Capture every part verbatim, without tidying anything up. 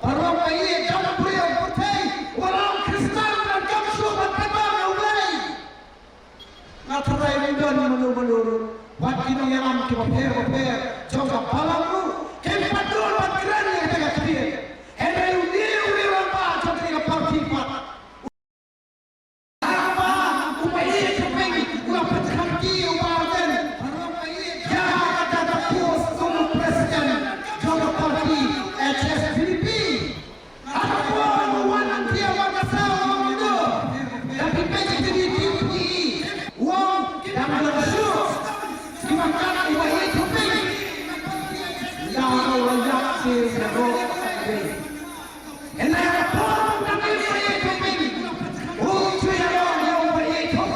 Baroh ba ïeit jong u briew u pyrthei, u ba long Khristan, u dang jam shuh ban paidbah na U Blei. Nga tharai ym don mano mano ruh, wat ki nongïalam kiba pher bapher jong ka balang ruh kim pat don ban kren ïa kata ka khlieh. Hynrei une u rangbah jong kane ka party pat, u rangbah uba ïeit bha, u la pynthikna ïa u Bah Ardent ïa kata ka post kum u president jong ka party H S P D P. Hato u wan hangtei ba ka sa u ong ïa u? Da phi peit ïa kine ki, u ong dang don shuh kiba kat uba ïeit bha. Ïa u la ïap sha baroh. Hynrei hato dang don uba ïeit bha? U shu ïa ong ïa uba ïeit bha.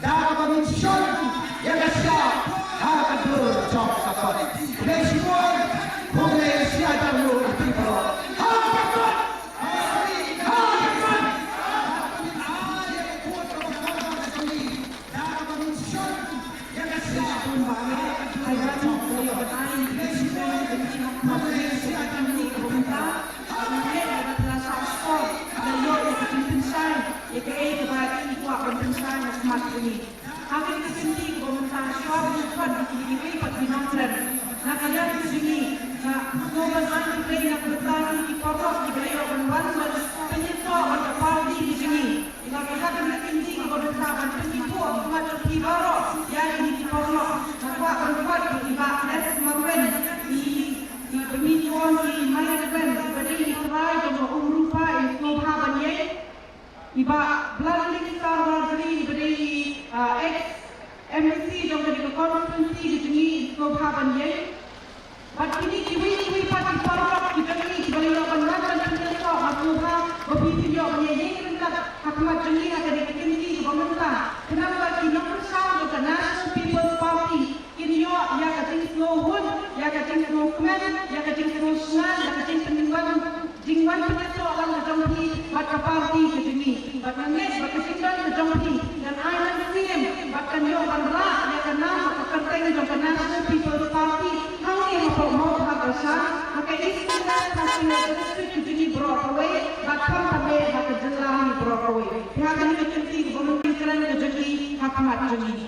Da kaba ngin shon ïa ka shyiap ha ka dur jong ka kot. Khublei shibun, khublei shihajar nguh ïa phi baroh. Ha ka kot! Ha ka kot! Ïa kaei kaba i kwah ban pynshai ha khmat jong ngi. Ha kane ka kynti kaba mynta, shuwa ban khot ïa kiwei pat ki nongkren na ka liang ka jong ngi, nga sngewbha ban ai khublei na ka bynta ki paralok kiba la ïoh ban wan ban pynïasoh bad ka party ka jong ngi. Nga kwah ha kane ka kynti kaba mynta ban pynïasoh ha khmat jong phi baroh ïa kine ki paralok. Nga kwah ban khot ïa i Bah S Marwein, i, i Bah Mithon, i Maiakben, iba dei i trai jong ka Umrupa, i sngewbha ban ïeng. I Bah Bluntling Star Warjri iba dei i, ah, ex M P C jong kane ka constituency ka jong ngi, i sngewbha ban ïeng. Bad kine kiwei kiwei pat ki paralok ki jong ngi kiba la ïoh ban wan ban pynïasoh, nga sngewbha ba phi phin ïoh ban ïeng ryngkat ha khmat jong ngi ha kane ka kynti kaba mynta. Khnang ba ki nongkyrshan jong ka National People's Party kin ïoh ïa ka jingsngewhun, ïa ka jingsngewkmen, ïa ka jingsngewshngaiñ, ïa ka jingpynwan, jingwan pynïasoh lang ka jong phi bad ka party ka jong ngi. Bad nga ngeit ba ka jingdon ka jong phi kan ai mynsiem bad kan ïoh ban rah ïa ka nam bad ka kyrteng jong ka National People's Party hangne hapoh Mawbhagashan, ha ka Eastern West Khasi Hills District ka jong ngi baroh kawei bad khamtam eh ha ka jylla hi baroh kawei. Te ha kane ka kynti kaba mynta, kren ka jong ngi ha khmat jong ngi.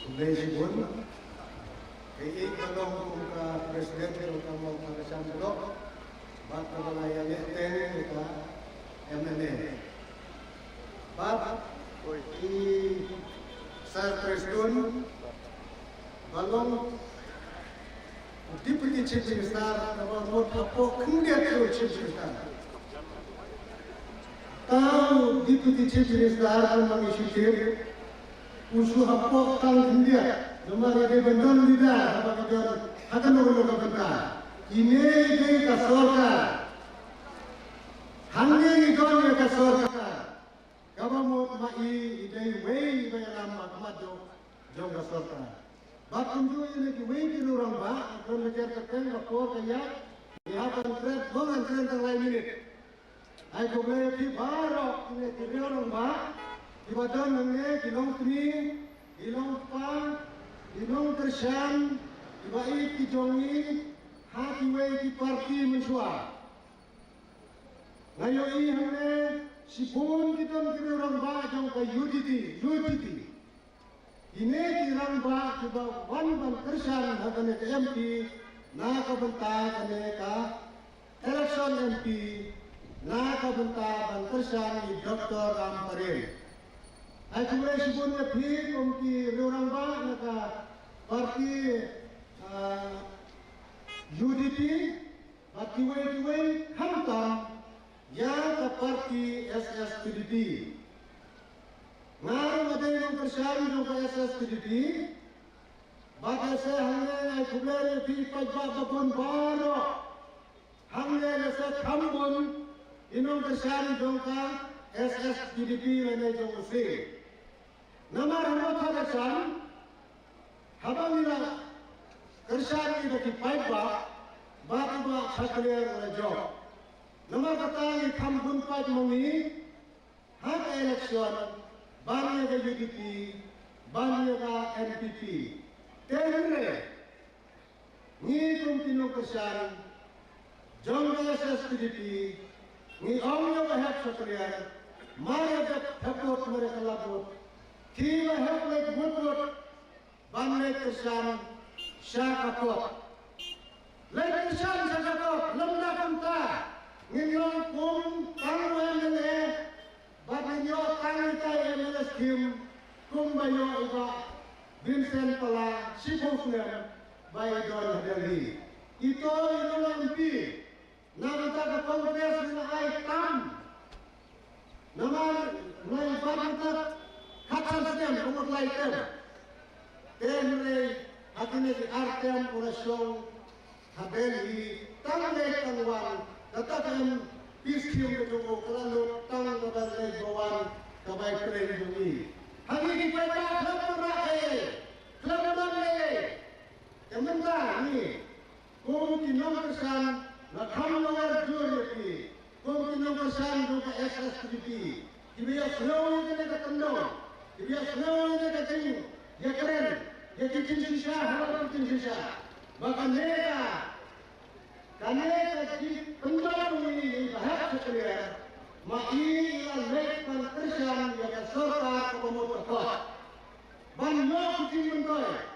Khublei shibun. Kaei ka long kum ka President jong ka Mawbhagashan Block bad kaba la ïaleh teng ïa ka M L A. Bad i Sir Prestone ba long Deputy Chief Minister kaba mut hapoh khyndiat u Chief Minister. Tang Deputy Chief Minister kumba ngi shu tip, u shu hapoh tang khyndiat, namar ïa dei ban don leader haba ka don ha kano kano ka bynta. Kine dei ka sorkar. Hangne ngi don ïa ka sorkar kaba mut ma i i dei wei ba ïalam ha khmat jong jong ka sorkar. Bad kumjuh ïa kiwei ki riew rangbah, don ka jer ka teng ka por ka ïaid, ngi hap ban kren, don ban kren tang lai minit. Ai khublei ïa phi baroh kine ki riew rangbah kiba don hangne, ki longkmie, ki longkpa, ki nongkyrshan, kiba ïeit ki jong ngi ha kiwei ki parti mynshuwa. Nga ïohi hangne shibun ki don ki riew rangbah jong ka U D P, U D P. Kine ki rangbah kiba wan ban kyrshan ha kane ka M P na ka bynta kane ka election M P na ka bynta ban kyrshan ïa i Doctor Ram Paren. Ai khublei shibun ïa phi kum ki riew rangbah na ka parti, ah, U D P. Bad kiwei kiwei khamtam ïa ka parti S S P D P. Nga ruh nga dei nongkyrshan jong ka S S P D P. Bad ïa se hangne nga ai khublei ïa phi paidbah babun baroh. Hangne ïa se kham bun i nongkyrshan jong ka S S P D P lane jong u Sing. Namar haba ka kyrshan, haba ngi la kyrshan ngi da ki paidbah, bad u Bah Shakliar u la jop. Namar kata ngi kham bun paid ma ngi ha ka election, ban ïa ka U D P, ban ïa ka N P P. Te hynrei ngi kum ki nongkyrshan jong ka S S P D P, ngi ong ïa u Bah Hep Shakliar, mar ïa dep hep vote, mar ïa ka la vote, ki ba hep leit vote vote, ban leit kyrshan sha ka kot. Leit kyrshan sha ka kot, lymda kumta ngin long kum tang u M L A, bad ngin ïoh tang ïa ka M L A scheme, kumba ïoh i Bah Vincent Pala shiphew snem ba i don ha Delhi. Ito i long M P na bynta ka Congress, ngi la ai tam. Namar ngi la ai bad mynta khatsan snem, ka mut lai term. Te hynrei ha kine ki ar term u la shong ha Delhi, tang leit tang wan, kata ka M P scheme ka jong u ka la lut tang kaba leit ba wan, kaba i kren jong i. Hangne ki paidbah khlem wanrah ei ei, khlem don ei ei. Te mynta ngi kum ki nongkyrshan, nga kham ïawer jur ïa phi kum ki nongkyrshan jong ka S S P D P, kiba ïohsngew ïa kane ka kyndong, kiba ïohsngew ïa kane ka jingïakren, ïa ki jingshisha halor ki jingshisha, ba kane ka, kane ka jingpynjot jong i, i Bah Hep Shakliar, ma i i la leit ban kyrshan ïa ka sorkar kaba mut ka kot, ban ïoh ki jingmyntoi.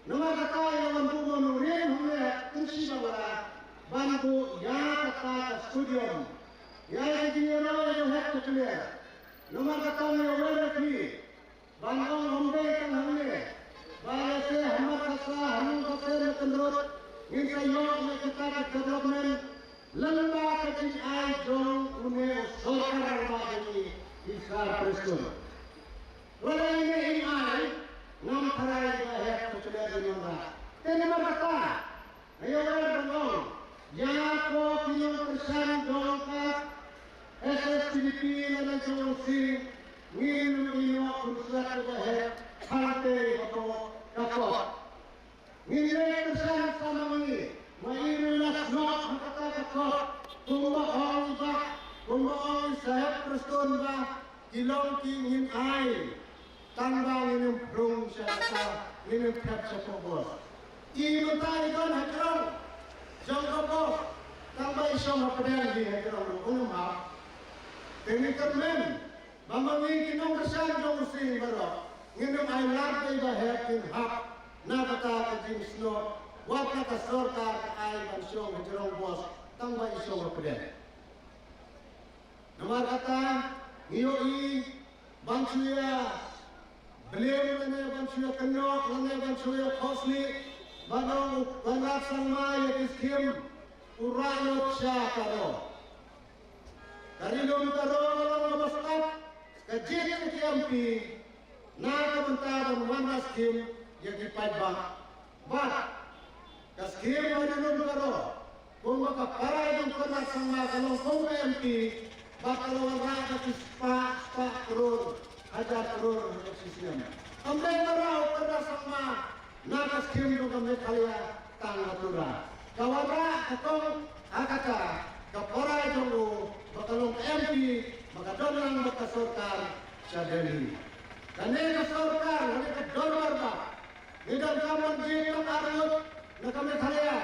Namar kata ïa wan buh nongrim hangne ha Kynshi Bangra, ban buh ïa kata ka stadium. Ïa ka jingïaroh ïa ka heh ka clear. Namar kata ngi ïawer ïa phi ban ong ym dei tang hangne, ba ïa se ha Mawkyrwat, ha Nongkhasen, ha Kyndrut ngin sa ïoh ïa kita ki development. Lyngba ka jingai jong une u sorkar rangbah jong ngi, i Sir Prestone. Wat la ine i ai, ngam tharai ba heh ka clear ïa ngi ba. Te namar kata nga ïawer ban ong ïa ko ki nongkyrshan jong ka S S P D P lane jong u Sing, ngin ym ïoh pynslem ïa ka heh hangtei hapoh ka kot. Ngin ïa kyrshan sa ma ngi, ma i ruh la snoh ha kata ka kot. Kumba ong i Bah, kumba ong i Saheb Prestone ba, ki long ki ngin ai. Tang ba ngin ym rung sha kata, ngin ym thep shapoh bos. I mynta i don ha jrong jong ka bos, tang ba i shong hapdeng hi ha jrong ruh un ym hap. Te ngi kyrmen ba ma ngi ki nongkyrshan jong u Sing baroh ngin ym ailad ba i Bah Heh kin hap na kata ka jingsnoh, wat la ka sorkar ka ai ban shong ha jrong bos tang ba i shong hapdeng. Namar kata ngi ïohi ban shu ïa blame lane ban shu ïa kynnoh lane ban shu ïa khohslieh, ban ong u Conrad Sangma ïa ki skhim u rah lut sha Garo. Ka Ri Lum Garo ka long kaba stad, ka jied ïa ki M P na ka bynta ban wanrah skhim ïa ki paidbah. Bad ka skhim Ri Lum Garo Kumba ka para jong u Conrad Sangma ka long kum ka M P, ba ka la wanrah da ki spah, spah klur, hajar klur ha ka shisnem. Ym dei para u Conrad Sangma na ka skim jong ka Meghalaya tang ha Tura. Ka wanrah ka kong ha kata ka para jong u, ba ka long ka M P, ba ka don lang bad ka sorkar sha Delhi. Kane ka sorkar, kane ka dorbar bah, ngi donkam ban jied tang arngut na ka Meghalaya,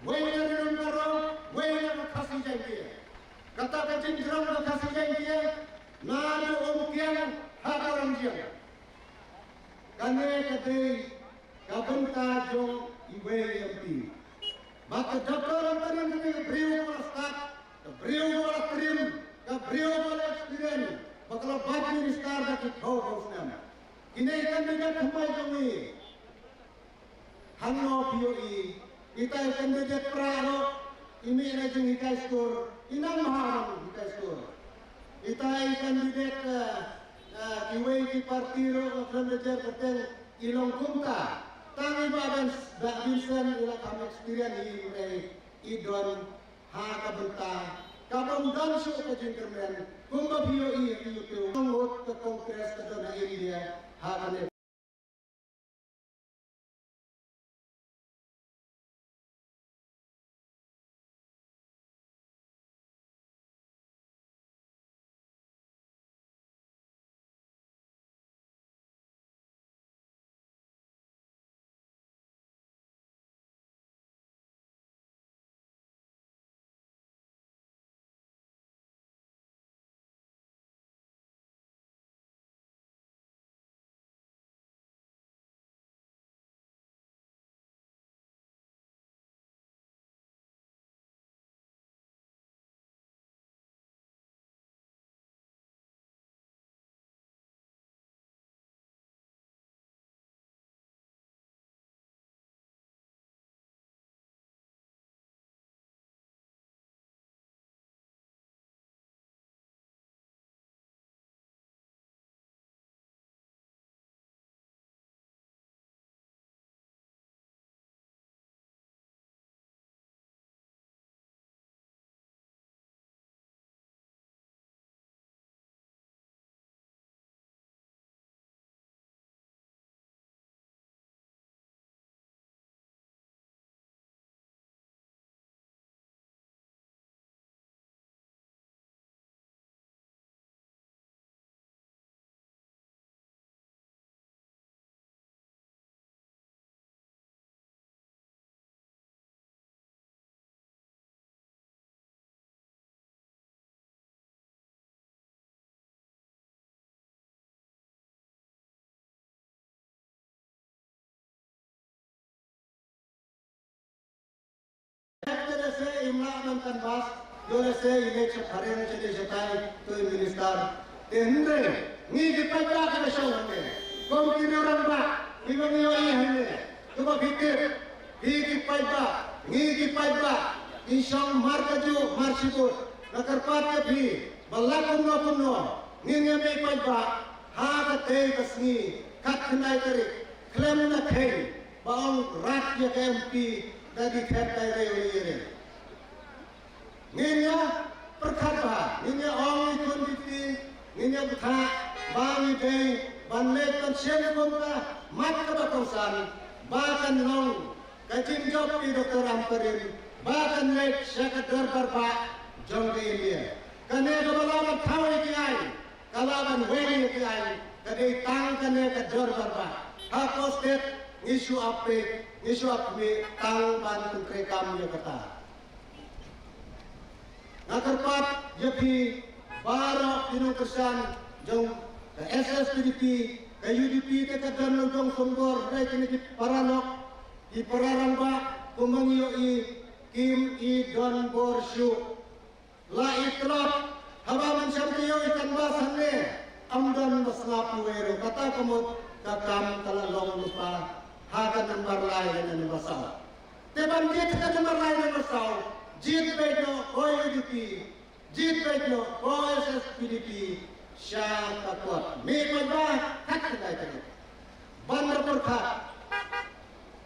wei na ka Ri Lum Garo, wei na ka Khasi Jaiñtia. Kata ka jingjrong ka Khasi Jaiñtia, naduh Umkiang haduh Rangjiang. Kane ka dei ka bynta jong iwei i M P. Bad ka Doctor Ampareen ka dei ka briew ba la stad, ka briew ba la trim, ka briew ba la experience, ba ka la bat minister da ki phew phew snem. Kine ki candidate thymmai jong ngi. Hangno phi ïohi, ita i candidate Prah ruh, i mih na jinghikai skur, i nang bha ban hikai skur. Ita i candidate, eh, eh, kiwei ki party ruh, nga khlem da jer kyrteng, i long kumta. Tang i Bah Vincent, i la kham experience hi, i don ha ka bynta ka bym don shuh ka jingkyrmen, kumba phi ïohi ha ki YouTube. Ngut ka Congress ka don ha India ha kane. Te lehse im lah ban canvass, ïoh lehse i leit sha phareng sha dei shatai, to i minister. Te hynrei ngi ki paidbah kiba shong hangne, kum ki riew rangbah kiba ngi ïohi hangne, kiba phi tip, phi ki paidbah, ngi ki paidbah, ngi shong mar kajuh mar shibun. Nga kyrpad ïa phi ba la kumno kumno ngin ïa mih paidbah ha katei ka sngi khatkhyndai tarik. Khlem da kheiñ ba ong rat ïa ka M P da ki khet dei rei u ïa rei. Ngin ïa pyrkhat bha, ngin ïa ong ïa ki khun ki kti, ngin ïa bthah ba ngi dei ban leit ban shim kum ka mat kaba kongsan ba kan long ka jingjop i Doctor Ampareen ba kan leit sha ka dorbar bah jong ka India. Kane kaba lah ban thaw ïa ki aiñ, ka lah ban weng ïa ki aiñ, ka dei tang kane ka dorbar bah. Ha ko stet ngi shu ap peit, ngi shu ap khmih tang ban pynkhreh kam ïa kata. Nga kyrpad ïa phi baroh ki nongkyrshan jong ka S S P D P, ka U D P te ka don la jong sombor, hynrei kine ki paralok, ki para rangbah, kumba ngi ïohi kim i don bor shuh. La i tlot, haba mynshwa te ïoh i canvass hangne, ym don ba sngap iwei ruh, kata ka mut ka kam ka la long lypa ha ka nambar lai lane nambar saw. Te ban jied ha ka nambar lai nambar saw, jied beit noh ko U D P, jied beit noh ko S S P D P sha ka kot. Mih paidbah khatkhyndai tarik. Ban da pyrkhat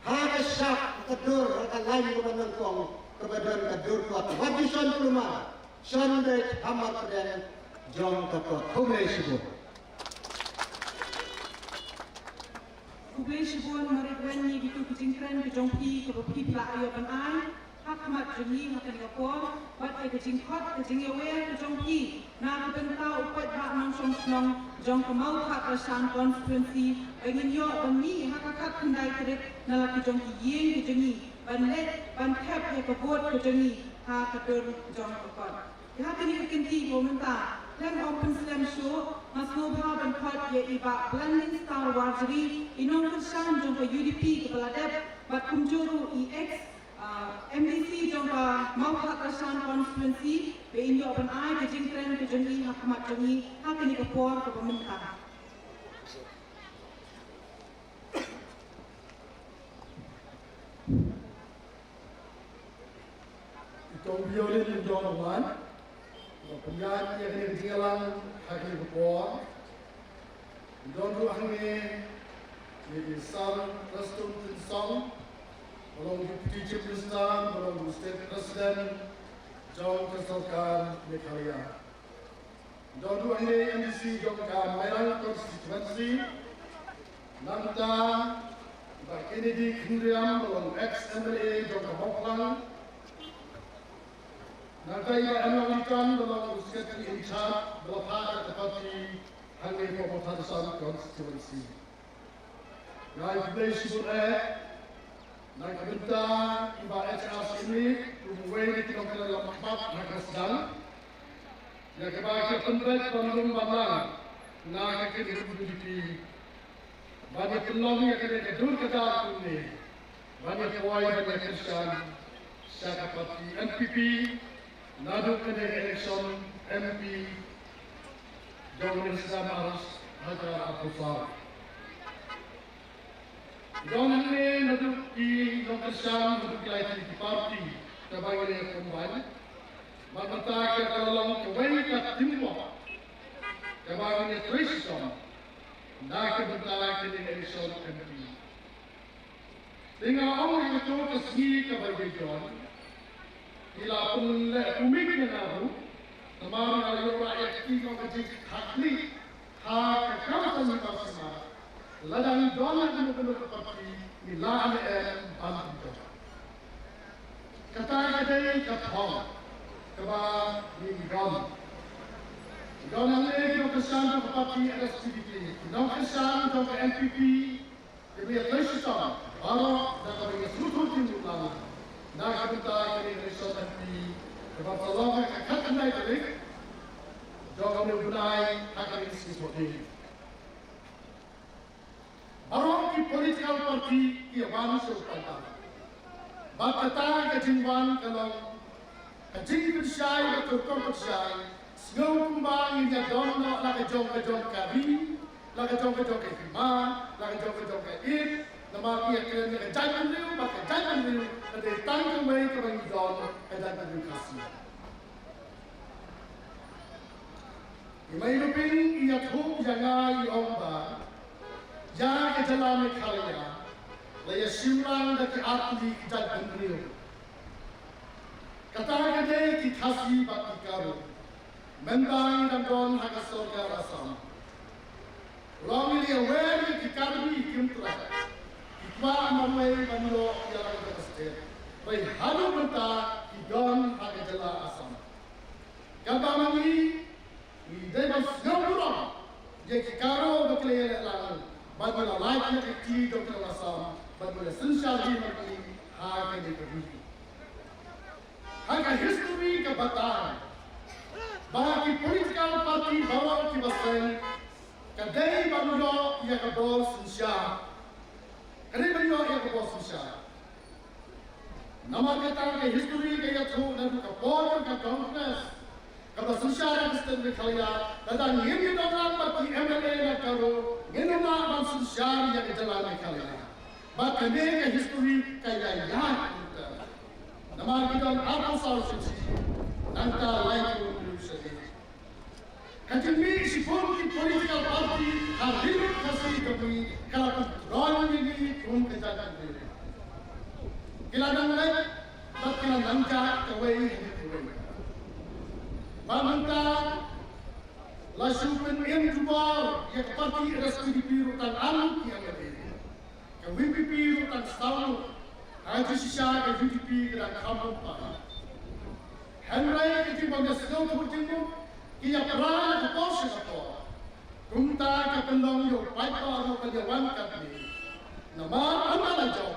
ha ka shap, ha ka dur, ha ka lain kaba nyngkong, kaba don ka dur kot, wat ju shon kulmar, shon beit hamar pdeng jong ka kot. Khublei shibun. Khublei shibun, marit wan ïa kito ki jingkren ka jong phi kaba phi pla ïoh ban ai ha khmat jong ngi ha kane ka por, bad ïa ka jingkhot ka jingïawer ka jong phi na ka bynta u paidbah nongshong shnong jong ka Mawthadraishan constituency, ba ngin ïoh ban mih ha ka khatkhyndai tarik na la ki jong ki ïing ki jong ngi ban leit ban thep ïa ka vote ka jong ngi ha ka dur jong ka kot. Ïa kane ka kynti ba mynta, khlem ym pynslem shuh, nga sngewbha ban khot ïa i Bah Blending Star Warjri, i nongkyrshan jong ka U D P kaba la dep, bad kumjuh ruh i ex, ah, M D C jong ka Mawthadraishan constituency, ba in ïoh ban ai ka jingkren ka jong i ha khmat jong i ha kane ka por kaba mynta. I Kong Violin Dong Wan, ba pynïaid ïa kane ka jingïalang ha kane ka por. Don ruh hangne i Sir Prestone Tynsong, ba long Deputy Chief Minister, ba long State President jong ka sorkar Meghalaya. Don ruh hangne i M D C jong ka Mairang constituency. Nangta Bah Kennedy Khynriam, ba long ex M L A jong ka Mawphlang. Nangta i Bah M L A Litan, ba long u secretary in charge, ba la phah da ka party hangne ka Mawthadraishan constituency. Nga ai khublei shibun eh na ka bynta i Bah H R Syiemlieh, kum uwei na ki nongkren lem khmat ha ka sdang, ïa kaba ki la pynbeit ban lum ban lang na ka kynhun U D P, ban ïa pynlong ïa kane ka dur ka dar kumne, ban ïa poi ban ïa kyrshan sha ka party N P P naduh kane ka election M P jong u snem ar hajar arphew saw. Don hangne naduh ki nongkyrshan, naduh ki lai tylli ki party kaba ngi la combine, bad mynta ka la long kawei ka teamwork kaba ngi la trei shitom na ka bynta kane ka election M P. Te nga ong ïa kato ka sngi kaba ïadon, ngi la pynleh kumne ïa nga ruh, namar nga la ïoh rah ïa kti jong ka jingkitkhlieh ha ka kam jong ngi baroh shisha. Lada ngi don ha kano kano ka party, ngi lah ne em ban pynjop. Kata ka dei ka thong kaba ngi don. Don hangne ki nongkyrshan jong ka party L S P D P, ki nongkyrshan jong ka N P P, Te ba ïa trei shitom baroh da kaba ïa sngewthuh jingmut lang na ka bynta kane ka election M P kaba sa long ha ka khatkhyndai tarik jong une u bnai ha kane ka sngi Thohdieng. Baroh ki political party ki ïa wan sha u paidbah. Bad kata ka jingwan ka long ka jingpynshai bad ka rukom pynshai, sngew kumba ngin ïa don noh la ka jong ka jong ka ri, la ka jong ka jong ka hima, la ka jong ka jong ka ïit, namar ngi ïa kren ïa ka jaitbynriew bad ka jaitbynriew ka dei tang kawei kaba ngi don, ka jaitbynriew Khasi. I Mei Luping i ïathuh ïa nga, i ong ba ïa ka jylla Meghalaya la ïa shimlang da ki artylli ki jaitbynriew. Kata ka dei ki Khasi bad ki Garo. Mynta ngi dang don ha ka sorkar Assam. Long ngi ïa wer ïa ki Karbi, ki Kmie, ki kwah marwei ban ïoh ïa la ka state. Bai haduh mynta ki don ha ka jylla Assam. Katba ma ngi, ngi dei ban sngewburom ïa ki Garo ba ki la ïaleh lang, bad ngi la lait ïa ka kti jong ki nong Assam, bad ngi la synshar hi ma ki ha kane ka ri. Ha ka history ka batai ba ki political party baroh kiba seng ka dei ban ïoh ïa ka bor synshar. Ka dei ban ïoh ïa ka bor synshar. Namar kata ka history ka ïathuh naduh ka por ka Congress kaba synshar ïa ka state Meghalaya, lada ngim ïadon lang bad ki M L A na Garo, ngin ym lah ban synshar ïa ka jylla Meghalaya. Bad kane ka history ka ïaid mynta. Namar ki don arphew saw shisha, nangta lai klur shisha. Ka jingmih shibun ki political party ha ri Khasi jong ngi ka la pynroi ïa ngi kum ka jaitbynriew. Ki la dang leit Bad ka la nang jah kawei hadien kawei. Bad mynta la shu pynim jubor ïa ka party H S P D P ruh tang ar ki M L A. Ka V P P ruh tang saw. Ha ka jingshisha ka U D P ka dang kham bun paid. Hynrei ka jingbym ïasngewthuh jingmut ki ïapra na ka por sha ka por. Kumta ka pynlong ïa u paidbah ruh ban ïawan katne. Namar ynda la jop,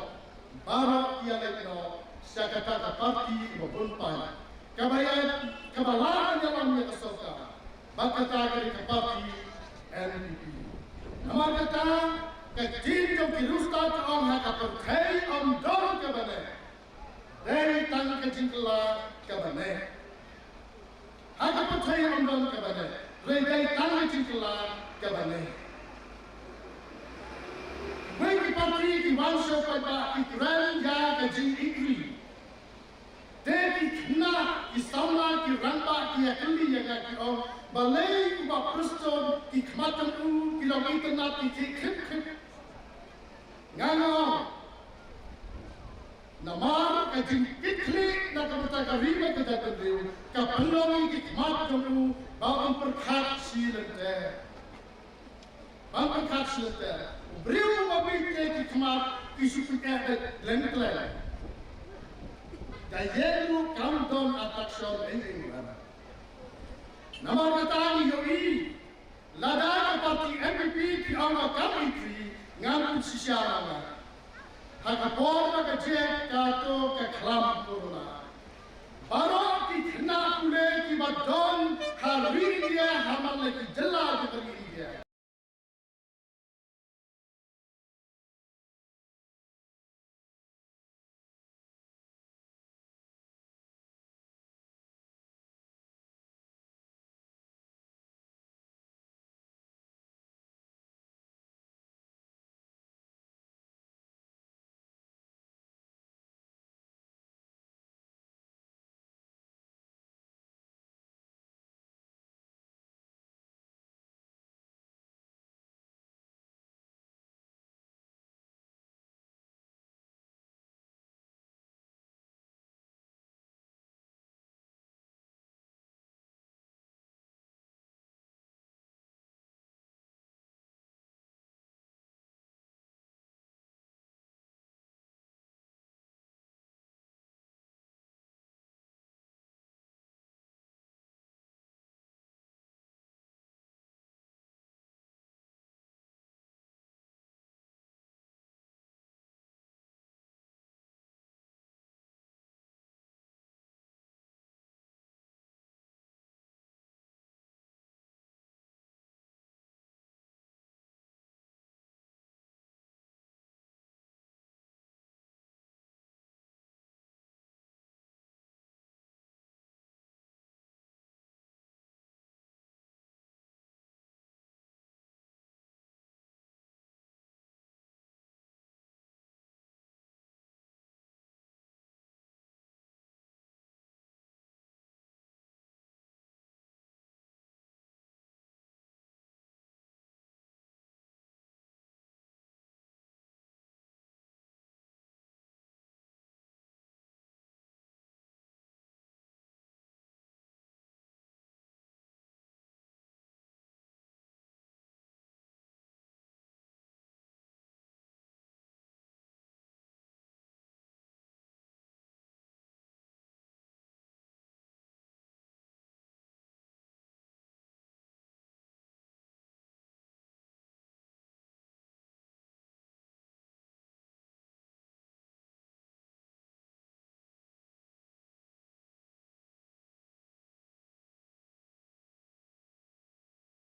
baroh ki ïaleit noh sha kata ka party kaba bun paid, kaba ïa, kaba lah ban ïalam ïa ka sorkar. Bad kata ka dei ka party N P P. Namar kata ka ktien jong ki riewstad ka ong, ha ka pyrthei ym don kaba neh, dei tang ka jingkylla kaba neh. Ha ka pyrthei ym don kaba neh, hynrei dei tang ka jingkylla kaba neh. Wei ki party ki wan sha u paidbah ki kren ïa ka jingïeit. Te ki khynnah, ki samla, ki rangbah ki ïakylli ïa nga, ki ong, balei u Bah Prestone ki khmat jong u ki long itynnad, ki khih khrip khrip. Nga ong, namar ka jingkitkhlieh na ka bynta ka ri bad ka jaitbynriew ka pynlong ïa ki khmat jong u ba ym pyrkhat shi lynter. Ba ym pyrkhat shi lynter. U briew uba bieit te ki khmat ki shu pyneh beit lem lem. Da ïeng ruh kam don attraction ei ei ruh. Namar kata ngi ïohi, lada ka party N P P ki ong ba kam ïeit ri, ngan pynshisha ma nga. Ha ka por ba ka jia kato ka khlam corona, baroh ki khynnah pule kiba don ha ri India, ha man la ki jylla jong ka ri India,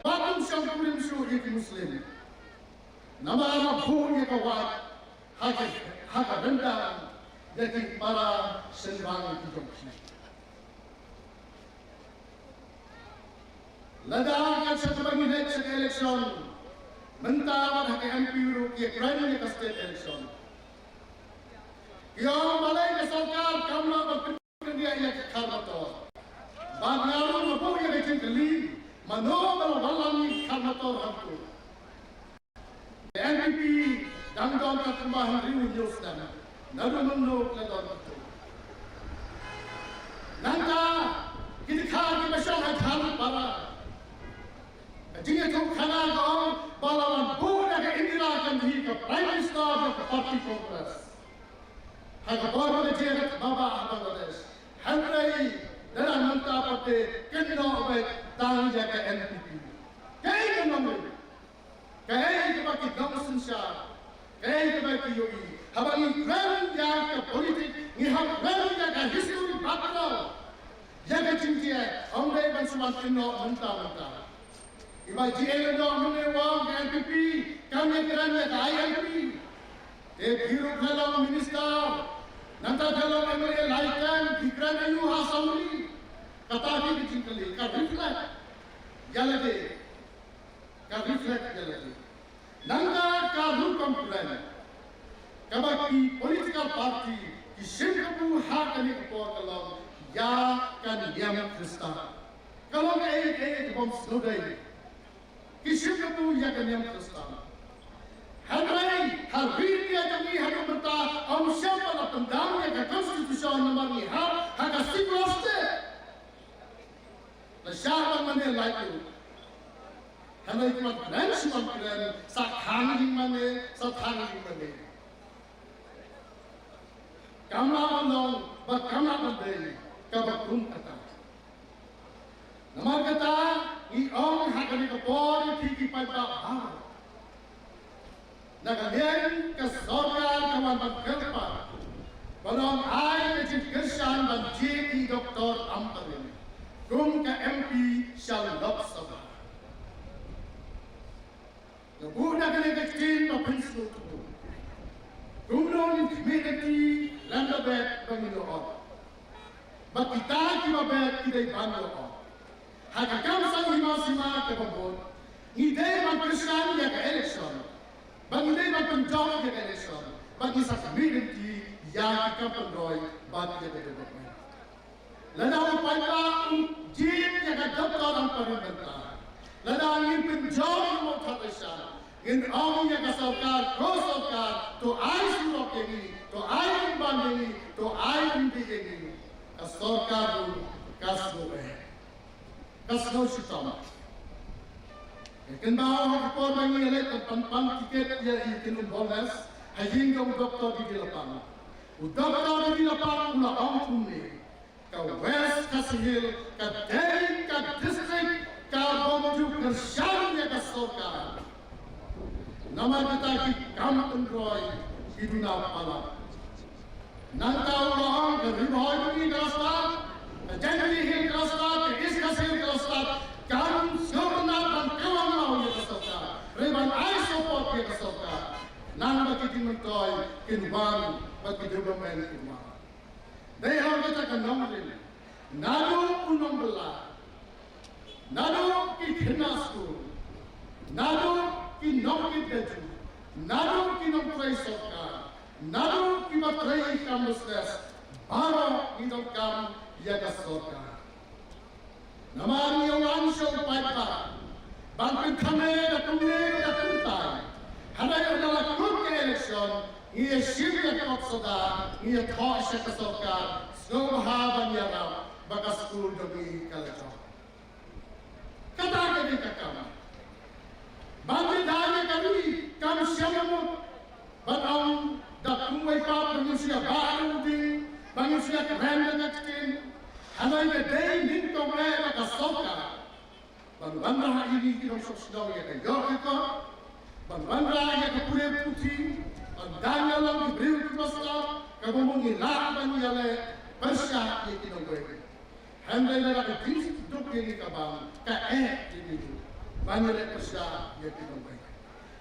Ba kin shong kurim shuh ïa ki Muslim. Namar la buh ïa ka wait ha ka, ha ka ryndang ïa ki para shynrang ki jong ki. Lada ka sha kaba ngi leit sha ka election, mynta bad ha ka M P ruh ki ïakren ïa ka state election. Ki ong balei ka sorkar kam lah ban pynkhyndiat ïa ka khar motor. Bad nga ruh nga buh ïa ka jingkylli, mano ba la wallam ïa ka khar motor hangto? Ka N P P dang don katkum ba hynriew hynñiew snem. Naduh mynno ka la don katto? Nangta ki dkhar kiba shong ha Jharpara, ka jingïathuhkhana ka ong ba la wan buh da ka Indira Gandhi ka Prime Minister jong ka party Congress ha ka por ba ka jia ka tbaba ha Bangladesh. Hynrei lada mynta pat te kynnoh beit tang ïa ka N P P. Kaei ka nongrim? Kaei kaba ki nongsynshar, kaei kaba ki ïohi? Haba ngi kren ïa ka politik, ngi hap kren ïa ka history background ïa ka jingjia. Ym dei ban shu wan kynnoh mynta mynta. Iba jia kynnoh mynne u ong ka N P P kam ïakren ïa ka I L P. Te phi ruh phi long minister, nangta phi long M L A lai term, phi kren aïu ha assembly? Kata phi ka jingkylli, ka reflect ïa lade. Ka reflect ïa lade. Nangta ka rukom kren kaba ki political party ki shim kabu ha kane ka por ka long ïa ka niam Khristan. Ka long kaei kaei kabym sngewdei. Ki shim kabu ïa ka niam Khristan. Hynrei ha ri India jong ngi haduh mynta ym shym ba la pyndam ïa ka constitution namar ngi hap ha ka secular state. Lashai ban mane lait ruh. Hynrei ki wan kren shi wan kren, sa thang jingmane, sa thang jingmane. Kam lah ban long bad kam lah ban dei kaba kum kata. Namar kata ngi ong ha kane ka por ïa phi ki paidbah baroh. Na ka liang ka sorkar ka wan ban kyrpad ba ong ai ka jingkyrshan ban jied ïa i Doctor Ampareen kum ka M P sha Lok Sabha. Nga buh da kane ka ktien ba pynsngewthuh kumno ngin khmih lynti lem da bad ba ngin ïoh. Bad kita kiba bad ki dei ban ïoh. Ha ka kam saiñ hima sima kaba bud ngi dei ban kyrshan ïa ka election. Bad ngi dei ban pynjop ïa ka election. Bad ngi sa khmih lynti ïa ki kam pynroi bad ïa ka development. Lada u paidbah um jied ïa ka Doctor Ampareen mynta, lada ngin pynjop ïa u Mawthadraishan, ngin ong ïa ka sorkar, ko sorkar, to ai surok ïa ngi, to ai pynban ïa ngi, to ai pynbiej ïa ngi. Ka sorkar ruh ka sngew eh. Ka sngew shitom. Ka kynmaw ha ka por ba ngi leit ban pan, pan tiket ïa i Kin Umbolnes ha ïing jong u Doctor D D Lapang. U Doctor D D Lapang u la ong kumne, ka West Khasi Hills ka dei ka district kabym ju kyrshan ïa ka sorkar. Namar kita ki kam pynroi ki duna palat. Nangta u la ong ka Ri Bhoi jong ngi ka la stad, ka Jaintia Hills ka la stad, ka East Khasi Hills ka la stad. Kam sngewtynnat ban kynmaw ïa ka sorkar, hynrei ban ai support ïa ka sorkar. Nang ba ki jingmyntoi kin wan, ba ki development kin wan. Dei ha kata ka nongrim, naduh u nongbylla, naduh ki khynnah skul, naduh ki nongkit kajut, naduh ki nongtrei sorkar, naduh kiba trei kam business, baroh ngi donkam ïa ka sorkar. Namar ngi wan sha u paidbah ban pynthame da kumne da kumtai. Hynrei ynda la kut ka election ngi ïa shim ïa ka kot soda, ngi ïa thoh sha ka sorkar, sngewbha ban ïarap ba ka skul jong ngi ka la jop. Kata ka dei ka kam. Ban ïada ïa ka ri kam shym mut ban ong da kumwei pat ba ngin shu ïa bah da u ding, ba ngin shu ïa kren da ka ktien. Hynrei ka dei nyngkong eh ba ka sorkar ban wanrah ïa ngi ki nongshong shnong ïa ka ïoh ka kot, ban wanrah ïa ka pule puthi, ban don ïa long ki briew kiba stad, kaba mut ngi lah ban ïaleh pyrshah ïa ki nongwei. Hynrei lada ka jingsduk ïa ngi ka bam, ka eh ïa ngi ban ïaleh pyrshah ïa ki nongwei.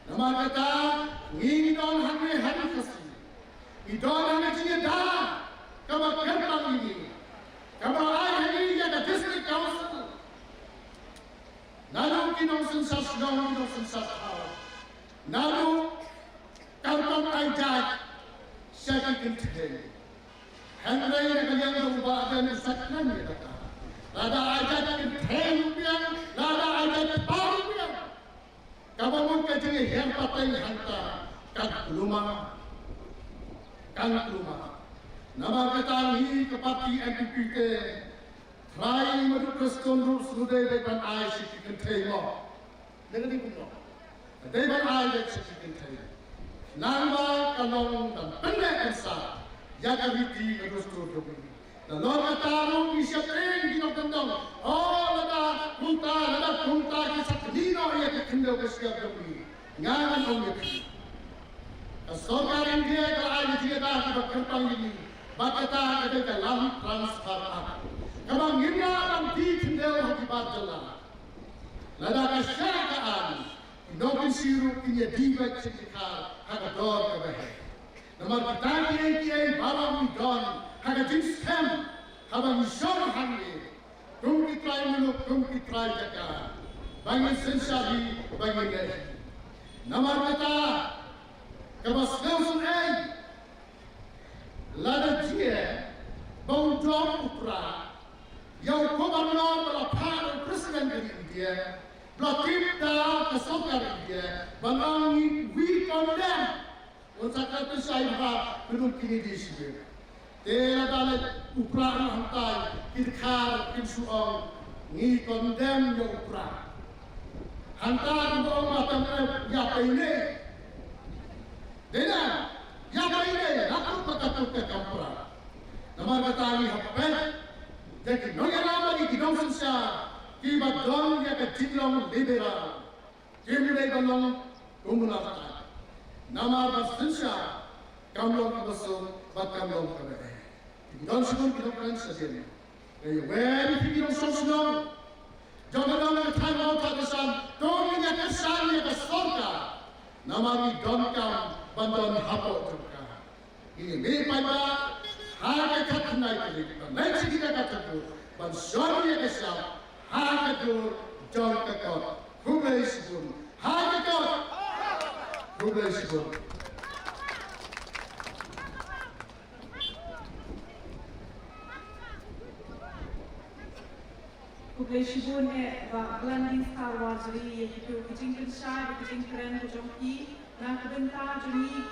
Namar kata ngi, ngi don hangne ha Ri Khasi, ngi don ha ka jingïada kaba kyrpang ïa ngi, kaba ai ha ngi ïa ka District Council. Naduh ki nongsynshar shnong, ki nongsynshar thaw, naduh ka rukom ai jait sha ki kynthei. Hynrei na ka liang jong u Bah Ardent u sa kren ïa kata. Lada ai jait kynthei ruh biang, lada ai jait kpa ruh biang. Kaba mut ka jinghiar pateng hangta kan kulmar. Kan kulmar. Namar kata ngi ka parti N P P te, trai ma duk Kristan ruh sngewdei dei ban ai shi ki kynthei mo. Dei ka dei kumno? Dei ban ai dei shi ki kynthei. Nangba ka long ban pyndep pynsah ïa ka riti ka dustur jong ngi. Da long kata ruh ngi sheptieng ki nongkyndong. O, lada kumta, lada kumta ki sa kynnoh ïa ka khyndew ka shyiap jong ngi. Nga ngan ong ïa phi. Ka sorkar India ka la ai ïa ki da kiba kyrpang ïa ngi. Bad kata ka dei ka Land Transfer Act. Kaba ngim lah ban die khyndew ha ki bar jylla. Lada ka shah ka aiñ, ki nongkynshew ruh kin ïa die beit sha ki dkhar ha ka dor kaba heh. Namar kita kiei kiei baroh ngi don ha ka jingskhem haba ngi shong hangne. Kum ki trai muluk, kum ki trai jaka. Ba ngin synshar hi, ba ngin leh hi. Namar kata, kaba sngewsynei, lada jia ba u jop u prah ïa u Governor ba la phah da u President ka ri India, ba la tip da ka sorkar India, ba la ngi, we condemn. Un sa kyntu shai bha, kyntu kine di shibit. Te lada leit u prah ruh hangtai, ki dkhar kin shu ong, ngi condemn ïa u prah. Hangta kumba ong ma tang ïa pei ne. Dei na, ïa pei ne, la kut ba ka kut ka kam prah. Namar kata ngi hap peit ïa ki nongïalam bad ki nongsynshar kiba don ïa ka jinglong liberal. Kim dei ban long kum u nar tai. Namar ba synshar kam long kaba suk bad kam long kaba eh. Ki don shibun ki nongkren shadien. Ka ïa wer ïa phi ki nongshong shnong. Jong ka dong ka thaiñ Mawthadraishan, to ngin ïa kyrshan ïa ka sorkar. Namar ngi donkam ban don hapoh jong ka. Ngi mih paidbah ha ka khatkhyndai tarik ban leit sha kita ki khatar ban shon ïa ka shap ha ka dur jong ka kot. Khublei shibun. Ha ka kot. Khublei shibun. Khublei shibun eh Bah Gladys Star Warjri ïa kito ki jingpynshai, ki jingkren ka jong phi na ka bynta jong ngi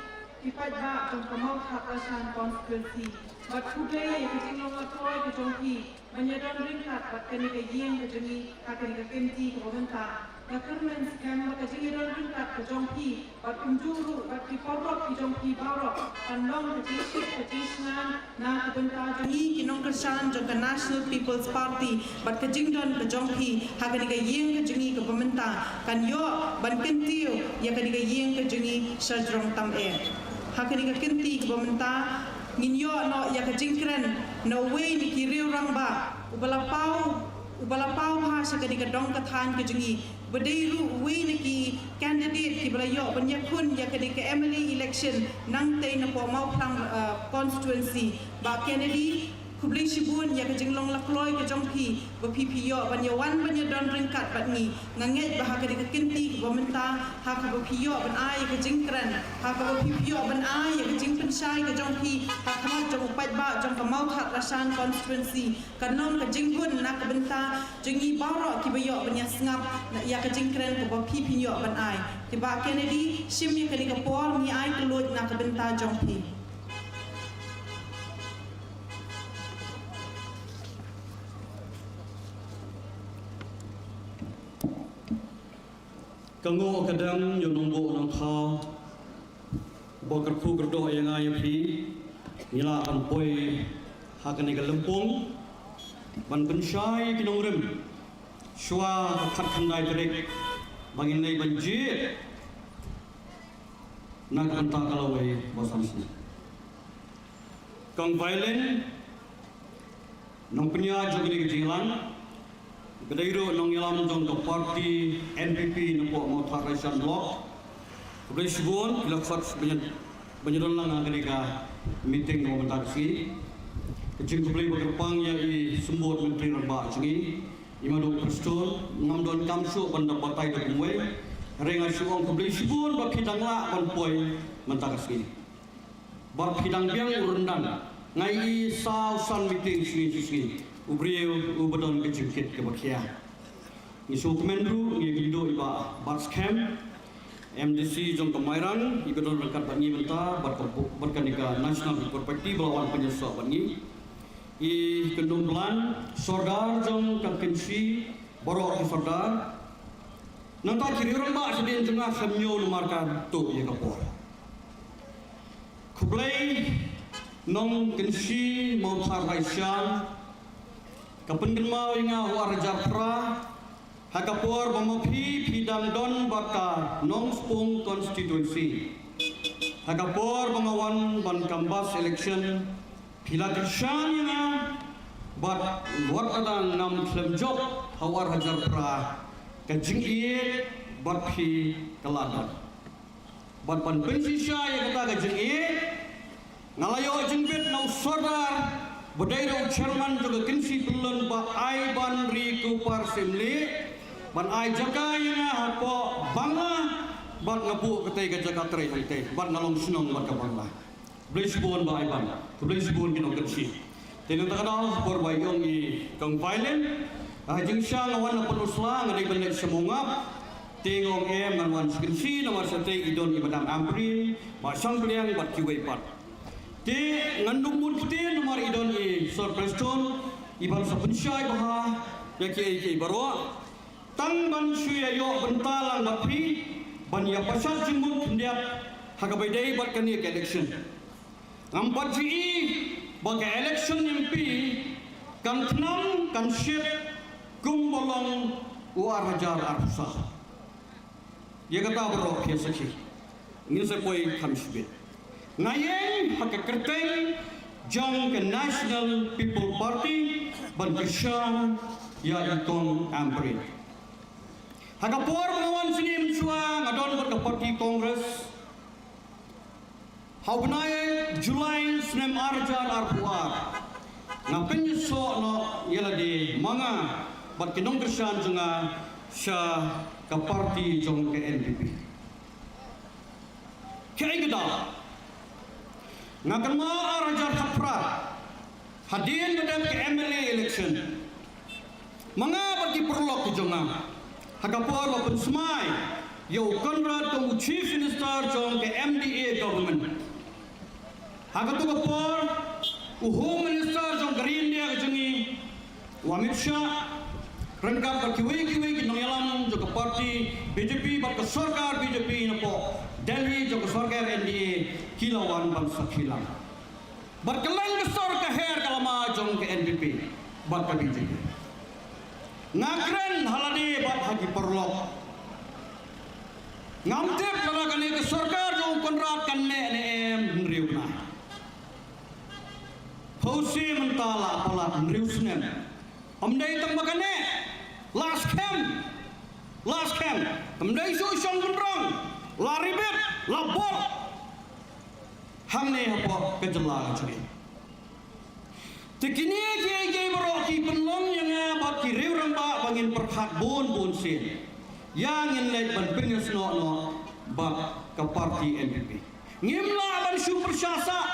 ki paidbah jong ka Mawthadraishan constituency. Bad khublei ïa ka jinglong lakloi ka jong phi ban ïadon ryngkat bad kane ka ïing ka jong ngi ha kane ka kynti kaba mynta. Nga kyrmen skhem ba ka jingïadon ryngkat ka jong phi bad kumjuh ruh bad ki paralok ki jong phi baroh kan long ka jingshit ka jingshngaiñ na ka bynta jong ngi ki nongkyrshan jong ka National People's Party bad ka jingdon ka jong phi ha kane ka ïing ka jong ngi kaba mynta kan ïoh ban kyntiew ïa kane ka ïing ka jong ngi sha jrong tam eh. Ha kane ka kynti kaba mynta ngin ïoh noh ïa ka jingkren na uwei na ki riew rangbah uba la paw, uba la paw bha sha kane ka dong ka thaiñ ka jong ngi, ba dei ruh uwei na ki candidate kiba la ïoh ban ïakhun ïa kane ka M L A election nangtei na poh Mawphlang, uh, constituency. Bah Kennedy, khublei shibun ïa ka jinglong lakloi ka jong phi ba phi phi ïoh ban ïawan ban ïadon ryngkat bad ngi. Nga ngeit ba ha kane ka kynti kaba mynta ha kaba phi ïoh ban ai ïa ka jingkren, ha kaba phi phi ïoh ban ai ïa ka jingpynshai ka jong phi ha khmat jong u paidbah jong ka Mawthadraishan constituency kan long ka jingbun na ka bynta jong ngi baroh kiba ïoh ban ïa sngap ïa ka jingkren kaba phi phi ïoh ban ai. Te Bah Kennedy, shim ïa kane ka por, ngi ai kylluid na ka bynta jong phi. Ka nguh ka dang ïa u nongbuh nongthaw ba kyrkhu kyrdoh ïa nga ïa phi, ngi lah ban poi ha kane ka lympung ban pynshai ki nongrim shuwa ka khatkhyndai tarik ba ngin leit ban jied na ka bynta ka lawei ba san snem. Kong Violin, nongpynïaid jong kane ka jingïalang, ka dei ruh nongïalam jong ka party N P P na poh Mawthadraishan Block. Khublei shibun, ki la khot ban ïa, ban ïadon lang ha kane ka meeting na ka bynta ka sngi. Ka jingkhublei ba kyrpang ïa i Symbud Myntri Rangbah jong ngi, i Madu Prestone, ngam donkam shuh ban da batai da kumwei. Hynrei nga shu ong khublei shibun ba phi dang lah ban poi mynta ka sngi. Ba phi dang biang u ryndang, nga ïohi saw san meeting sngi shu sngi. U briew uba don ka jingkit kaba khia. Ngi sngewkmen ruh ngi ïa kynduh i Bah Batskhem. M D C jong ka Mairang, i ba don ryngkat bad ngi mynta, bad ka, bad kane ka National People Party, ba la wan pynïasoh bad ngi. I kyndong blan, Sordar jong ka Kynshi, baroh ki Sordar. Nangta ki riew rangbah shadien jong nga, khlem ñiew namar ka tuh ïa ka por. Khublei Nongkynshi Mawthadraishan, ka pynkynmaw ïa nga u ar hajar phra, ha ka por ba ma phi phi dang don bad ka Nongspung constituency. Ha ka por ba nga wan ban canvass election, phi la kyrshan ïa nga, bad wat la dang ngam khlem jop ha u ar hajar phra, ka jingïeit bad phi ka la don. Bad ban pynshisha ïa kata ka jingïeit, nga la ïoh jingbit na u Sordar, ba dei ruh u chairman jong ka Kynshi Pyllun, ba ai ban ri Kupar Syiemlieh, ban ai jaka ïa nga hapoh Bangla, bad nga buh katei ka jaka trei hangtei, bad nga long shnong bad ka Bangla. Khublei shibun Bah Iban. Khublei shibun ki nongkynshi. Te nangta ka daw por ba ïong i kong Violin. Ha jingshisha nga wan na Pynursla, nga dei ban leit sha Mawngap. Te nga ong em ngan wan sha Kynshi namar shatei i don i Madam Ampareen, Bah Shangpliang bad kiwei pat. Te ngan ym mut ktien namar i don i Sir Prestone, i ban sa pynshai bha ïa kiei kiei baroh. Tang ban shu ïa ïoh bynta lang bad phi, ban ïa pynshai jingmut khyndiat ha kaba ïadei bad kane ka election. Ngam pat ju i ba ka election M P kan thnam kan shit kumba long u ar hajar arphew saw. Ïa kata baroh phi ïa sakhi. Ngin sa poi kham shibit. Nga ïeng ha ka kyrteng jong ka National People Party ban kyrshan ïa i kong Ampareen. Ha ka por ba nga wan shane mynshuwa nga don bad ka party Congress. Ha u bnai July snem ar hajar arphew ar, nga pynïasoh noh ïa lade ma nga bad ki nongkyrshan jong nga sha ka party jong ka N P P. Kaei kata? Nga kynmaw ar hajar khatphra, hadien ba dep ka M L A election, ma nga bad ki paralok ki jong nga, ha ka por ba pynsmai ïa u Conrad kum u Chief Minister jong ka M D A government. Ha kato ka por, u Home Minister jong ka ri India ka jong ngi, u Amit Shah, ryngkat bad kiwei kiwei ki nongïalam jong ka party B J P bad ka sorkar B J P napoh Delhi jong ka sorkar N D A, ki la wan ban sakhi lang. Bad kylleng ka sor ka her ka lama jong ka N P P bad ka B J P. Nga kren ha lade bad ha ki paralok. Ngam tip lada kane ka sorkar jong u Conrad kan neh ne em hynriew bnai. Pawsi mynta la palat hynriew snem. Ym dei tang ba ka neh, la skhem. La skhem. Ym dei shu shong bynrong. La ribit, la bor. Hangne hapoh ka jylla ka jong ngi. Te kine kiei kiei baroh ki pynlong ïa nga bad ki riew rangbah ba ngin pyrkhat bun bun sien. Ïa ngin leit ban pynïasnoh noh bad ka party N P P. Ngim lah ban shu pyrshah sah.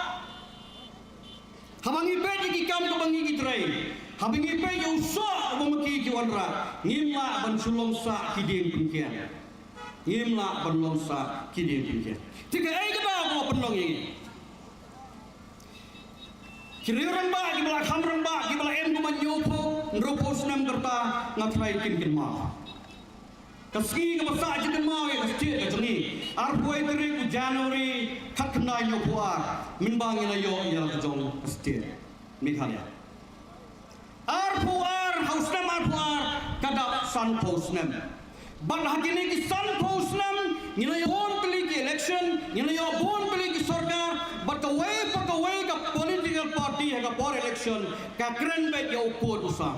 Haba ngi peit ïa ki kam kaba ngi ki trei, haba ngi peit ïa u soh uba ma ki ki wanrah, ngim lah ban shu long sah ki dieng pynkiang. Ngim lah ban long sah ki dieng pynkiang. Te kaei kaba pynlong ïa ngi? Ki riew rangbah kiba la kham rangbah kiba la em kumba hynñiewphew, hynriewphew snem ka rta, nga tharai kin kynmaw. Ka sngi kaba sah jingkynmaw ïa ka state ka jong ngi, arphew wei tarik u January, khatkhyndai hynñiewphew ar, mynba ngi la ïoh ïa la ka jong ka state Meghalaya. Arphew ar, ha u snem arphew ar ka dap sanphew snem. Bad ha kine ki sanphew snem ngi la ïoh bun tylli ki election, ngi la ïoh bun tylli ki sorkar, bad kawei pa kawei ka political party ha ka por election ka kren beit ïa u pud u sam.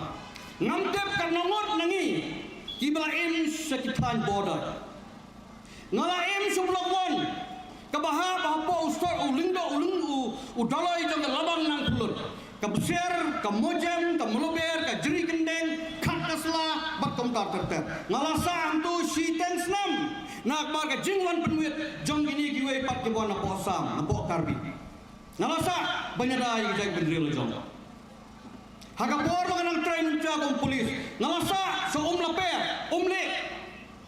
Ngam tip katno ngut na ngi kiba la im sha ki thaiñ border. Nga la im sha Block One, kaba hap hapoh u sor u lyngdoh u lyng u, u doloi jong ka Labang Nangphyllut. Ka Bsyer, ka Mojem, ka Mawlber, ka Jri Kyndeng, Khatkasla, bad kumta ter ter. Nga la sah hangto shiteng snem, namar ka jingwan pynwit jong kine kiwei pat kiba wan napoh Assam, napoh Karbi. Nga la sah ban ïada ïa ka jaitbynriew la jong. Ha ka por ba nga dang trei mynta kum pulit, nga la sah sha Umlaper, Umlieh.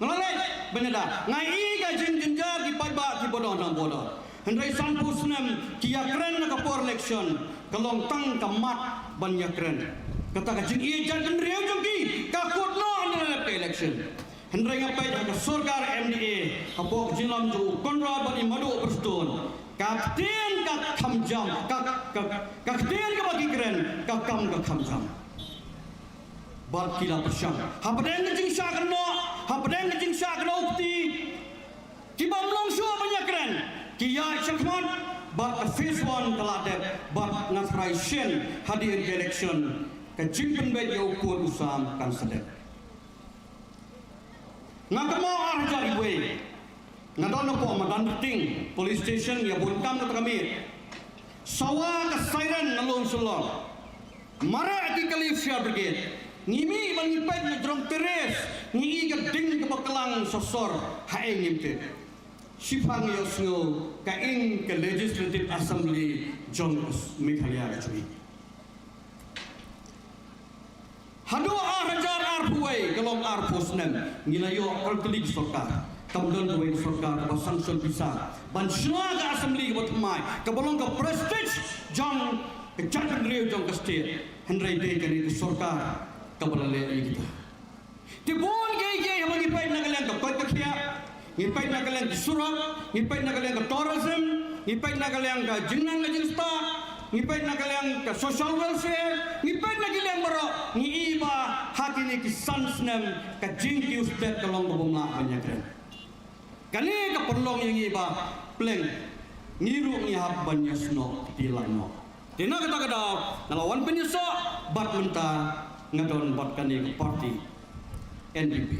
Nga la leh ban ïada, nga i ka jingjynjar ki paidbah kiba don ha border. Hynrei sanphew snem ki ïakren na ka por election, ka long tang ka mat ban ïakren. Kata ka jingïeit jaitbynriew jong ki ka kut noh ynda la dep ka election. Hynrei nga peit ha ka sorkar M D A, hapoh ka jingïalam jong u Conrad bad i Madu Prestone, ka ktien ka kham jam, ka, ka, ka ktien kaba ki kren ka kam ka kham jam. Bad ki la pyrshang, hapdeng ka jingshah kynnoh, hapdeng ka jingshah kynnoh u kti, ki bym long shuh ban ïakren, ki ïaid shakhmat. Bad ka phase one ka la dep, bad nga tharai shen hadien ka election, ka jingpynbeit ïa u pud u sam kan sa dep. Nga kynmaw ar hajar wei, nga don hapoh Madanrting Police Station, ïa bun kam na ka miet. Sawa ka siren na Lum Shillong. Mareh ki kali fire brigade. Ngi mih ban ngi peit na jrong terrace, ngi i ka ding kaba klang sosor, haei ngim tip. Shiphang ïohsngew ka ing ka Legislative Assembly jong Meghalaya ka jong ngi. Haduh ar hajar arphew wei, ka long arphew snem, ngi la ïoh kawei tylli ki sorkar. Kam don kawei ka sorkar kaba sanction pisa ban shna ka assembly kaba thymmai, kaba long ka prestige jong ka jaitbynriew jong ka state. Hynrei dei kane ka sorkar kaba la leh ïa kita. Te bun kiei kiei, haba ngi peit na ka liang ka koit ka khiah, ngi peit na ka liang ka surok, ngi peit na ka liang ka tourism, ngi peit na ka liang ka jingnang ka jingstad, ngi peit na ka liang ka social welfare, ngi peit na ki liang baroh, ngi i ba ha kine ki san snem ka jingkiew stet ka long kaba mlak ban ïakren. Kane ka pynlong ïa ngi ba pleng ngi ruh ngi hap ban ïasnoh kti lang noh. Te na kata ka daw nga la wan pynïasoh bad mynta nga don bad kane ka party N D P.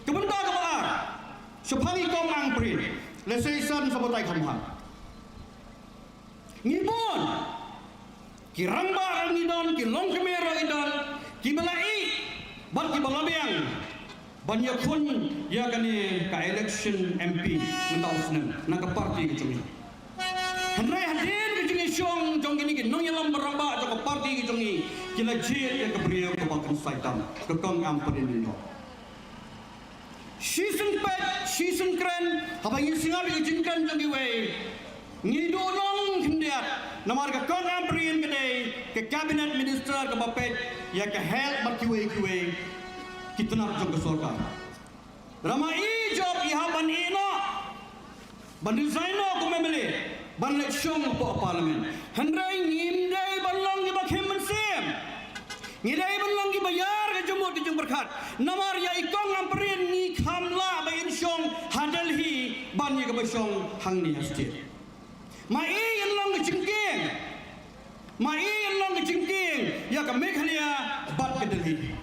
Ka bynta kaba ar, shaphang i Kong Ampareen, lehse i san sa batai kham bha. Ngi bun ki rangbah ngi don, ki longkmie ngi don, kiba la ïeh bad kiba la biang ban ïakhun ïa kane ka election M P mynta u snem na ka party ka jong ngi. Hynrei hadien ka jingïashong jong kine ki nongïalam ba rangbah jong ka party ka jong ngi, ki la jied ïa ka briew kaba kynsai tam, ka Kong Ampareen Lyngdoh. Shisien peit, shisien kren, haba ngi sngap ïa ka jingkren jong kiwei, ngi duh nong khyndiat, namar ka Kong Ampareen ka dei ka cabinet minister kaba peit ïa ka health bad kiwei kiwei ki tnat jong ka sorkar. Lada i jop i hap ban ïeh noh, ban resign noh kum M L A, ban leit shong hapoh Parliament. Hynrei ngim dei ban long kiba khim mynsiem. Ngi dei ban long kiba ïar ka jingmut ka jingpyrkhat. Namar ïa i Kong Ampareen ngi kham lah ba in shong ha Delhi ban ïa kaba shong hangne ha state. Ma i in long ka jingkieng. Ma i in long ka jingkieng ïa ka Meghalaya bad ka Delhi.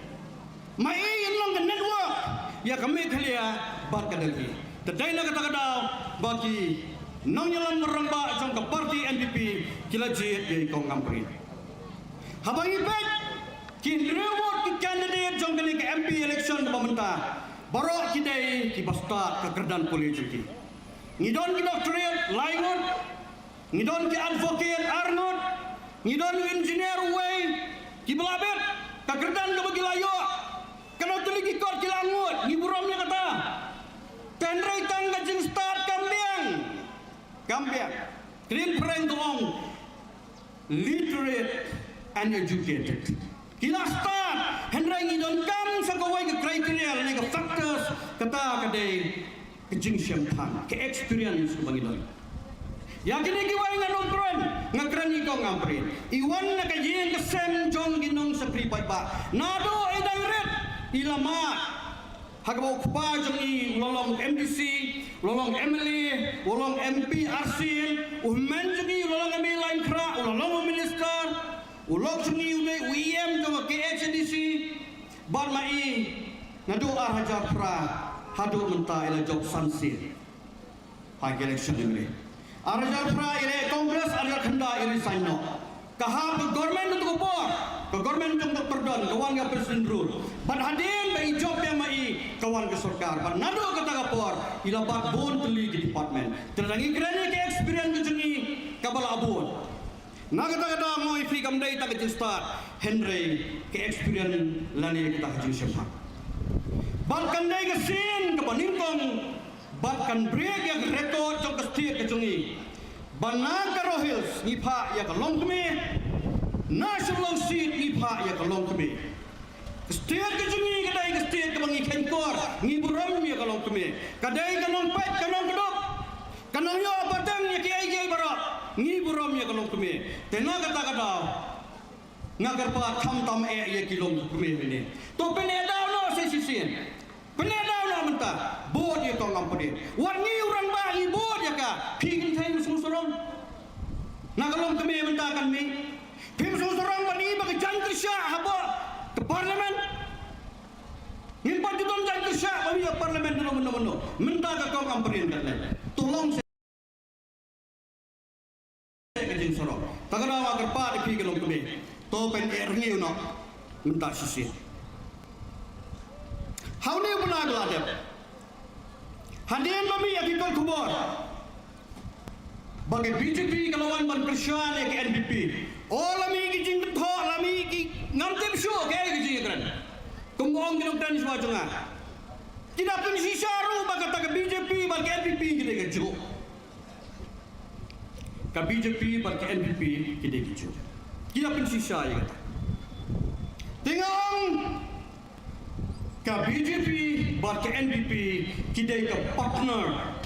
Ma i in long ka network ïa ka Meghalaya bad ka Delhi. Te dei na kata ka daw ba ki nongïalam ba rangbah jong ka party N D P ki la jied ïa i Kong Ampareen. Haba ngi peit ki hynriew ngut ki candidate jong kane ka M P election kaba mynta, baroh ki dei kiba stad ka kyrdan pule jong ki. Ngi don ki doctorate lai ngut, ngi don ki advocate ar ngut, ngi don u engineer uwei, kiba la bit ka kyrdan kaba ki la ïoh. Katno tylli ki kot ki la ngut, ngi burom ïa kata. Hynrei tang ka jingstad kam biang. Kam biang. Ka ktien phareng ka ong literate and educated. Ki la stad, hynrei ngi donkam sa kawei ka criteria lane ka factors, kata ka dei ka jingshem than, ka experience kaba ngi don. Ïa kine kiwei ngan ym kren, nga kren ïa i Kong Ampareen. I wan na ka ïing ka sem jong ki nongshakri paidbah. Naduh i dang rit i la mad ha kaba u kpa jong i u la long M D C, u la long M L A, u la long M P arsien, u hynmen jong i u la long M L A lain khra, u la long u minister, u lok jong i u dei u E M jong ka K H A D C. Bad ma i naduh ar hajar phra haduh mynta i la jop san sien ha ki election M L A. Ar hajar phra i leh Congress, ar hajar khyndai i resign noh. Ka hap ka government ha kato ka por, ka government jong Doctor Don, ka wan ka President Rule. Bad hadien ba i jop biang ma i, ka wan ka sorkar. Bad naduh kata ka por i la bat bun tylli ki department. Te lada ngi kren ïa ka experience ka jong i, kaba la bun. Na kata ka daw nga ong ïa phi, kam dei tang ka jingstad, hynrei ka experience lane kata ka jingshemphang. Bad kan dei ka sien kaba nyngkong bad kan break ïa ka record jong ka state ka jong ngi. Ba na Garo Hills ngi phah ïa ka longkmie, na Shillong seat ngi phah ïa ka longkmie. Ka state ka jong ngi ka dei ka state kaba ngi kheiñkor, ngi burom ïa ka longkmie. Ka dei ka nongpeit ka nongkdup, ka nongïoh pateng ïa kiei kiei baroh, ngi burom ïa ka longkmie. Te na kata ka daw nga kyrpad khamtam eh ïa ki longkmie hangne. To pyneh daw noh sa shisien. Pyneh daw noh mynta. Bud ïa Kong Ampareen. Wat ngi u rangbah ngi bud ïa ka. Phi kynthei phim sngewsarong. Na ka longkmie mynta kan mih. Phim sngewsarong ban i ba ka jan kyrshah hapoh ka parliament. Ngim pat ju don jan kyrshah ba mih ha parliament, no, no, no. Mynta ka Kong Ampareen kan leh. To long sa ka jingsarong. Ta ka daw nga kyrpad ïa phi ki longkmie. To pyneh rngiew noh mynta shisien. Ha une u bnai ba la dep, hadien ba mih ïa ki kol khubor ba ka B J P ka la wan ban kyrshan ïa ka N P P, o la mih ki jingkynthoh, la mih ki, ngam tip shuh kaei ka jingïakren. Kumba ong ki nongkren shuwa jong nga, ki da pynshisha ruh ba kata ka B J P bad ka N P P ki dei kajuh. Ka B J P bad ka N P P ki dei kajuh. Ki da pynshisha ïa kata. Te nga ong ka B J P bad ka N P P ki dei ka partner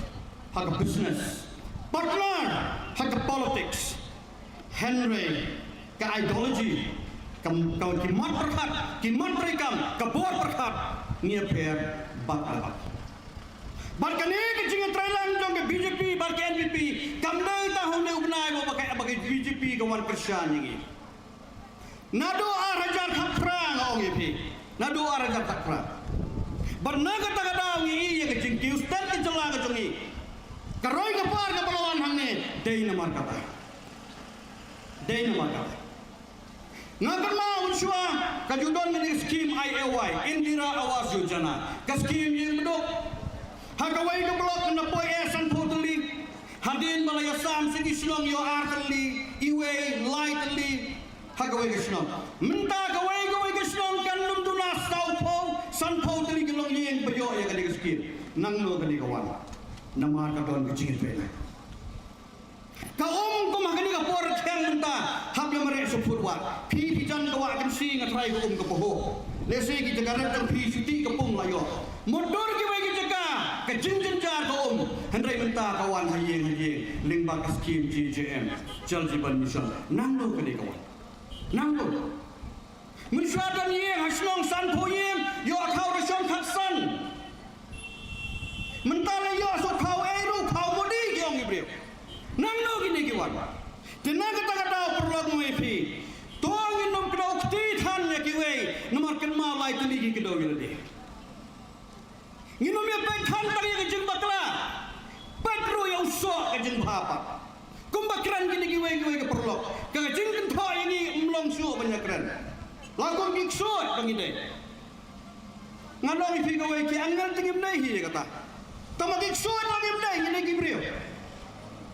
ha ka business, partner ha ka politics. Hynrei ka ideology, ka, ka, ki mat pyrkhat, ki mat treikam, ka bor pyrkhat, ngi ïapher bad bad. Bad kane ka jingïatreilang jong ka B J P bad ka N P P kam dei tang ha une u bnai ba ka, ba ka B J P ka wan kyrshan ïa ngi. Naduh ar hajar khatphra nga ong ïa phi. Naduh ar hajar khatphra. Bad na kata ka daw ngi i ïa ka jingkiew stet ka jylla ka jong ngi. Ka roi ka par kaba la wan hangne dei namar kata. Dei namar kata. Nga kynmaw mynshuwa ka ju don kane ka skim I A Y, Indira Awas Yojana, ka skim ïing baduk. Ha kawei ka block na poi eh sanphew tylli. Hadien ba la ïasam sa ki shnong ïoh ar tylli, iwei lai tylli. Ha kawei ka shnong. Mynta kawei kawei ka shnong kan nym duna sawphew, sanphew tylli ki longïing ba ïoh ïa kane ka skim. Nangno kane ka wan? Namar ka don ka jingïatreilang. Ka um kum ha kane ka por rkhiang mynta, hap ïa mareh sha phut wah. Phi phi jan ka wah kynsi nga tharai ka um ka pahuh. Lehse ki jaka rep jong phi shuti ka pung la ïoh. Mutdur kiwei ki jaka ka jingjynjar ka um. Hynrei mynta ka wan ha ïing ha ïing lyngba ka skim J J M, Jal Jeevan Mission. Nangno kane ka wan? Nangno? Mynshuwa don ïing ha shnong sanphew ïing, ïoh khaw ration khatsan. Mynta la ïoh shuh khaw ei ruh, khaw Modi ki ong ki briew. Nangno kine ki wan? Te na kata ka daw paralok, nga ong ïa phi, to ngin ym kdew kti than ïa kiwei, namar kynmaw lai tylli ki kdew ïa lade. Ngin ym ïa peit than tang ïa ka jingbakla. Peit ruh ïa u soh ka jingbha pat. Kumba kren kine kiwei kiwei ki paralok, ka jingkynthoh ïa ngi ym long shuh ban ïa kren. La kum ki ksuid ba ngi dei. Ngan ong ïa phi, kawei ki angel te ngim dei hi ïa kata. Tangba ki ksuid ba ngim dei, ngi dei ki briew.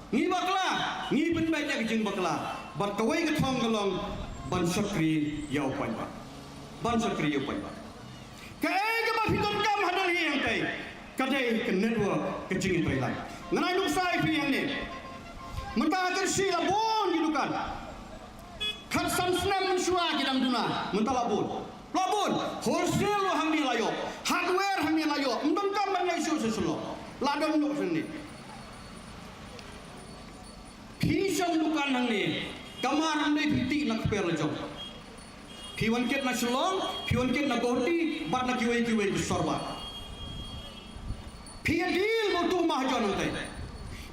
Ngi bakla, ngi pynbeit ïa ka jingbakla. Bad kawei ka thong ka long ban shakri ïa u paidbah. Ban shakri ïa u paidbah. Kaei kaba phi donkam ha Delhi hangtei ka dei ka network, ka jingïatreilang. Ngan ai nuksa ïa phi hangne. Mynta ha Kyrshi la bun ki dukan. Khatsan snem mynshuwa ki dang duna, mynta la bun. La bun. Wholesale ruh hangne la ïoh, hardware hangne la ïoh. Ym donkam ban leit shuh sha Shillong. La don noh hangne. Phi shong dukan hangne, ka mar ym dei phi tih na kper la jong. Phi wan kit na Shillong, phi wan kit na Guwahati bad na kiwei kiwei ki sor bah. Phi ïa deal bad utu u mahajon hangtei.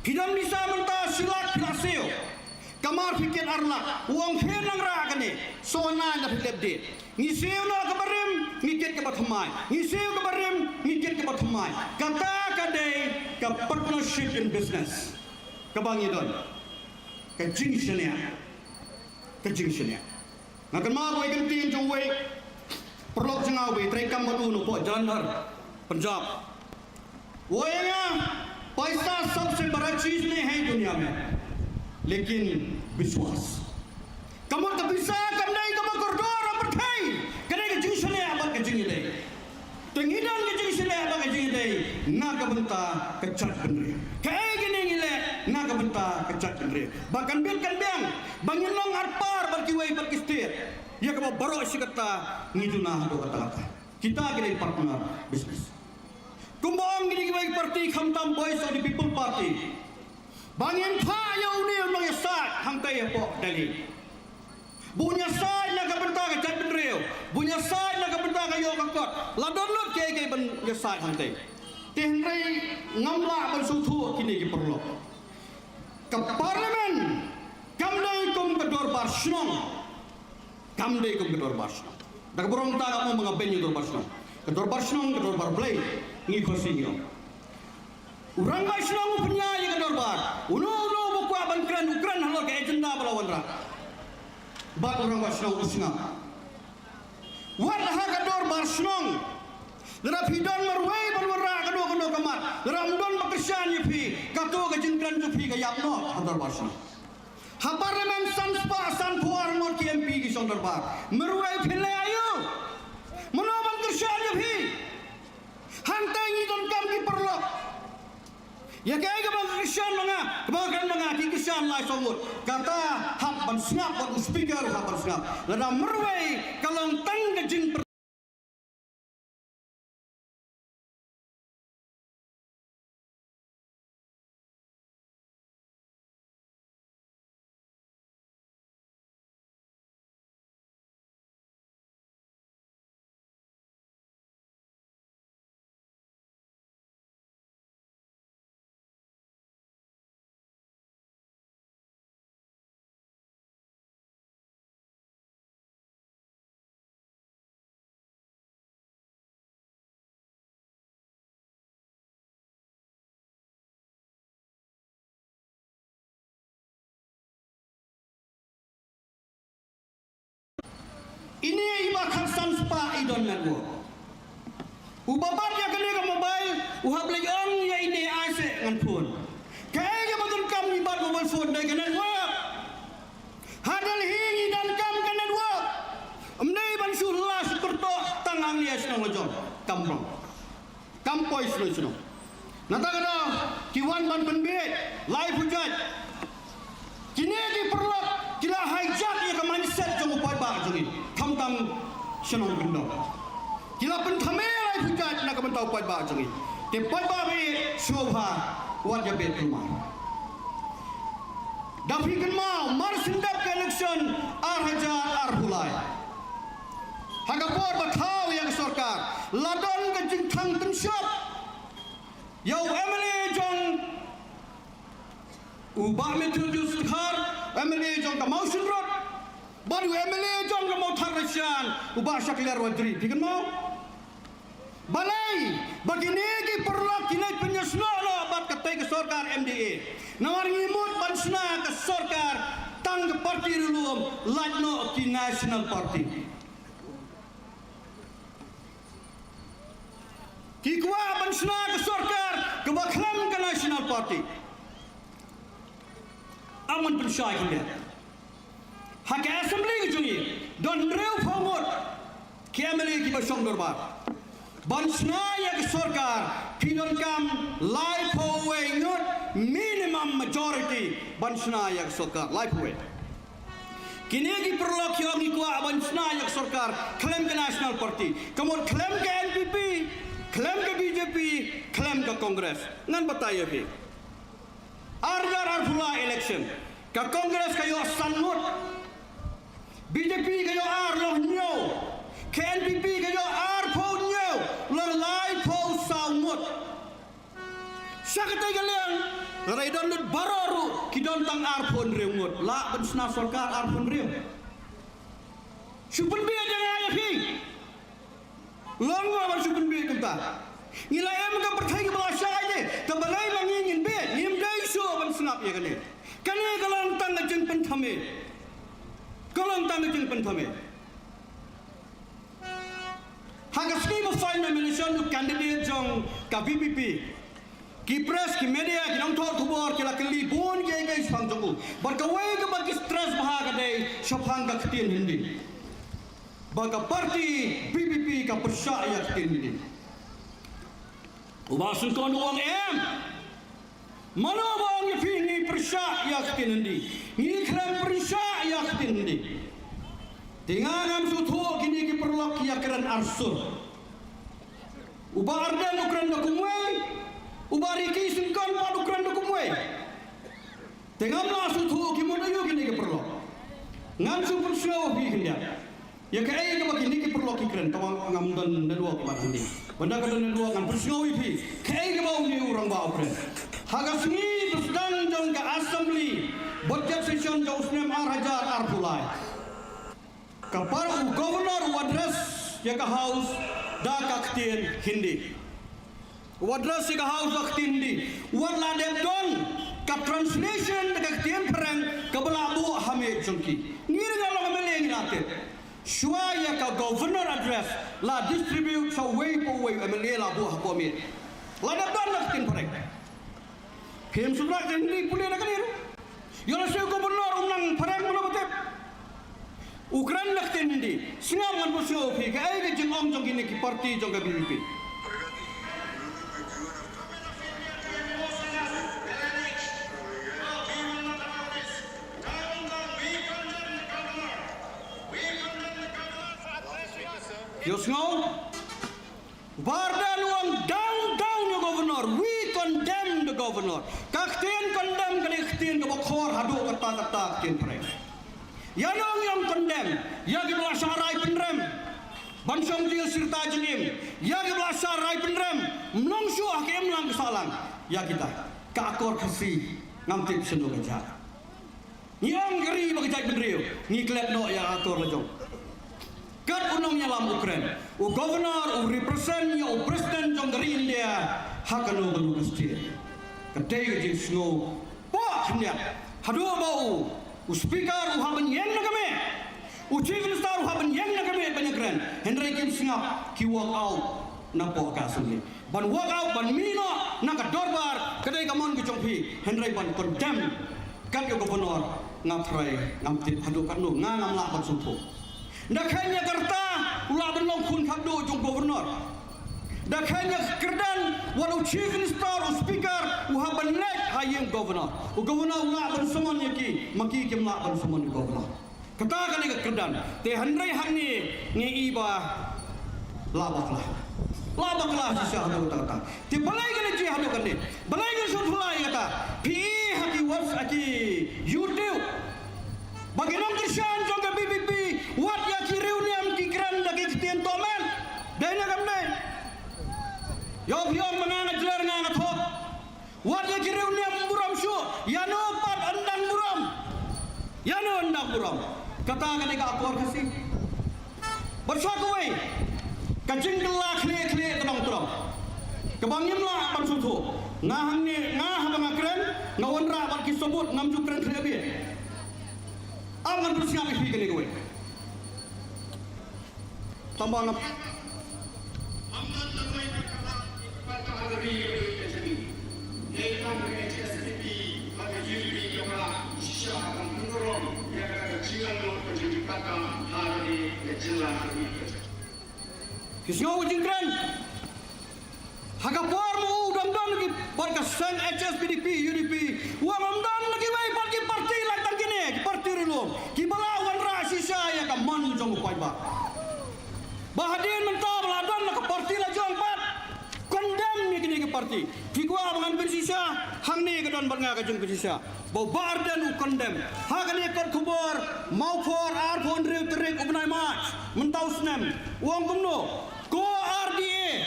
Phi don pisa mynta shi lak phi la siew. Ka mar phi kit ar lak. U ong phi nang rah kane. Sngewbha na phi leh dei. Ngi siew noh kaba rim, ngi kit kaba thymmai. Ngi siew kaba rim, ngi kit kaba thymmai. Kata ka dei ka partnership in business kaba ngi don. Ka jingshaniah. Ka jingshaniah. Nga kynmaw kawei ka ktien jong uwei u paralok jong nga, uwei u treikam bad u na pdeng Jalandhar, Punjab. Uwei u ong, "पैसा सबसे बड़ा चीज नहीं है दुनिया में, लेकिन विश्वास।" Ka mut ka pisa kam dei kaba kordor ha pyrthei, ka dei ka jingshaniah bad ka jingïadei. Te ngi don ka jing bynta ka jaitbynriew. Kaei kane ngi leh na ka bynta ka jaitbynriew? Ba kan bit kan biang, ba ngin long arpar bad kiwei pat ki state. Ïa kaba baroh shi katta ngi duna haduh katta katta. Kita ki dei partner business. Kumba ong kine kiwei ki party, khamtam Voice of the People Party, ba ngin phah ïa une u nongïasaid hangtei hapoh Delhi. Ba un ïasaid na ka bynta ka jaitbynriew, ba un ïasaid na ka bynta ka ïoh ka kot. La don lut kiei kiei ban ïasaid hangtei. Te hynrei ngam lah ban sngewthuh kine ki paralok. Ka Parliament kam dei kum ka dorbar shnong. Kam dei kum ka dorbar shnong. Da ka burom ta ka ong ba nga beiñ ïa dorbar shnong. Ka dorbar shnong, ka dorbar Blei. Ngi khot sing ïa u Rangbah Shnong u pynïaid ïa ka dorbar. Uno uno uba kwah ban kren, u kren halor ka agenda ba la wanrah. Bad u Rangbah Shnong u sngap. Wat ha ka dorbar shnong, lada phi don marwei ban wanrah kano kano ka mat, lada ym don ba kyrshan ïa phi, kato ka jingkren jong phi ka ïap noh ha dorbar shnong. Ha Parliament san spah sanphew ar ngut ki M P ki shong dorbar. Marwei phi leh aïu? Mano ban kyrshan ïa phi? Hangta ngi donkam ki paralok. Ïa kaei kaba kyrshan ma nga, kaba kren ma nga, ki kyrshan lai saw ngut. Kata hap ban sngap, bad u speaker hap ban sngap. Lada marwei ka long tang ka jingpyr- Ine i ba khatsan spah i don network. Uba bat ïa kane ka mobile u hap leit ong ïa ine, ai se ngan phone. Kaei kaba donkam i bat mobile phone dei ka network. Ha Delhi ngi donkam ka network. Ym dei ban shu la shu kyrtoh tang hangne shnong la jong. Kam rong. Kam poi shnong shnong. Nangta ka daw ki wan ban pynbiej laiphew jait. Kine ki paralok ki la hijack ïa ka mindset jong u paidbah jong ngi. Khamtam shnong kyndong. Ki la pynthame laiphew jait na ka bynta u paidbah jong ngi. Te paidbah ba ïeit sngewbha wat ïa beh kulmar. Da phi kynmaw mar shen dep ka election ar hajar arphew lai. Ha ka por ba thaw ïa ka sorkar la don ka jingthang tynshop ïa u M L A jong u Bah Methodius Dkhar, u M L A jong ka Mawshynrut, bad u M L A jong ka Mawthadraishan, u Bah Shakliar Warjri. Phi kynmaw? Balei ba kine ki paralok ki leit pynïasnoh noh bad katei ka sorkar M D A? Namar ngi mut ban shna ka sorkar tang ka party riewlum, lait noh ki national party. Ki kwah ban shna ka sorkar kaba khlem ka national party. Ym ban pynshai khyndiat. Ha ka assembly ka jong ngi don hynriewphew ngut ki M L A kiba shong dorbar. Ban shna ïa ka sorkar phi donkam laiphew wei ngut, minimum majority ban shna ïa ka sorkar, laiphew wei. Kine ki paralok ki ong ki kwah ban shna ïa ka sorkar khlem ka national party. Ka mut khlem ka N P P, khlem ka B J P, khlem ka Congress. Ngan batai ïa phi. Ar hajar arphew lai election, ka Congress ka ïoh san ngut, B J P ka ïoh ar, long hynñiew, ka N P P ka ïoh arphew hynñiew, long laiphew saw ngut. Sha katei ka liang, lada i don lut baroh ruh ki don tang arphew hynriew ngut. Lah ban shna sorkar arphew hynriew? Shu pynbiej ïa nga ïa phi. Long ba shu pynbiej kumta. Ngi la em ka pyrthei kaba la shai de, te balei ma ngi ngin biej? Ngim dei shuh ban sngap ïa kane. Kane ka long tang ka jingpynthame. Ka long tang ka jingpynthame. Ha ka sngi ba phai nomination u candidate jong ka V P P, ki press, ki media, ki nongthoh khubor ki la kylli bun kiei kiei shaphang jong u. Bad kawei kaba ki stress bha ka dei shaphang ka ktien Hindi. Ba ka party V P P ka pyrshah ïa ka ktien Hindi. U Bah Syngkon u ong em. Mano ba ong ïa phi ngi pyrshah ïa ka ktien Hindi? Ngi khlem pyrshah ïa ka ktien Hindi. Te nga ngam sngewthuh kine ki paralok ki ïakren arsur. U Bah Ardent u kren da kumwei, u Bah Ricky Syngkon pat u kren da kumwei. Te ngam lah sngewthuh ki mut aïu kine ki paralok. Ngan shu pynsngew ïa phi khyndiat ïa kaei kaba kine ki paralok ki kren, tangba ngam don network bad hangne. Ynda ka don network ngan pynsngew ïa phi kaei kaba une u rangbah u kren. Ha ka sngi ba sdang jong ka assembly budget session jong u snem ar hajar arphew lai, ka par u governor u address ïa ka house da ka ktien Hindi. U address ïa ka house da ka ktien Hindi. Wat la dep don ka translation da ka ktien Phareng kaba la buh ha miej jong ki. Ngi ruh ngi long MLA ngi la tip. Shuwa ïa ka governor address la distribute sha uwei pa uwei u MLA la buh hapoh miej. La dep don da ka ktien Phareng. Phim sngewthuh ktien Hindi pule na kane ruh. Ïoh lashai u governor u nang Phareng mano ba tip. U kren da ka ktien Hindi. Sngap ngan pynsngew ïa phi kaei ka jingong jong kine ki party jong ka VPP. Ïohsngew? Bah Ardent u ong down, down ïa u governor. We condemn the governor. Ka ktien condemn ka dei ka ktien kaba khor haduh katta katta ka ktien Phareng. Ïa no ngi ong condemn? Ïa kiba la shah rai pynrem ban shong jail shirta jingim. Ïa kiba la shah rai pynrem, ym long shuh ha ka imlang ka sahlang. Ïa kita, ka akor Khasi ngam tip shano ka jia. Ngi ong ka ri ba ka jaitbynriew, ngi klet noh ïa ka akor la jong. Kat u nongïalam u kren, u governor u represent ïa u president jong ka ri India ha kano kano ka state. Ka dei ka jingsngewpoh khyndiat haduh ba u, u speaker u hap ban ïeng na ka mih, u chief minister u hap ban ïeng na ka mih ban ïakren, hynrei kim sngap, ki walk out napoh ka assembly. Ban walk out, ban mih noh na ka dorbar, ka dei ka mon ka jong phi, hynrei ban condemn kat ïa u governor, nga trai ngam tip haduh katno, nga ngam lah ban sngewthuh. Da kheiñ ïa ka rta u lah ban long khun khatduh jong u governor. Da kheiñ ïa ka kyrdan wat u chief minister, u speaker u hap ban leit ha ïing u governor. U governor u lah ban summon ïa ki, ma ki kim lah ban summon ïa u governor. Kata ka dei ka kyrdan. Te hynrei hangne ngi i ba la bakla. La bakla shisha haduh katta katta. Te balei ka la jia haduh kane? Balei ka shu thlai kata? Phi i ha ki WhatsApp, ha ki YouTube ba ki nongkyrshan jong ka VPP wat ïa ki riewniam ki kren da ki ktien tohmet. Dei ne kam dei? Ïoh phi ong ma nga nga jler, nga nga thoh. Wat ïa ki riewniam burom shuh, ïa no pat ym dang burom. Ïa no ym dang burom. Kata ka dei ka akor Khasi. Bad sa kawei ka jingkylla khlieh khlieh tdong tdong kaba ngim lah ban sngewthuh. Nga hangne, nga haba nga kren nga wanrah bad ki sabut, ngam ju kren khlieh beit. Ap ngan pynsngap ïa phi kane kawei. Tangba nga Ki sngew ka jingkren. Ha ka por ma u dang don ki bad ka seng HSPDP, UDP, u ong ym don na kiwei pat ki parti, la tang kine ki parti ri lum kiba la wanrah shisha ïa ka mon jong u paidbah. Ba hadien mynta ba la don na ka parti la jong pat, condemn ïa kine ki parti. Phi kwah ba ngan pynshisha? Hangne ka don bad nga ka jingpynshisha ba u Bah Ardent u condemn ha kane ka kot khubor Mawphor, arphew hynriew tarik u bnai March mynta u snem. U ong kumno? Ko RDA,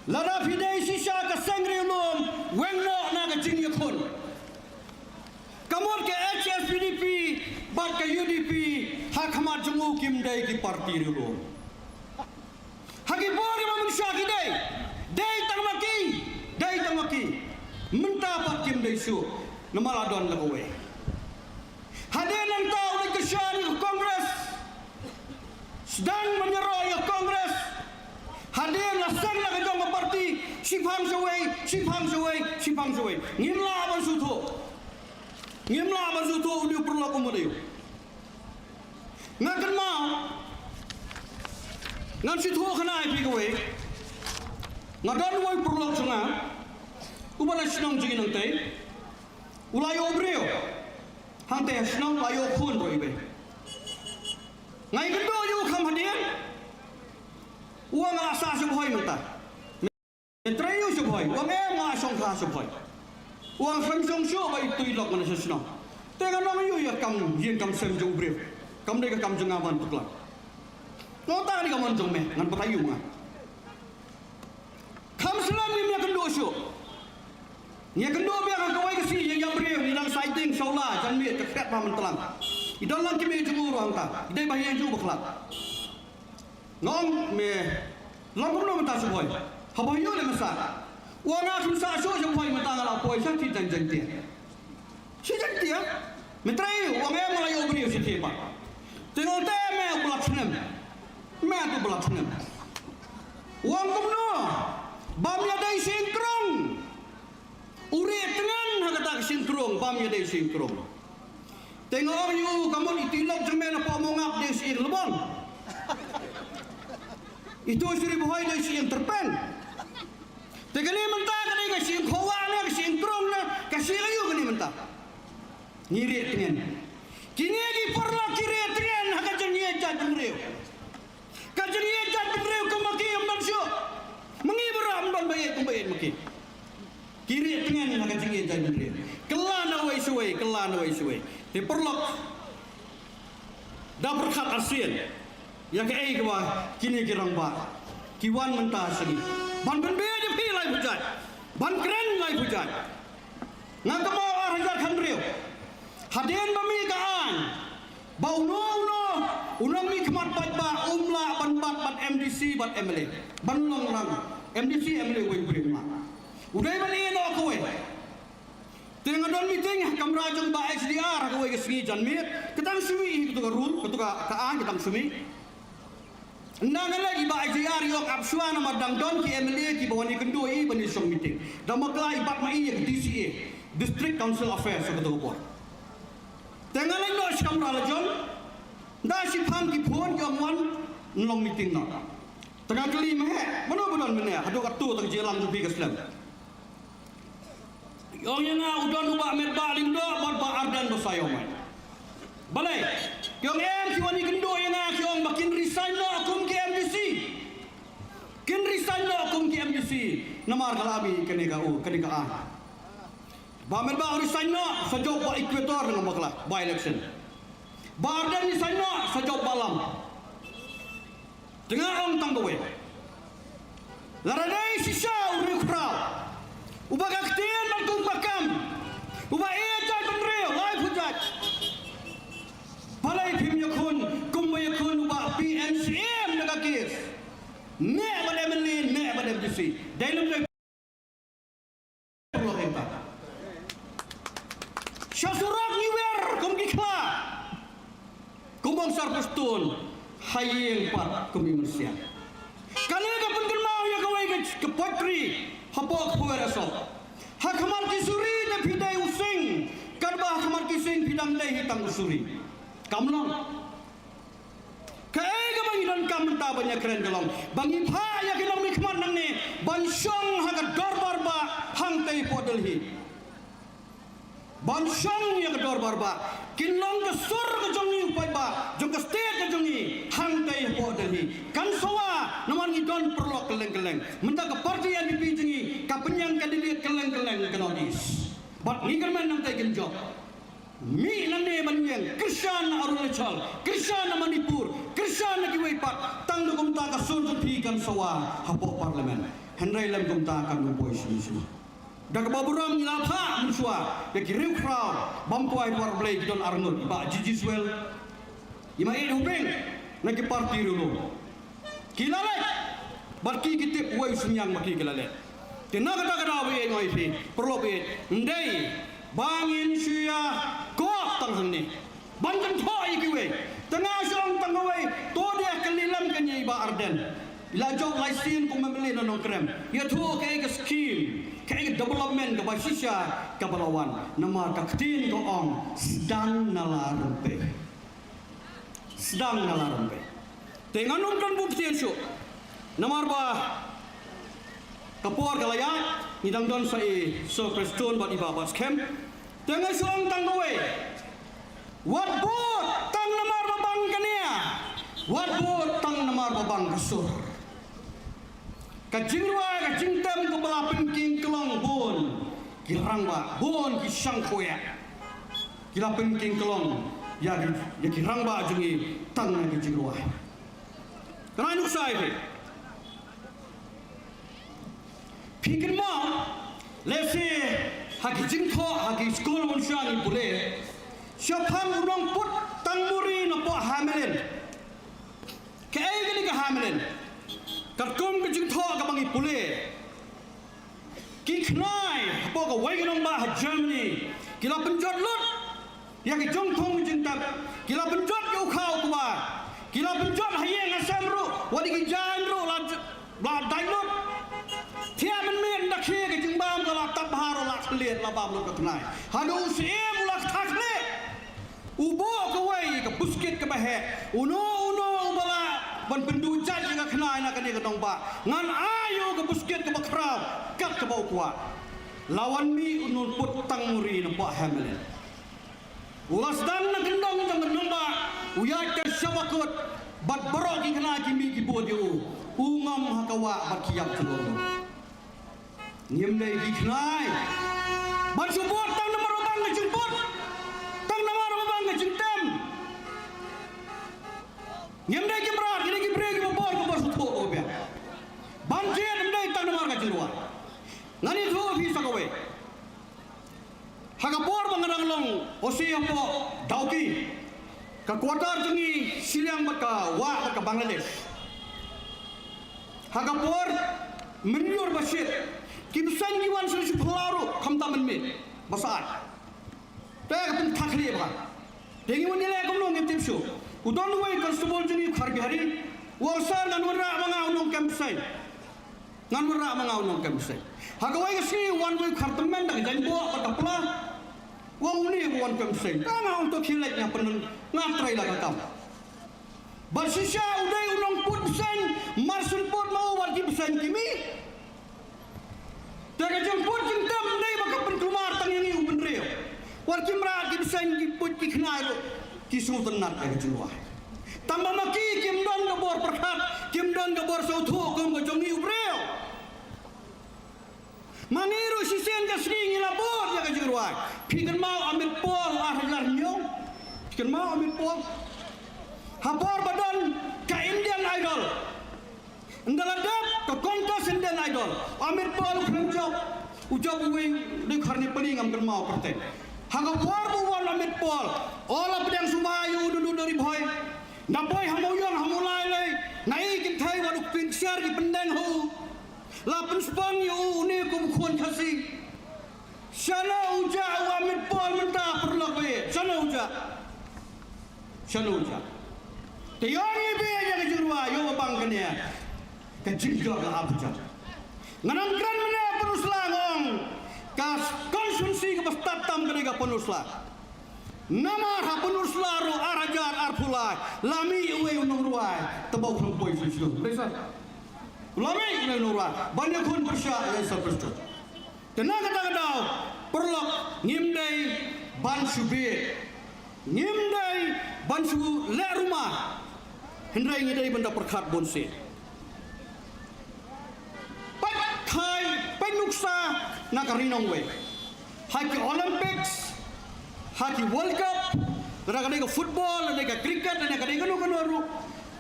lada phi dei shisha ka seng riewlum, weng noh na ka jingïakhun. Ka mut ka HSPDP bad ka UDP ha khmat jong u kim dei ki parti riewlum. Ha ki bor kiba mynshwa ki dei, dei tang ma ki, dei tang ma ki. Mynta pat kim dei shuh, namar la don la kawei. Hadien nangta u leit kyrshan ïa ka Congress, sdang ban ïaroh ïa ka Congress. Hadien la seng la ka jong ka parti, shipang shawei, shipang shawei, shipang shawei. Ngim lah ban sngewthuh. Ngim lah ban sngewthuh une u paralok u mut aïu. Nga kynmaw, ngan shu thoh khana ïa phi kawei. Nga don uwei u paralok jong nga uba na shnong jong ngi nangtei. U la ïoh briew. Hangtei ha shnong la ïoh khun ruh iwei. Nga ïakynduh ïa u kham hadien. U ong nga la sah sha Bhoi mynta. Me trei ïa u sha Bhoi. U ong em, nga la shongkha sha Bhoi. U ong khlem shong shuh ba i tu i lok ngan sha shnong. Te nga ong ïa u ïa kam ïing kam sem jong u briew. Kam dei ka kam jong nga ban tuklar. Nga ong tang ka dei ka mon jong me, ngan batai ïa u ma nga. Kham slem ngim ïakynduh shuh. Ngi ïakynduh biang ha kawei ka sngi ïa ïa briew, ngi dang saiting sha u la, janmiet ka kret ba myntlang. I don lang kmie jong u ruh hangta, i dei ba ïa jong u bakhlad. Nga ong me long kumno mynta sha Bhoi? Haba ïoh leh mynta. U ong nga khlem sah shuh sha Bhoi mynta, nga la poi sha ki jan Jaiñtia. Sha Jaiñtia? Me trei? U ong em, nga la ïoh briew sha ki ba. Te nga ong te me u ba la tnem. Me tu ba la tnem. U ong kumno? Bam ïadei sha ïing krong. U rieh tngen ha kata ka sha ïing krong, bam ïadei sha ïing krong. Te nga ong ïa u, ka mut i tu i lok jong me na Pohmawngap dei sha ïing lbong. I tu sha Ri Bhoi dei sha ïing tyrpeng. Te kane mynta ka dei ka sha ïing khaw wah ne ka sha ïing krong ne ka sha ïing aïu kane mynta? Ngi rieh tngen. Kine ki paralok ki rieh tngen ha ka jingïeit jaitbynriew. Ka jingïeit jaitbynriew kumba ki ym don shuh. Ma ngi baroh ym don ba ïeit kumba ïeit ma ki. Ki rieh tngen ha ka jingïeit jaitbynriew. Kylla na uwei sha uwei, kylla na uwei sha uwei. Te paralok, da pyrkhat arsien ïa kaei kaba kine ki rangbah ki wan mynta sha ngi ban pynbieit ïa phi laiphew jait, ban kren laiphew jait. Nga kynmaw ar hajar khathynriew, hadien ba mih ka aiñ ba uno uno u nongmihkhmat paidbah um lah ban bat bad M D C bad M L A, ban long lang M D C M L A uwei u briew ma u dei ban ïeh noh kawei. Te nga don meeting ha kamra jong Bah H D R ha kawei ka sngi janmiet, ka dang shu mih hi katu ka rule, katu ka aiñ ka dang shu mih. Ynda nga leit i Bah H D R i ong ap shuwa namar dang don ki M L A kiba wan ïakynduh ïa i ban ïashong meeting. Da ma kla i bat ma i ïa ka D C A, District Council Affairs, ha katu ka por. Te nga leit noh sha kamra la jong. Ynda shiphang ki phone ki ong wan, yn long meeting noh. Te nga kylli ma heh, mano ba don mynne, haduh katto ta ka jingïalang jong phi ka slem. Ki ong ïa nga u don u Bah Metbah Lyngdoh bad Bah Ardent Basaiawmoit. Balei? Ki ong em, ki wan ïakynduh ïa nga, ki ong ba kin resign noh kum ki M D C. Kin resign noh kum ki M D C. Namar ka la mih kane ka u, kane ka aiñ. Bah Metbah u resign noh sha jop Bah Equator, nga bakla by election. Bah Ardent u resign noh sha jop Bah Lam. Te nga ong tang kawei. Lada dei shisha u riewkhraw uba ka ktien bad kum ka kam, uba ïeit jaitbynriew laiphew jait, balei phim ïakhun kumba ïakhun u Bah P N Syiem da ka case? Neh bad M L A, neh bad M D C. Dei lem dei. Sha surok ngi wer kum ki khla, kum ong sar pustun, ha ïing pat kum i myrsiang. Kane ka pynkynmaw ïa kawei ka, ka poetry hapoh ka Phuwer Esop. Ha khmat ki suri te phi dei u sing, katba ha khmat ki sing phi dang dei hi tang u suri. Kam long. Kaei kaba ngi donkam mynta ban ïakren ka long ba ngi phah ïa ki nongmihkhmat nangne ban shong ha ka dorbar bah hangtei hapoh Delhi. Ban shong ïa ka dorbar bah, kin long ka sur ka jong ngi u paidbah jong ka state ka jong ngi hangtei hapoh Delhi. Kan sawa namar ngi don paralok kylleng kylleng. Mynta ka party N P P jong ngi ka pynïeng candidate kylleng kylleng ka North East. Bad ngi kyrmen nangtei kin jop. Mih nangne ban ïeng, kyrshan na Arunachal, kyrshan na Manipur, kyrshan na kiwei pat, tang da kumta ka sur jong phi kan sawa hapoh Parliament. Hynrei lem kumta kan ym poi shini shini. Da kaba burom ngi la phah mynshuwa ïa ki riewkhraw bam kwai dwar Blei ki don arngut, Bah G G Swell, i Ma Ïeit Hoping, na ki party riewlum. Ki la leit bad ki, ki tip uwei u synñiang ma ki, ki la leit. Te na kata ka daw ba ïeit, nga ong ïa phi paralok ba ïeit, ym dei ba ngin shu ïa kop tang hangne ban kynthoh ïa kiwei. Te nga shu ong tang kawei, to dei ka lilam kane i Bah Ardent. I la jop lai sien kum M L A na Nongkrem. Ïathuh kaei ka skim, kaei ka development kaba shisha kaba la wan. Namar ka ktien ka ong, sdang na la rympei. Sdang na la rympei. Te ngan ym don bun ktien shuh. Namar ba Ka por ka la ïaid, ngi dang don sa i Sir Prestone bad i Bah Batskhem. Te nga shu ong tang kawei. Wat bud tang namar ba bang ka nia. Wat bud tang namar ba bang ka sur. Ka jingrwai ka jingtem kaba la pynking klong bun ki rangbah, bun ki shangkhoiah. Ki la pynking klong ïa ki, ïa ki rangbah jong ngi tang ïa ki jingrwai. Kane nuksa ïa phi. Phi kynmaw, lehse ha ki jingthoh ha ki skul mynshwa ngi pule, shaphang u nongput tangmuri napoh Hamelin. Kaei kane ka Hamelin? Katkum ka jingthoh kaba ngi pule, ki khnai hapoh kawei ka nongbah ha Germany ki la pynjot lut ïa ki jingthung jingtep, ki la pynjot ïa u khaw u kba, ki la pynjot ha ïing ha sem ruh, wat ïa ki jaiñ ruh la j-, la dait lut. Thiah mynmiet ynda khie ka jingbam ka la tap bha ruh la khlieh, la bam lut ka khnai. Haduh u syiem u la kthah khlieh. U buh kawei ka buskit kaba heh. Uno uno uba lah ban pynduh jait ïa ka khnai na kane ka nongbah, ngan ai ïa u ka buskit kaba khraw kat kaba u kwah. La wan mih u nongput tangmuri napoh Hamelin. U la sdang na kyndong jong ka nongbah, u ïaid ka sha bakut bad baroh ki khnai ki mih ki bud ïa u. U ngam ha ka wah bad ki ïap jong u. Ngim dei ki khnai ban shu bud tang namar ba bang ka jingput, tang namar ba bang ka jingtem. Ngim dei ki mrad, ngi dei ki briew kiba bor, kiba shu thoh, oh, biang. Ban jied ym dei tang namar ka jingrwai. Ngan ïathuh ïa phi sa kawei. Ha ka por ba nga dang long O C hapoh Dawki, ka quarter jong ngi shiliang bad ka wah bad ka Bangladesh. Ha ka por mynjur ba shit, ki bseiñ ki wan sha shu phyllaw ruh khamtam mynmiet ba sah. Te ka pynthak khlieh bha. Te ngi wan ïaleh kumno ngim tip shuh. U don uwei u constable jong ngi u Khar Bihari, u ong sir ngan wanrah ma nga u nongkem bseiñ. Ngan wanrah ma nga u nongkem bseiñ. Ha kawei ka sngi wan uwei u khar tymmen da ka jaiñbok bad ka pla. U ong une u wan kem bseiñ. Te nga ong to khie leit nga pynlong, nga trei la ka kam. Bad shisha u dei u nongput bseiñ, mar shen put ma u wat ki bseiñ ki mih. Te ka jingput jingtem dei ba ka pynkulmar tang ïa ngi u bynriew. Wat ki mrad ki bseiñ ki put ki khnai ruh ki sngewtynnat ïa ka jingrwai. Tang ba ma ki kim don ka bor pyrkhat, kim don ka bor sngewthuh kum ka jong ngi u briew. Ma ngi ruh shisien ka sngi ngi la bud ïa ka jingrwai. Phi kynmaw Amit Paul ar hajar hynñiew? Phi kynmaw Amit Paul? Ha por ba don ka Indian Idol. Ynda la dep ka contest Indian Idol, Amit Paul u khlem jop, u jop uwei u dei khar Nepali ngam kynmaw kyrteng. Ha ka por ba u wan Amit Paul, o la pdiang sngewbha ïa u dei u dei Ri Bhoi. Na poi ha Mawïong ha Mawlai lei, na i kynthei wat u pynshar ki pyndeng ha u. La pynspang ïa u une kum u khun Khasi. Shano u jah u Amit Paul mynta paralok ba ïeit? Shano u jah? Shano u jah? Te ïoh ngi bieit ïa ka jingrwai, ïoh ba bang kane ka jingjop la ap jam. Nga nang kren mynne Pynursla, nga ong ka constituency kaba stad tam kane ka Pynursla. Namar ha Pynursla ruh ar hajar arphew lai la mih uwei u nongrwai, tang ba u khlem poi shisha. Dei sa? La mih uwei u nongrwai ban ïakhun pyrshah ïa i Sir Prestone. Te na kata ka daw, paralok, ngim dei ban shu bieit, ngim dei ban shu leh rumah, hynrei ngi dei ban da pyrkhat bunsien. Peit thai, peit nuksa na ka ri nongwei. Ha ki Olympics, ha ki World Cup, lada ka dei ka football, lada ka dei ka cricket, lada ka dei kano kano ruh,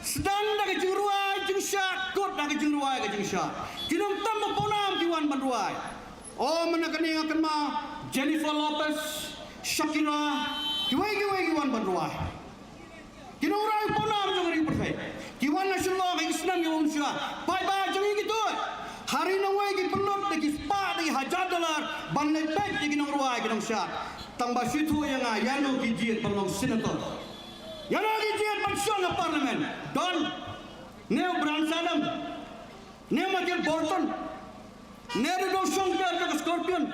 sdang da ka jingrwai jingshad, kut da ka jingrwai ka jingshad. Ki nongtem ba pawnam ki wan ban rwai. O, mynta kane nga kynmaw Jennifer Lopez, Shakira, kiwei kiwei ki wan ban rwai. Ki nongrwai pawnam jong ka ri pyrthei ki wan na Shillong ha ki snem kiba mynshwa. Paidbah jong ngi ki tuid ha ri nongwei ki pynlut da ki spah da ki hajar dollar ban leit peit ïa ki nongrwai ki nongshad. Tang ba shu ïathuh ïa nga, ïano ki jied ban long senator, ïano ki jied ban shong ha parliament? Don? Ne u Brian Sadam? Ne u Michael Bolton? Ne u Dodson Keith jong ka Scorpion?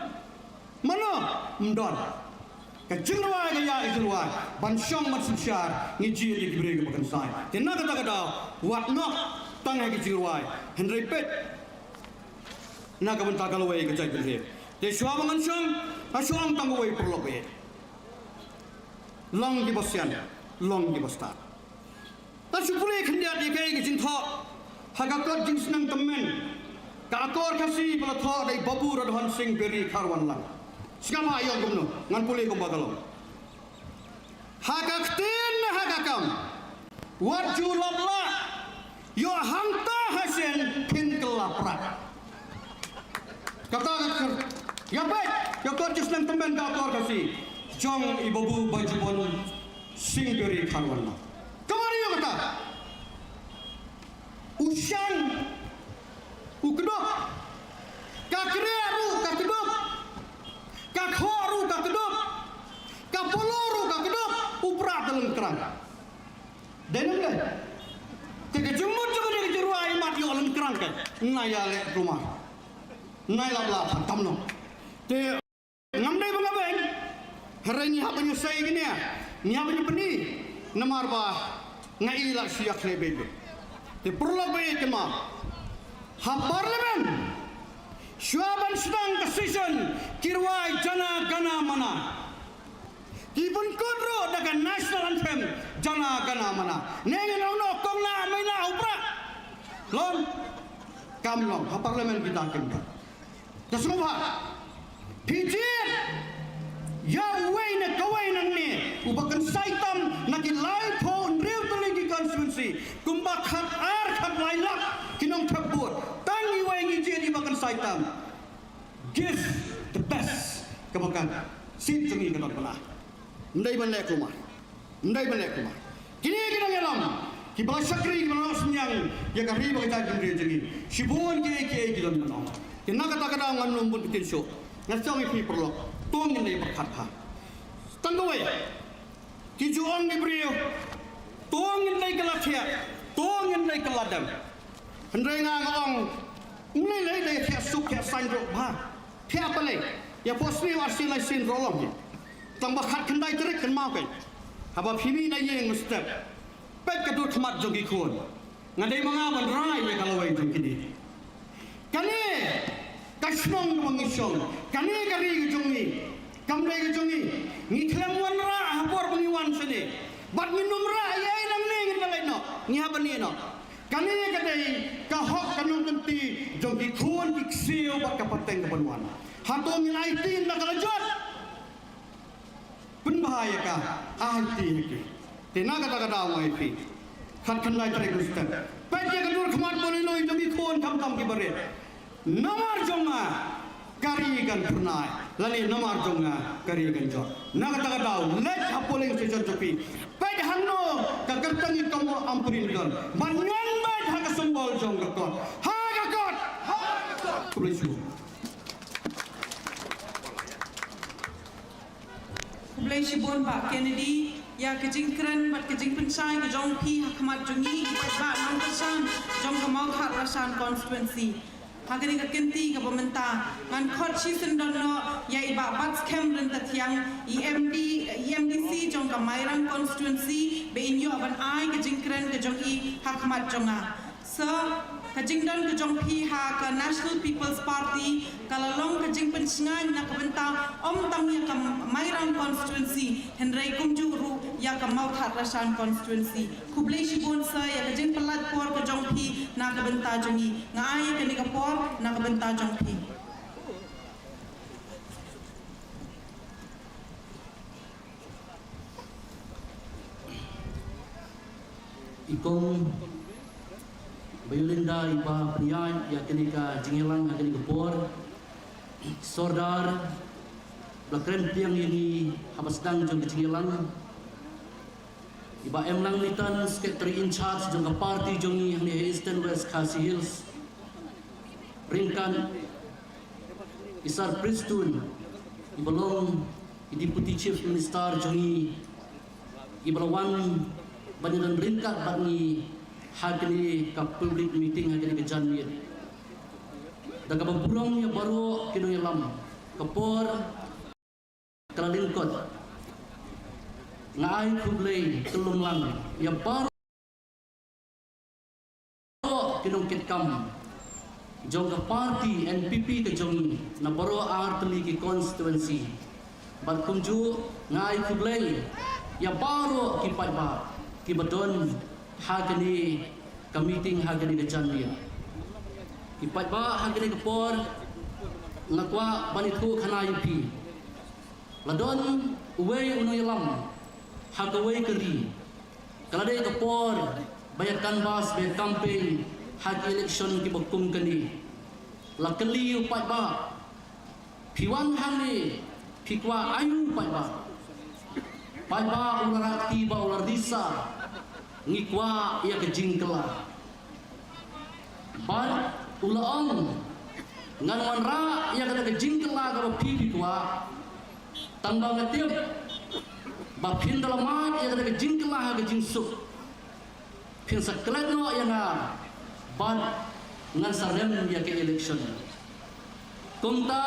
Mano? Ym don. Ka jingrwai ka ïa ka jingrwai ban shong ban synshar, ngi jied ïa ki briew kiba kynsai. Te na kata ka daw, wat noh tang ha ka jingrwai, hynrei peit Na ka bynta ka lawei ka jaitbynriew. Te shuwa ba ngan shong, nga shu ong tang kawei paralok eh. Long kiba sian, long kiba stad. Te shu pule khyndiat ïa kaei ka jingthoh ha ka kot jingsneng tymmen, ka Akor Khasi ba la thoh da i Babu Radhon Singh Beri Kharwanlang. Sngap ha ïa kumno, ngan pule kumba ka long. Ha ka ktien ne ha ka kam, wat ju lap lah, ïoh hangta hasien phin kylla prah. Kata ka khyr, ïa peit, ïa kot jingsneng tymmen ka Akor Khasi jong i Babu Bajubon Singh Beri Kharwanlang. Ka wan ïa kata. U shang u kdup. Ka kriah ruh ka kdup. Ka khoh ruh ka kdup. Ka polo ruh ka kdup. U prah da lyngkrang. Dei ne em dei? Te ka jingmut jong ka jingrwai mat ïoh lyngkrang ka. Nga ïaleh kulmar. Nga ïalap lap ha tam noh. Te ngam dei ba nga beiñ. Hynrei ngi hap ban ïasei kine. Ngi hap ban ïapyni. Namar ba nga i la shu ïakhleh beit. Te paralok baieit kynmaw. Ha Parliament, shuwa ban sdang ka session, ki rwai Jana Gana Mana. Ki pynkut ruh da ka National Anthem, Jana Gana Mana. Ne ngin ong noh kong na mei na u prah. Long. Kam long, ha Parliament kita kim don. Te sngewbha, phi jied ïa uwei ne kawei nangne uba kynsai tam na ki laiphew hynriew tylli ki constituency, kumba khat ar khat lai lak ki nongthep vote. Tang iwei ngi jied iba kynsai tam. Give the best. Kaba kan seat jong ngi ka don bynta. Ym dei ban leh kulmar. Ym dei ban leh kumar. Kine ki nongïalam kiba la shakri, kiba la noh synñiang ïa ka ri bad ka jaitbynriew jong ngi. Shibun kiei kiei ki don ban ong. Te na kata ka daw ngan ym bun ktien shuh. Nga shu ong ïa phi paralok, to ngin dei pyrkhat bha. Tang kawei, ki ju ong ki briew, to ngin dei kylla thiah, to ngin dei kylla dem. Hynrei nga nga ong, ym lei lei dei thiah suk thiah saiñ ruh bha. Thiah balei? Ïa phohsniew arsien laisien ruh long hi. Tang ba khatkhyndai tarik kynmaw kein. Haba phi mih na ïing mynstep, peit ka dur khmat jong ki khun. Nga dei ma nga ban rai ïa ka lawei jong kine. Kane ka shnong kaba ngi shong, kane ka ri ka jong ngi. Kam dei ka jong ngi. Ngi khlem wanrah ha por ba ngi wan shane. Bad ngin ym rah ïa ei nangne, ngin da leit noh. Ngi hap ban ïeh noh. Kane ka dei ka hok ka nongkynti jong ki khun ki ksiew bad ka pateng kaban wan. Hato ngin aiti na ka la jot? Pynbha ïa ka, aiti ha ki. Te na kata ka daw nga ong ïa phi, khatkhyndai tarik mynstep, peit ïa ka dur khmat ba lui lui jong ki khun khamtam kiba rit. Namar jong nga ka ri kan phyrnai, lane namar jong nga ka ri kan jot. Na kata ka daw leit ha polling station jong phi, peit hangno ka kyrteng i Kong Ampareen don, ban ñion beit ha ka symbol jong ka kot. Ha ka kot. Khublei shibun. Khublei shibun Bah Kennedy ïa ka jingkren bad ka jingpynshai ka jong phi ha khmat jong ngi, ki paidbah nongkyrshan jong ka Mawthadraishan constituency. Ha kane ka kynti kaba mynta, ngan khot shisyndon noh ïa i Bah Batskhem Ryntathiang, i M D, i M D C jong ka Mairang constituency, ba in ïoh ban ai ka jingkren ka jong i ha khmat jong nga. Sir, ka jingdon ka jong phi ha ka National People's Party ka la long ka jingpynshngaiñ na ka bynta ym tang ïa ka Mairang constituency, hynrei kumjuh ruh ïa ka Mawthadraishan constituency. Khublei shibun sir ïa ka jingpynlait por ka jong phi na ka bynta jong ngi. Nga ai ïa kane ka por na ka bynta jong phi. I Kong Bayolinda iba pynïaid ïa kane ka jingïalang ha kane ka por. Sordar ba la kren pdiang ïa ngi haba sdang jong ka jingïalang. I Bah Emlang Litan, Secretary in charge jong ka party jong ngi hangne ha Eastern West Khasi Hills. Ryngkat i Sir Prestone, iba long i Deputy Chief Minister jong ngi, iba la wan ban ïadon ryngkat bad ngi ha kane ka public meeting, ha kane ka janmiet. Da kaba burom ïa baroh ki nongïalam, ka por ka la lyngkot. Nga ai khublei kyllum lang ïa baroh ki nongkitkam jong ka party N P P ka jong ngi na baroh artylli ki constituency. Bad kumjuh nga ai khublei ïa baroh ki paidbah kiba don ha kane ka meeting, ha kane ka janmiet. Ki paidbah, ha kane ka por nga kwah ban ïathuh khana ïa phi. La don uwei u nongïalam ha kawei ka ri. Ka la dei ka por ba ïa canvass, ba ïa campaign ha ki election kiba kum kane. La kylli u paidbah, phi wan hangne phi kwah aïu paidbah? Paidbah u la rah kti bad u la risa, ngi kwah ïa ka jingkylla. Bad u la ong, ngan wanrah ïa kata ka jingkylla kaba phi phi kwah, tang ba nga tip ba phin da la mad ïa kata ka jingkylla ha ka jingsuk, phin sa klet noh ïa nga bad ngan sa rem ïa ka election. Kumta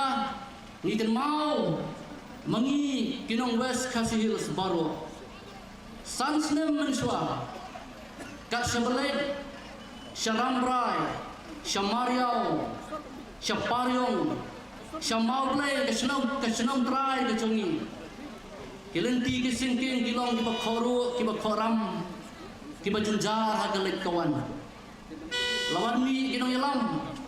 ngi kynmaw ma ngi ki nong West Khasi Hills baroh, san snem mynshuwa, kat sha Baleit, sha Rambrai, sha Mariaw, sha Pariong, sha Mawblei, ka shnong, ka shnong trai ka jong ngi, ki lynti ki syngkien ki long kiba khohruh, kiba khohram, kiba jynjar ha ka leit ka wan. La wan mih ki nongïalam,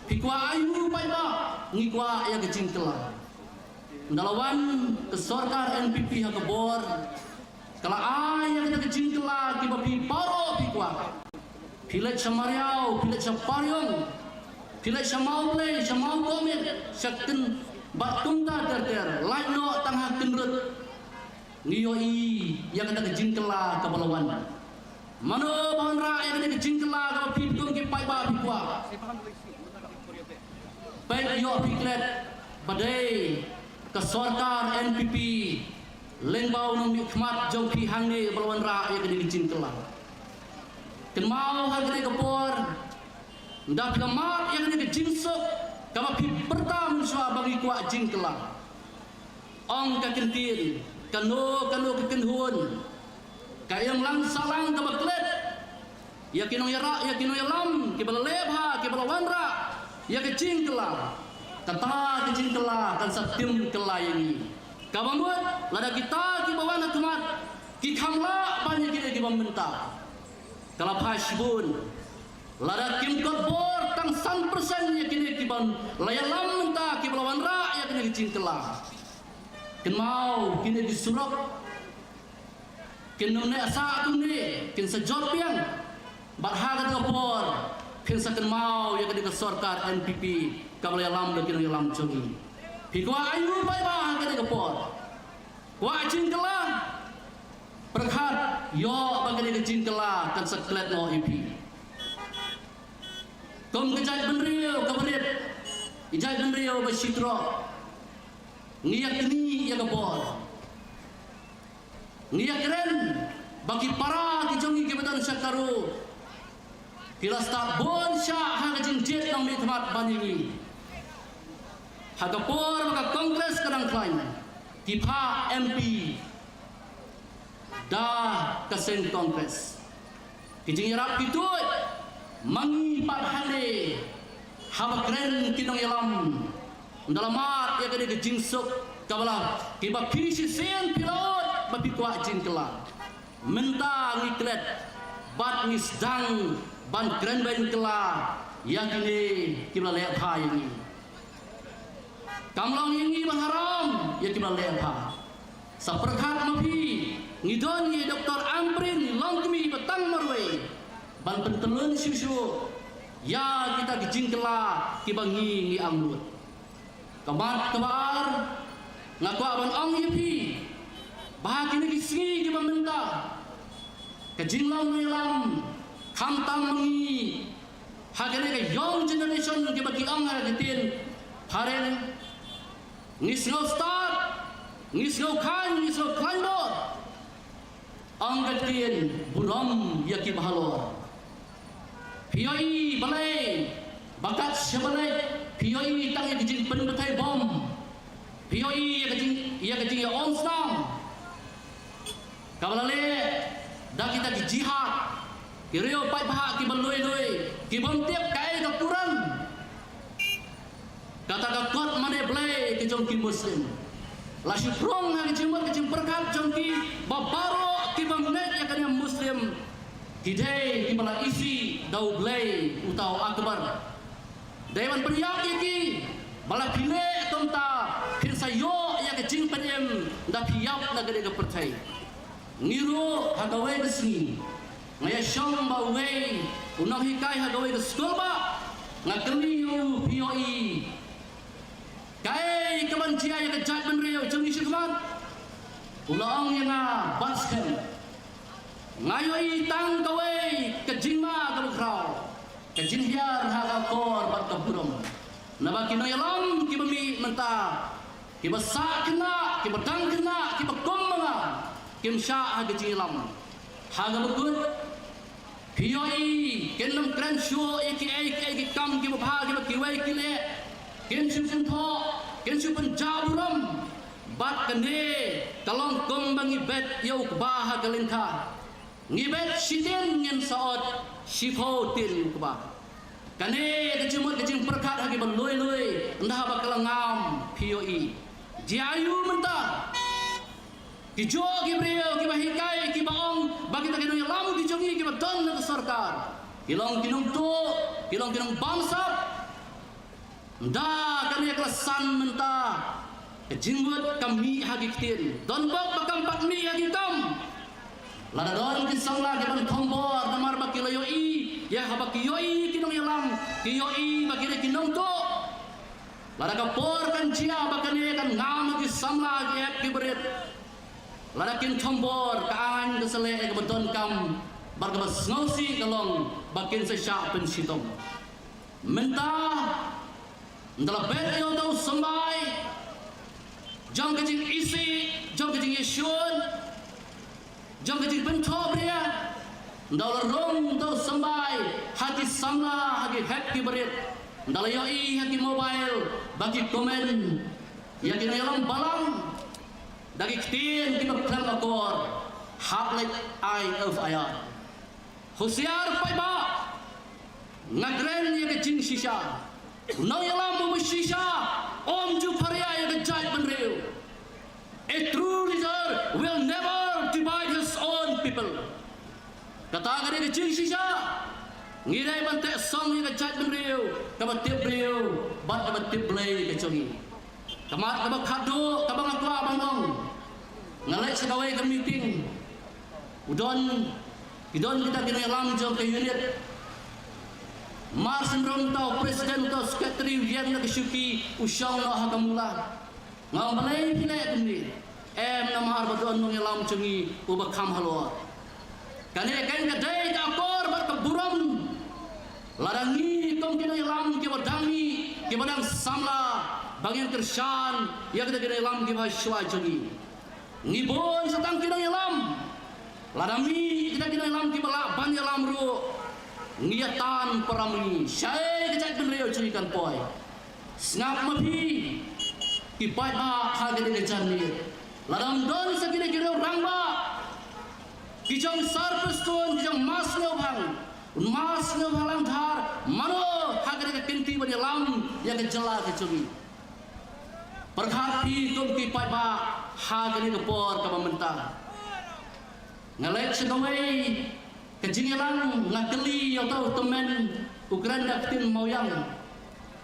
phi kwah aïu paidbah? Ngi kwah ïa ka jingkylla. Ynda la wan ka sorkar N P P ha ka bor, ka la ai ïa kata ka jingkylla kiba phi baroh phi kwah. Phi leit sha Mariaw, phi leit sha Pariong, phi leit sha Mawblei, sha Mawkmit, sha Kyn, bad kumta ter ter, lait noh tang ha Kynrut. Ngi ïohi ïa kata ka jingkylla kaba la wan. Mano ba wanrah ïa kata ka jingkylla kaba phi kum ki paidbah phi kwah? Peit, ïoh phi klet ba dei ka sorkar N P P lyngba u nongmihkhmat jong phi hangne ba la wanrah ïa kata ka jingkylla. Kynmaw ha kane ka por, ynda phi la mad ïa kane ka jingsuk kaba phi pyrta mynshuwa ba ngi kwah jingkylla. Ong ka ktien, kano kano ka kynhun ka ïeng lang sahlang kaba klet ïa ki nongïarap, ïa ki nongïalam kiba la leh bha, kiba la wanrah ïa ka jingkylla. Kata ka jingkylla kan sa tim kylla ïa ngi. Kaba mut lada kita kiba wan ha khmat ki kham lah ban ïa kine kiba mynta, ka la phai shibun. Lada kim kot bor tang san percent ïa kine kiban la ïalam mynta kiba la wanrah ïa kine ki jingkylla. Kynmaw kine ki surok kin ym neh sah kumne, kin sa jot biang. Bad ha kata ka por phin sa kynmaw ïa kane ka sorkar N P P kaba la ïalam da ki nongïalam jong ngi. Phi kwah aïu paidbah ha kane ka por? Kwah jingkylla? Pyrkhat ïoh ba kane ka jingkylla kan sa klet noh ïa phi. Kum ka jaitbynriew kaba rit, ka jaitbynriew ba shitroh, ngi ïa knieh ïa ka bor. Ngi ïa kren ba ki para ki jong ngi kiba don sha Garo ki la stad bun shah ha ka jingjied nongmihkhmat ban ïa ngi. Ha ka por ba ka Congress ka dang khlaiñ, ki phah M P da ka seng Congress. Ki jingïarap ki tuid, ma ngi pat hangne haba kren ki nongïalam. Ynda la mad ïa kane ka jingsuk kaba la, kiba phi shisien phi la ud ba phi kwah jingkylla. Mynta ngi klet bad ngi sdang ban kren ban kylla ïa kine kiba la leh bha ïa ngi. Kam long ïa ngi ban haram ïa kiba la leh bha. Sa pyrkhat ma phi, ngi don ïa Doctor Ampareen Longkmie ba tang marwei ban pyntyllun shuh shuh ïa kita ki jingkylla kiba ngi ngi angnud. Ka mat kaba ar, nga kwah ban ong ïa phi ba ha kine ki sngi kiba mynta, ka jinglong ïalam khamtam ma ngi ha kane ka young generation kiba ki ong ha ka ktien phareng, ngi sngew stad, ngi sngew khlaiñ, ngi sngew khlaiñ bor. Ong ka ktien burom ïa kiba halor. Phi ïohi balei ba kat sha balei phi ïohi tang ïa ka jingpynbthei bom, phi ïohi ïa ka jing, ïa ka jingïaom snam kaba la leh da kita ki jihad, ki riew paidbah kiba lui lui, ki bym tip kaei ka kuran. Kata ka kot mane Blei ka jong ki Muslim. La shu prong ha ka jingmut ka jingpyrkhat jong ki ba baroh kiba ngeit ïa ka niam Muslim ki dei kiba la isih da u Blei uta u Akbar. Dei ban pynïap ïa ki ba la phi leh kumta phin sa ïoh ïa ka jingpynim da phi ïap na ka dei ka pyrthei. Ngi ruh ha kawei ka sngi nga ïa shong bad uwei u nonghikai ha kawei ka skul ba nga kylli ïa u, phi ïohi kaei kaban jia ïa ka jaitbynriew jong ngi shakhmat? U la ong ïa nga, Batskhem, nga ïohi tang kawei ka jingma kaba khraw, ka jinghiar ha ka akor bad ka burom. Naba ki nongïalam kiba mih mynta, kiba sah khynnah, kiba dang khynnah, kiba kum ma nga, kim shah ha ka jingïalam. Ha kaba kut, phi ïohi kin nym kren shuh ïa kiei kiei ki kam kiba bha kiba kiwei ki leh. Kin shu kynthoh, kin shu pynjah burom. Bad kane ka long kumba ngi bet ïa u kba ha ka lyngkha. Ngi bet shiteng ngin sa ot shiphew teng u kba. Kane ka jingmut ka jingpyrkhat ha kiba lui lui, ynda haba ka la ngam, phi ïohi. Jia aiu mynta? Ki juh ki briew kiba hikai, kiba ong ba kita ki nongïalam ki jong ngi kiba don na ka sorkar ki long ki nongtuh, ki long ki nongbamsap. Ynda kane ka la san mynta, ka jingmut ka mih ha ki ktien, don bok ba kam pat mih ha ki kam. Lada don ki samla kiban thombor namar ba ki la ïohi ïa kaba ki ïohi ki nongïalam, ki ïohi ba ki dei ki nongtuh. Lada ka por kan jia ba kane kan ngam ha ki samla, ha ki hep ki barit, lada kin thombor, ka aiñ ka sa leh ïa kaba donkam bad kaba sngewsih ka long ba kin sa shah pynshitom. Mynta ynda la bet ïa uta u symbai jong ka jingisih, jong ka jingïashun, jong ka jingpynthohbria, ynda la rung uta u symbai ha ki samla, ha ki hep ki barit, ynda la ïohi ha ki mobile ba ki comment ïa ki nongïalam balang da ki ktien kiba khlem akor, hap leit ai F I R. Husiar paidbah, nga kren ïa ka jingshisha. U nongïalam uba shisha um ju pharia ïa ka jaitbynriew. A true leader will never divide his own people. Kata ka dei ka jingshisha. Ngi dei ban teh song ïa ka jaitbynriew kaba tip briew bad kaba tip Blei ka jong ngi. Ka mat kaba khatduh kaba nga kwah ban ong, nga leit sha kawei ka meeting. U don, ki don kita ki nongïalam jong ka unit. Mar syn rong uta u president, uta u secretary u ïeng na ka shuki, u shong noh ha ka mula. Nga ong, balei phi leh kumne? Em, namar ba don nongïalam jong ngi uba kham halor. Kane ka dei ka akor bad ka burom. Lada ngi kum ki nongïalam kiba dang mih, kiba dang samla, ba ngin kyrshan ïa kita ki nongïalam kiba shuwa jong ngi. Ngi bun sa tang ki nongïalam. Lada mih kita ki nongïalam kiba lah ban ïalam ruh, ngi ïa tan para ma ngi. Shaei ka jaitbynriew jong ngi kan poi? Sngap ma phi, ki paidbah ha kane ka janmiet. Lada ym don sa kine ki riew rangbah, ki jong Sar Prestone, ki jong Mass Sniawbhalang, Mass Sniawbhalang Dhar, mano ha kane ka kynti ban ïalam ïa ka jylla ka jong ngi? Pyrkhat phi kum ki paidbah ha kane ka por kaba mynta. Nga leit sha kawei ka jingïalang, nga kylli ïa uta u tymmen u kren da ka ktien Mawïang.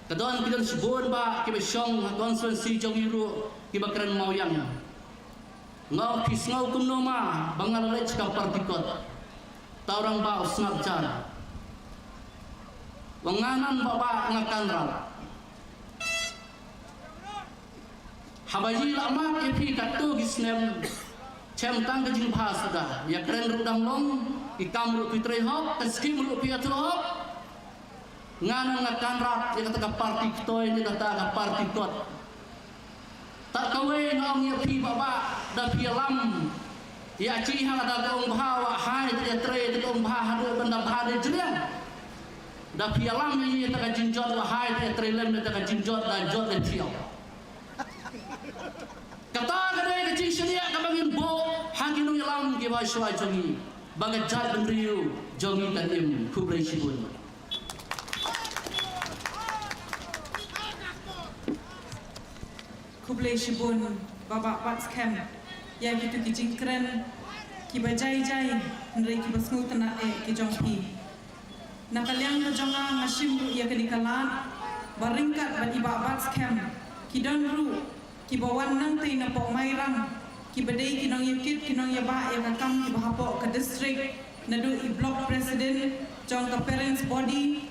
Ka don, ki don shibun bah kiba shong ha constituency jong ngi ruh kiba kren Mawïang. Nga ong, phi sngew kumno ma ba nga la leit sha ka party kot? Uta u rangbah u sngap jar. Ong, nga nan bah, bah nga Conrad. Haba ngi la mad ïa phi katto ki snem, shem tang ka jingbha suda, ïa kren ruh dang long, ki kam ruh phi trei hok, ka skim ruh phi ïathuh hok. Nga nan nga Conrad ïa kata ka party ktoi ne kata ka party kot. Tat kawei nga ong ïa phi bah, bah, da phi ïalam ïa shi ha kata ka ong bha, wahai te ïatrei, kata ka ong bha haduh ban da bha ne jriang. Da phi ïalam ïa kata ka jingjot, wahai te ïatrei lem, kata ka jingjot da jot ne thiaw. Kata ka dei ka jingshaniah kaba ngin buh ha ki nongïalam kiba shuwa jong ngi, ba ka jaitbynriew jong ngi kan im. Khublei shibun. Khublei shibun, Bah Batskhem, ïa kito ki jingkren kiba jai jai, hynrei kiba sngewtynnat eh ki jong phi. Na ka liang ka jong nga, nga shim ruh ïa kane ka lad ba ryngkat bad i Bah Batskhem ki don ruh kiba wan nangtei na Pokmairang, kiba dei ki nongïakit ki nongïabah ïa ka kam kiba hapoh ka district, naduh i block president jong ka parents body,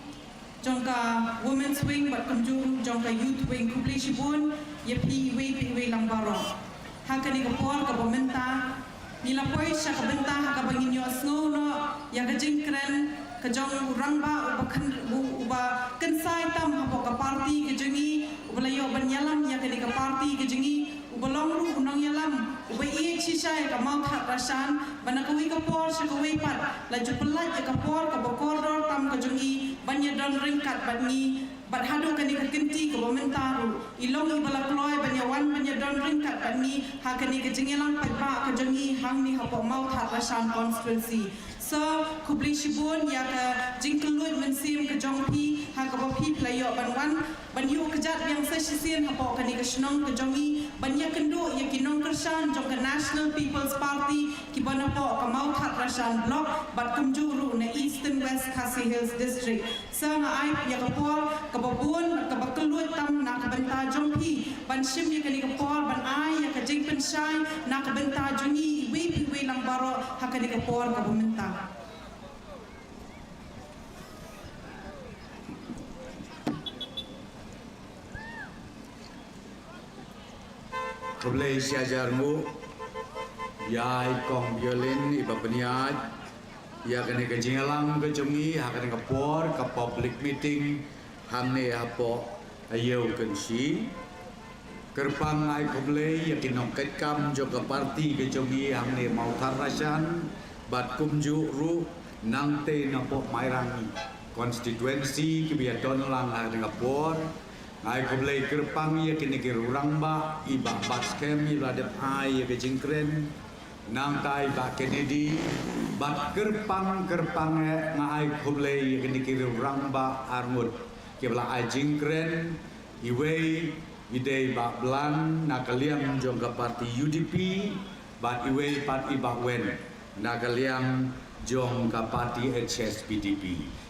jong ka women's wing bad kumjuh ruh jong ka youth wing. Khublei shibun ïa phi iwei pa iwei lang baroh. Ha kane ka por kaba mynta, ngi la poi sha ka bynta ha kaba ngin ïohsngew noh ïa ka jingkren ka jong u rangbah uba kyn-, u-, uba kynsai tam hapoh ka party ka jong ngi, uba la ïoh ban ïalam ïa kane ka party ka jong ngi, uba long ruh u nongïalam uba ïeit shisha ïa ka Mawthadraishan, ba na kawei ka por sha kawei pat la ju pyllait ïa ka por kaba kordor tam ka jong ngi ban ïadon ryngkat bad ngi. Bad haduh kane ka kynti kaba mynta ruh i long iba la kloi ban ïawan ban ïadon ryngkat bad ngi ha kane ka jingïalang paidbah ka jong ngi hangne hapoh Mawthadraishan constituency. So, khublei shibun ïa ka jingkylluid mynsiem ka jong phi ha kaba phi la ïoh ban wan ban ïuh kjat biang sa shisien hapoh kane ka shnong ka jong ngi ban ïakynduh ïa ki nongkyrshan jong ka National People's Party kiba na hapoh ka Mawthadraishan block bad kumjuh ruh na Eastern West Khasi Hills District. Sa nga ai ïa ka por kaba bun kaba kylluid tam na ka bynta jong phi ban shim ïa kane ka por ban ai ïa ka jingpynshai na ka bynta jong ngi iwei pa iwei lang baroh ha kane ka por kaba mynta. Khublei shihajar nguh ïa i Kong Biolin iba pynïaid ïa kane ka jingïalang ka jong ngi ha kane ka por ka public meeting hangne hapoh Aïew Kynshi. Kyrpang ai khublei ïa ki nongkit kam jong ka party ka jong ngi hangne Mawthadraishan bad kumjuh ruh nangtei na Pokmairang constituency kiba ïadon lang ha kane ka por. Ai khublei kyrpang ïa kine ki rangbah, i Bah Batskhem iba la dep ai ïa ka jingkren, nangta i Bah Kennedy, bad kyrpang kyrpang eh nga ai khublei ïa kine ki rangbah arngut kiba la ai jingkren, iwei i dei Bah Blan na ka liang jong ka party U D P, bad iwei pat i Bah Wen na ka liang jong ka party H S P D P.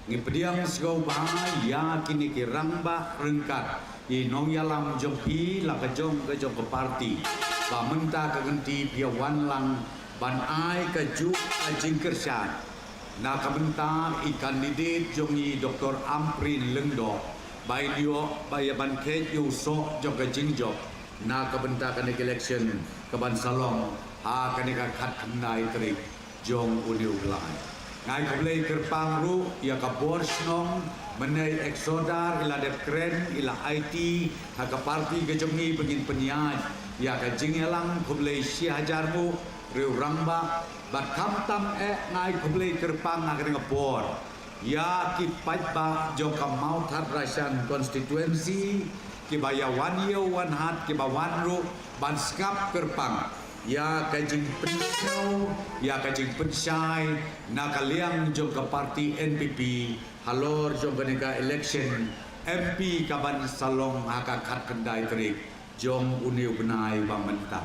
Ngi pdiang sngewbha ïa kine ki rangbah ryngkat i nongïalam jong phi la ka jong ka jong ka party ba mynta ka kynti phi ïa wan lang ban ai ka juk ka jingkyrshan na ka bynta i candidate jong i Doctor Ampareen Lyngdoh ba in ïoh ba ïa ban kheit ïa u soh jong ka jingjop na ka bynta kane ka election ka ban sa long ha kane ka khatkhyndai tarik jong une u Blai. Nga ai khublei kyrpang ruh ïa ka bor shnong, mynne i Exodar i la dep kren, i la aiti ha ka party ka jong ngi ba ngin pynïaid ïa ka jingïalang. Khublei shihajar nguh ri u rangbah, bad khamtam eh nga ai khublei kyrpang ha kane ka por ïa ki paidbah jong ka Mawthadraishan constituency kiba ïa wan ïew wan hat, kiba wan ruh ban sngap kyrpang ïa ka jingpynsngew, ïa ka jingpynshai na ka liang jong ka party N P P halor jong kane ka election M P ka ban sa long ha ka khatkhyndai tarik jong une u bnai ba mynta.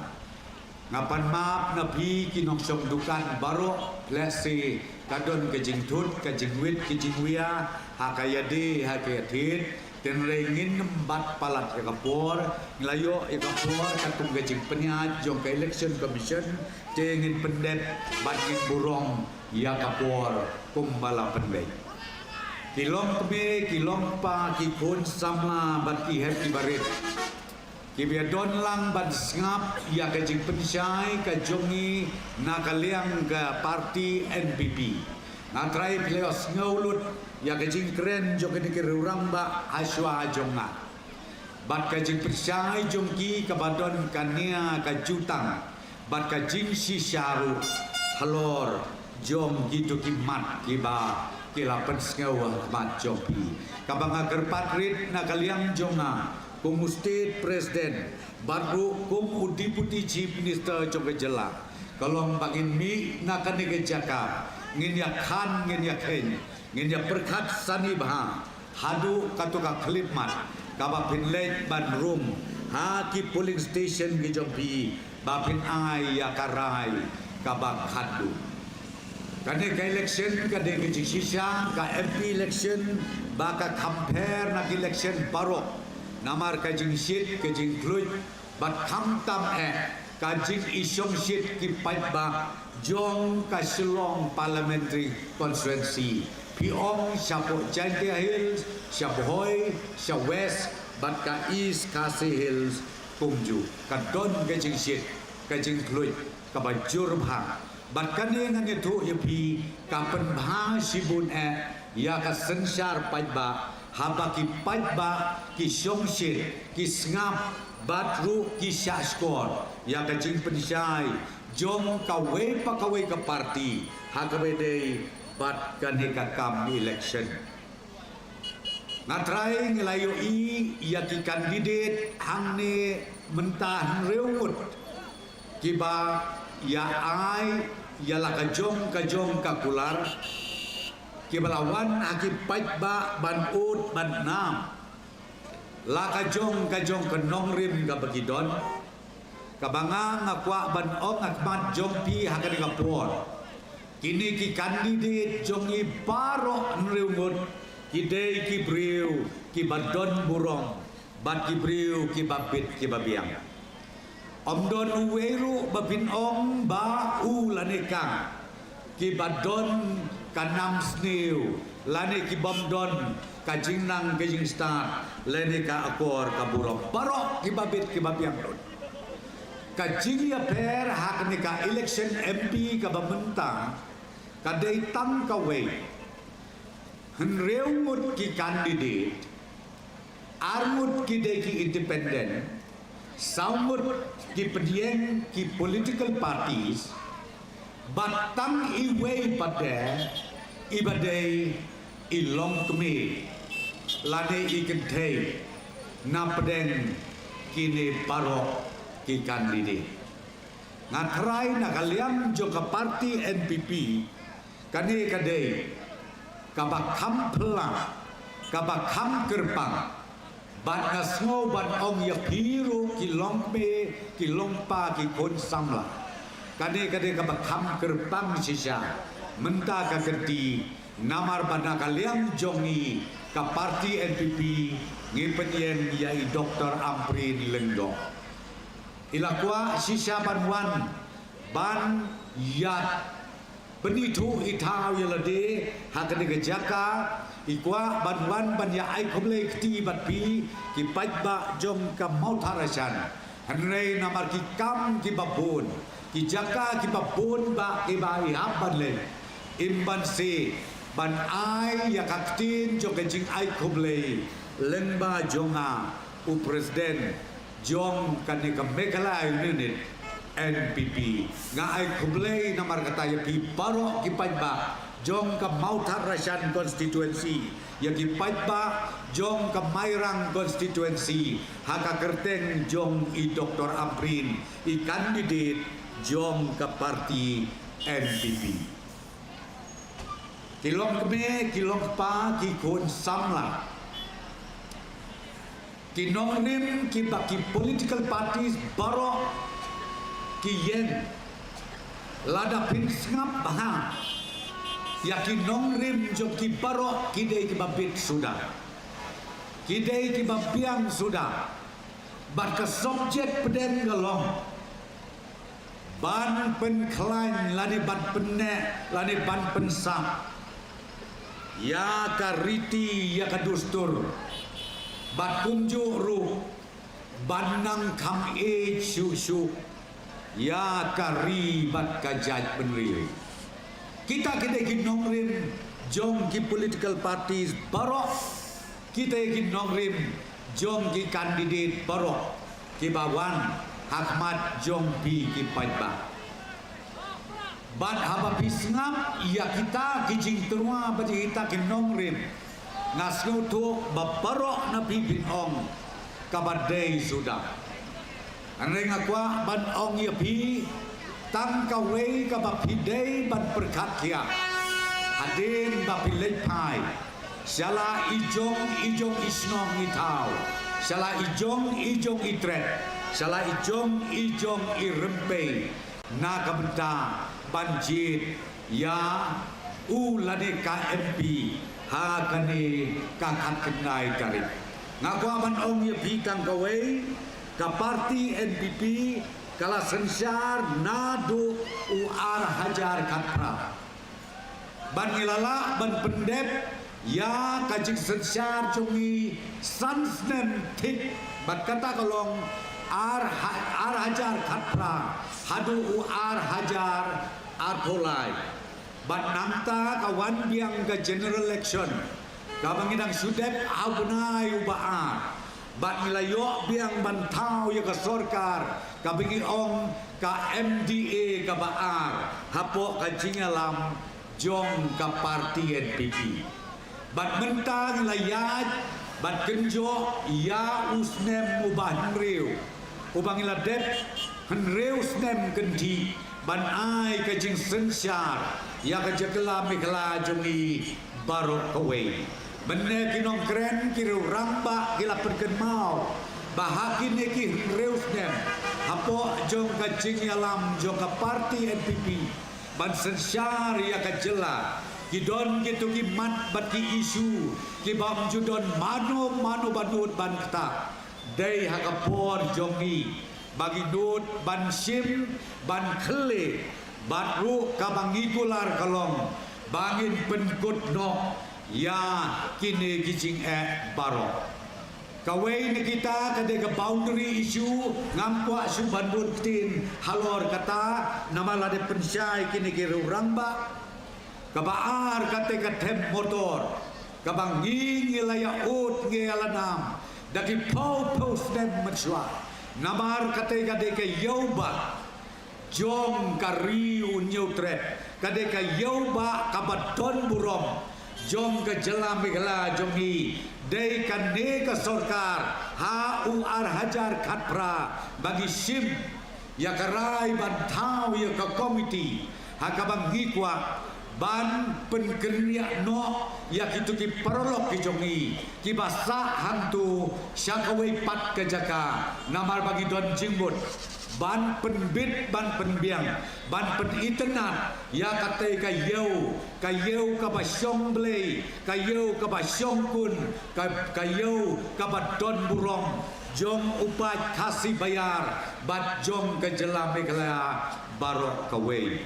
Nga pan map na phi ki nongshong dukan baroh, lehse ka don ka jingthut ka jingwit ka jingwia ha ka ïadei ha ka ïathied. Hynrei ngin ym bat palat ïa ka por, ngi la ïoh ïa ka por katkum ka jingpynïaid jong ka Election Commission, te ngin pyndep bad ngin burom ïa ka por kumba la pynbeit. Ki longkmie, ki longkpa, ki khun samla bad ki hep ki barit kiba ïa don lang ban sngap ïa ka jingpynshai ka jong ngi na ka liang ka party N P P. Nga trai phi la ïohsngew lut ïa ka jingkren jong kine ki rangbah ha shuwa jong nga bad ka jingpynshai jong ki kaba don ka nia ka jutang bad ka jingshisha ruh halor jong kito ki mat kiba ki la pynsngew ha khmat jong phi. Kaba nga kyrpad rit na ka liang jong nga kum u State President bad ruh kum u Deputy Chief Minister jong ka jylla, ka long ba ngin mih na kane ka jaka, ngin ïa khan, ngin ïa kheiñ, ngin ïa pyrkhat sani bha haduh kato ka khyllipmat kaba phin leit ban rung ha ki polling station ki jong phi ba phin ai ïa ka rai kaba khatduh. Kane ka election ka dei ka jingshisha ka MP election ba ka compare na ki election baroh, namar ka jingshit ka jingkhluit bad khamtam eh ka jingïashongshit ki paidbah jong ka Shillong Parliamentary Constituency, phi ong shapoh Jaintia Hills, sha Bhoi, sha West bad ka East Khasi Hills kumjuh. Ka don ka jingshit ka jingkhluit kaba jur bha. Bad kane ngan ïathuh ïa phi ka pynbha shibun eh ïa ka synshar paidbah haba ki paidbah ki shongshit, ki sngap bad ruh ki shahshkor ïa ka jingpynshai jong kawei pa kawei ka party ha kaba ïadei bad kane ka kam election. Nga trai ngi la ïohi ïa ki candidate hangne mynta hynriew ngut kiba ïa ai ïa la ka jong ka jong ka kular, kiba la wan ha ki paidbah ban ud ban nam la ka jong ka jong ka nongrim kaba ki don. Kaba nga nga kwah ban ong ha khmat jong phi ha kane ka por, kine ki candidate jong ngi baroh hynriew ngut ki dei ki briew kiba don burom bad ki briew kiba bit kiba biang. Ym don uwei ruh ba phin ong ba u lane ka kiba don ka nam sniew lane kibym don ka jingnang ka jingstad lane ka akor ka burom. Baroh kiba bit kiba biang ruh. Ka jingïapher ha kane ka election MP kaba mynta ka dei tang kawei. Hynriew ngut ki candidate, ar ngut ki dei ki independent, saw ngut ki pdiang ki political parties, bad tang iwei pat de iba dei i longkmie lane i kynthei na pdeng kine baroh ki candidate. Nga trai na ka liang jong ka party NPP, kane ka dei kaba kham phylla, kaba kham kyrpang. Bad nga sngew ban ong ïa phi ruh ki longkmie ki longpa ki khun samla, kane ka dei kaba kham kyrpang shisha mynta ka kynti, namar ba na ka liang jong ngi ka party NPP ngi pynïeng ïa i Dr Ampareen Lyngdoh. I la kwah shisha ban wan ban ïa pynithuh i thaw ïa lade ha kane ka jaka. I kwah ban wan ban ïa ai khublei kti bad phi ki paidbah jong ka Mawthadraishan. Hynrei namar ki kam kiba bun, ki jaka kiba bun ba kiba i hap ban leh, im ban seh ban ai ïa ka ktien jong ka jingai khublei lyngba jong nga u president jong kane ka Meghalaya Unit NPP. Nga ai khublei namar kata ïa phi baroh ki paidbah jong ka Mawthadraishan constituency, ïa ki paidbah jong ka Mairang constituency ha ka kyrteng jong i Dr Ampareen, i candidate jong ka party NPP. Ki longkmie ki longkpa ki khun samla, ki nongrim kiba ki political parties baroh ki ïeng, lada phin sngap bha ïa ki nongrim jong ki baroh ki dei kiba bit suda, ki dei kiba biang suda. Bad ka subject pdeng ka long ban pynkhlaiñ lane ban pynneh lane ban pynsah ïa ka riti ïa ka dustur, bad kumjuh ruh ban nang kham ïeit shuh shuh ïa ka ri bad ka jaitbynriew. Kita ki dei ki nongrim jong ki political parties baroh, kita ki nongrim jong ki candidate baroh kiba wan ha khmat jong phi ki paidbah. Bad haba phi sngap ïa kita ki jingtyrwa bad ïa kita ki nongrim, nga sngewthuh ba baroh na phi phin ong kaba dei suda. Hynrei nga kwah ban ong ïa phi tang kawei kaba phi dei ban pyrkhat khia hadien ba phi leit phai sha la i jong i jong i shnong i thaw, sha la i jong i jong i tret, sha la i jong i jong i rympei, na ka bynta ban jied ïa u lane ka M P ha kane ka khatkhyndai tarik. Nga kwah ban ong ïa phi tang kawei, ka parti N P P ka la synshar naduh u ar hajar khatphra. Bad ngi la lah ban pyndep ïa ka jingsynshar jong ngi san snem thik, bad kata ka long ar ha-, ar hajar khatphra haduh u ar hajar arphew lai. Bad nangta ka wan biang ka general election, kaba ngi dang shu dep ha u bnai uba ar. Bad ngi la ïoh biang ban thaw ïa ka sorkar kaba ngi ong ka M D A kaba ar hapoh ka jingïalam jong ka parti N P P. Bad mynta ngi la ïaid bad kynjoh ïa u snem uba hynriew, uba ngi la dep hynriew snem kynthih ban ai ka jingsynshar ïa ka jylla Meghalaya jong ngi baroh kawei. Mynne ki nongkren, ki rangbah ki la pynkynmaw ba ha kine ki hynriew snem hapoh jong ka jingïalam jong ka parti N P P ban synshar ïa ka jylla, ki don kito ki mat bad ki issue kiba ym ju don mano mano ba nud ban ktah. Dei ha ka por jong ngi ba ngi nud ban shim, ban khylleh, bad ruh kaba ngi kular ka long ba ngin pynkut noh ïa kine ki jingeh baroh. Kawei na kita ka dei ka boundary issue, ngam kwah shuh ban bun ktien halor kata, namar la dep pynshai kine ki rangbah. Kaba ar kata ka them motor, kaba ngi ngi la ïa ud ngi ïa la nam da ki phew phew snem mynshuwa. Namar kata ka dei ka ïew bah jong ka Ri U Hynñiewtrep, ka dei ka ïew bah kaba don burom jong ka jylla Meghalaya jong ngi. Dei kane ka sorkar ha u ar hajar khatphra ba ngi shim ïa ka rai ban thaw ïa ka komiti ha kaba ngi kwah ban pynkynriah noh ïa kito ki paralok ki jong ngi kiba sah hangto sha kawei pat ka jaka, namar ba ngi don jingmut ban pynbit, ban pynbiang, ban pynitynnad ïa katei ka ïew, ka ïew kaba shong Blei, ka ïew kaba shong Kun, ka, ka ïew kaba don burom jong u paid Khasi Baïar bad jong ka jylla Meghalaya baroh kawei.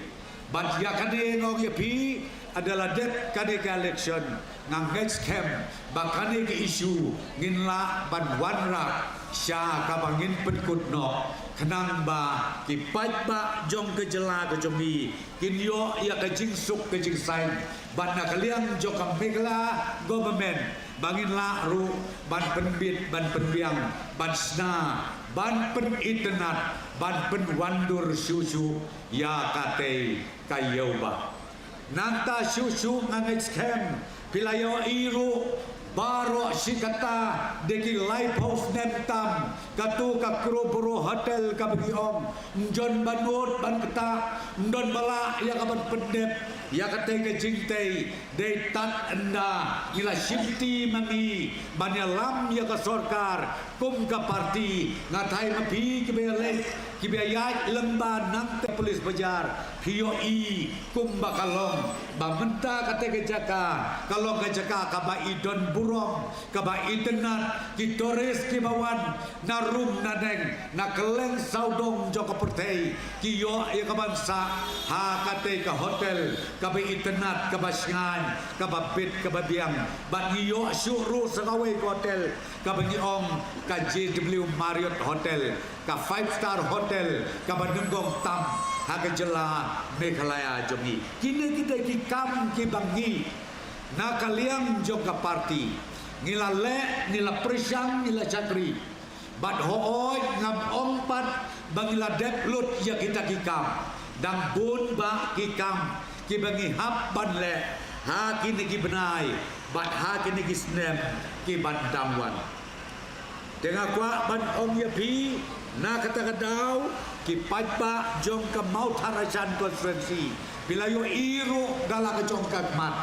Bad ïa kane nga ong ïa phi, haba la dep kane ka election, nga ngeit skhem ba kane ka issue ngin lah ban wanrah sha kaba ngin pynkut noh, khnang ba ki paidbah jong ka jylla ka jong ngi kin ïoh ïa ka jingsuk ka jingsaiñ. Bad na ka liang jong ka Meghalaya government, ba ngin lah ruh ban pynbit, ban pynbiang, ban shna, ban pynitynnad, ban pynwandur shuh shuh ïa katei ka ïew bah. Nangta shuh shuh nga ngeit skhem phi la ïohi ruh baroh shi katta, da ki laiphew snem tam, kato ka Crowborough Hotel kaba ngi ong, ym don ba nud ban ktah, ym don ba lah ïa ka ban pyndep ïa katei ka jingtei. Dei tad ynda ngi la shimti ma ngi ban ïalam ïa ka sorkar kum ka parti. Nga thait ma phi kiba ïaleit, kiba ïaid lyngba nangta Police Bazar, phi ïohi kumba ka long ba mynta katei ka jaka ka long ka jaka kaba i don burom, kaba itynnad. Ki tourist kiba wan na rum na neng, na kylleng sawdong jong ka pyrthei, ki ïoh ïa ka ban sah ha katei ka hotel kaba itynnad, kaba shngaiñ, kaba bit, kaba biang. Bad ngi ïoh shuh ruh sa kawei ka hotel kaba ngi ong ka J W Marriott Hotel, ka five star hotel kaba nyngkong tam ha ka jylla Meghalaya jong ngi. Kine kita ki kam kiba ngi na ka liang jong ka parti ngi la leh, ngi la pyrshang, ngi la shakri. Bad hooid, ngam ong pat ba ngi la dep lut ïa kita ki kam. Dang bun bah ki kam kiba ngi hap ban leh ha kine ki bnai bad ha kine ki snem kiban dang wan. Te nga kwah ban ong ïa phi, na kata ka daw, ki paidbah jong ka Mawthadraishan constituency, phi la ïohi ruh da la ka jong ka khmat,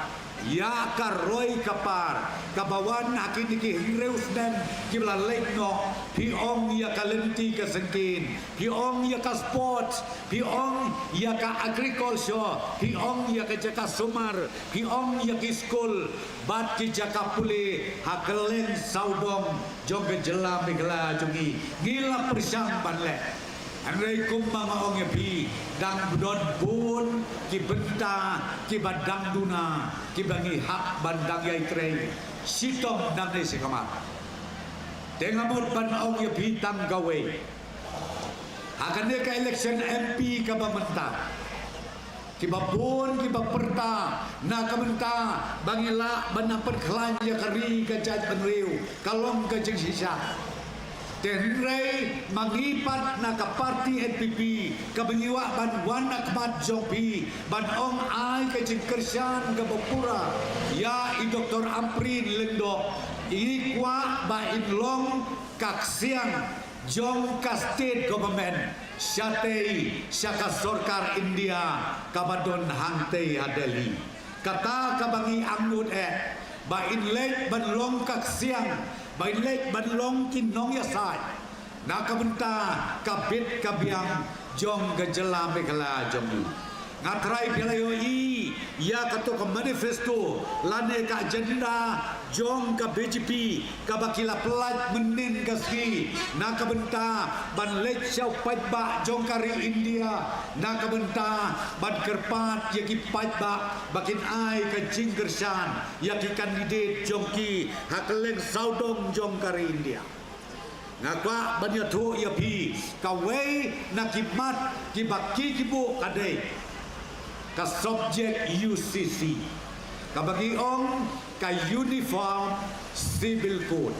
Ïa ka roi ka par kaba wan ha kine ki hynriew snem kiba la leit noh, phi ong ïa ka lynti ka syngkien, phi ong ïa ka sports, phi ong ïa ka agriculture, phi ong ïa ka jaka sumar, phi ong ïa ki skul bad ki jaka pule ha kylleng sawdong jong ka jylla Meghalaya jong ngi. Ngi la pyrshang ban leh. Hynrei kumba nga ong ïa phi, dang don bun ki bynta kiba dang duna kiba ngi hap ban dang ïai trei shitom nangne shakhmat. Te nga mut ban ong ïa phi tang kawei. Ha kane ka election M P kaba mynta, kiba bun kiba pyrta na ka bynta ba ngi lah ban pynkhlaiñ ïa ka ri ka jaitbynriew, ka long ka jingshisha. Te hynrei ma ngi pat na ka parti N P P kaba ngi kwah ban wan ha khmat jong phi ban ong ai ka jingkyrshan kaba pura ïa i Doctor Ampareen Lyngdoh, i kwah ba in long ka ksiang jong ka state government shatei sha ka sorkar India kaba don hangtei ha Delhi. Kata kaba ngi angnud eh ba in leit ban long ka ksiang, ba in leit ban long ki nongïasaid na ka bynta ka bit ka biang jong ka jylla Meghalaya jong ngi. Nga trai phi la ïohi ïa kato ka manifesto lane ka agenda jong ka B J P kaba ki la pyllait mynnin ka sngi na ka bynta ban leit sha u paidbah jong ka ri India, na ka bynta ban kyrpad ïa ki paidbah ba kin ai ka jingkyrshan ïa ki candidate jong ki ha kylleng sawdong jong ka ri India. Nga kwah ban ïathuh ïa phi kawei na ki mat kiba ki ki buh ka dei ka subject U C C kaba ki ong ka Uniform Civil Code.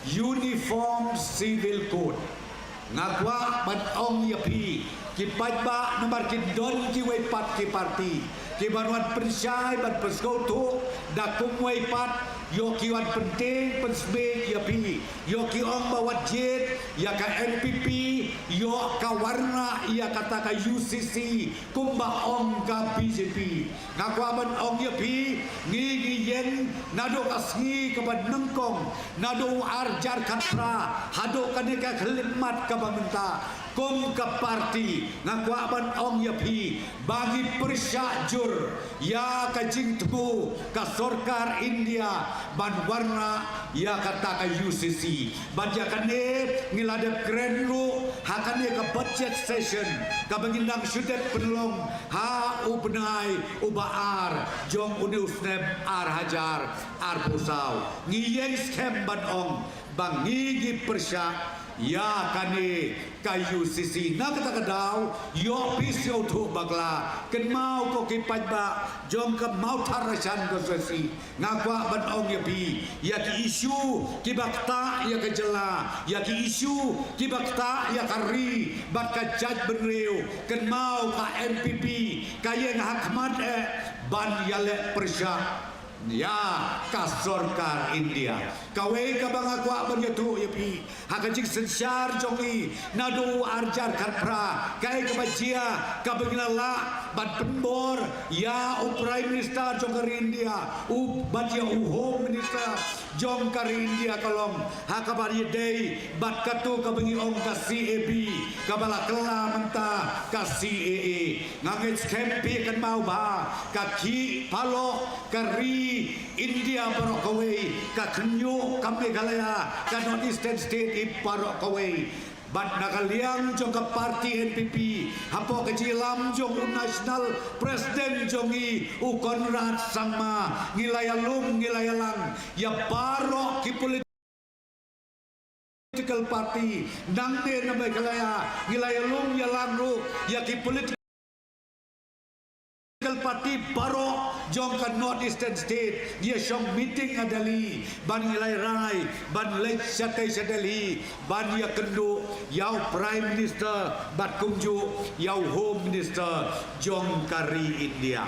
Uniform Civil Code. Nga kwah ban ong ïa phi ki paidbah namar ki don kiwei pat ki parti kiban wan pynshai ban pynsngewthuh da kumwei pat, ïoh ki wan pyntieng pynsmit ïa phi, ïoh ki ong ba wat jied ïa ka N P P, ïoh ka warna ïa kata ka U C C kumba ong ka B J P. Nga kwah ban ong ïa phi, ngi ngi ïeng naduh ka sngi kaba nyngkong, naduh u ar hajar khatphra haduh kane ka khyllipmat kaba mynta. Kum ka parti nga kwah ban ong ïa phi ba ngi pyrshah jur ïa ka jingthmu ka sorkar India ban warna ïa kata ka U C C. Bad ïa kane ngi la dep kren ruh ha kane ka budget session kaba ngin dang shu dep pynlong ha u bnai uba ar jong une u snem ar hajar arphew saw. Ngi ïeng skhem ban ong ba ngi ngi pyrshah ïa kane ka U C C. Na kata ka daw ïoh phi sngewthuh bakla, kynmaw ko ki paidbah jong ka Mawthadraishan constituency. Nga kwah ban ong ïa phi ïa ki issue kiba ktah ïa ka jylla, ïa ki issue kiba ktah ïa ka ri bad ka jaitbynriew, kynmaw ka N P P ka ïeng ha khmat eh ban ïaleh pyrshah ïa ka sorkar India. Kawei kaba nga kwah ban ïathuh ïa phi ha ka jingsynshar jong ngi naduh u ar hajar khatphra, kaei kaba jia kaba ngi la lah ban pynbor ïa u Prime Minister jong ka ri India, u bad ïa u Home Minister jong ka ri India ka long ha kaba ïadei bad kato kaba ngi ong ka C A B kaba la kylla mynta ka C A A. Nga ngeit skhem phi kynmaw ba ka khih baroh ka ri India baroh kawei, ka khynñiuh ka Meghalaya, ka North Eastern State i baroh kawei. Bad na ka liang jong ka parti N P P hapoh ka jingïalam jong u National President jong ngi u Conrad Sangma, ngi la ïalum ngi la ïalang ïa baroh ki political political party nangne na Meghalaya, ngi la ïalum ïalang ruh ïa ki political party baroh jong ka North Eastern State, ngi ïa shong meeting ha Delhi, ban ngi la rai ban leit shatei sha Delhi ban ïakynduh ïa u Prime Minister bad kumjuh ïa u Home Minister jong ka ri India.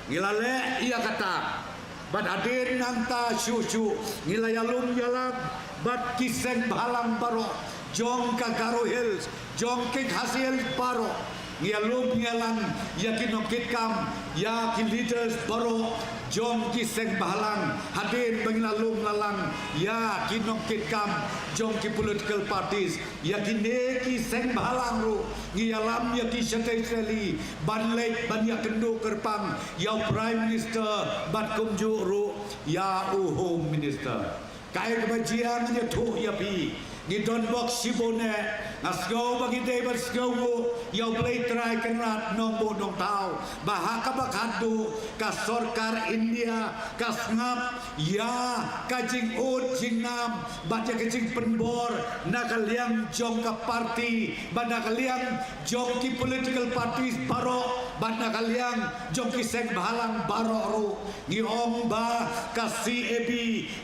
Ngi la leh ïa kata. Bad hadien nangta shuh shuh ngi la ïalum ïalang bad ki seng bhalang baroh jong ka Garo Hills, jong ki Khasi Hills baroh. Ngi ïalum ïalang ïa ki nongkitkam, ïa ki leaders baroh jong ki seng bhalang, hadien ba ngi la lum la lang ïa ki nongkitkam jong ki political parties, ïa kine ki seng bhalang ruh ngi ïalam ïa ki shatei shateli ban leit ban ïakynduh kyrpang ïa u Prime Minister bad kumjuh ruh ïa u Home Minister. Kaei kaba jia ngan ïathuh ïa phi. Ngi don bok shibun eh. Nga sngew ba ngi dei ban sngewnguh ïa U Blei Trai Kynrad Nongbuh Nongthaw ba ha kaba khatduh ka sorkar India ka sngap ïa ka jingud jingnam bad ïa ka jingpynbor na ka liang jong ka party bad na ka liang jong ki political parties baroh bad na ka liang jong ki seng bhalang baroh ruh. Ngi ong ba ka C A B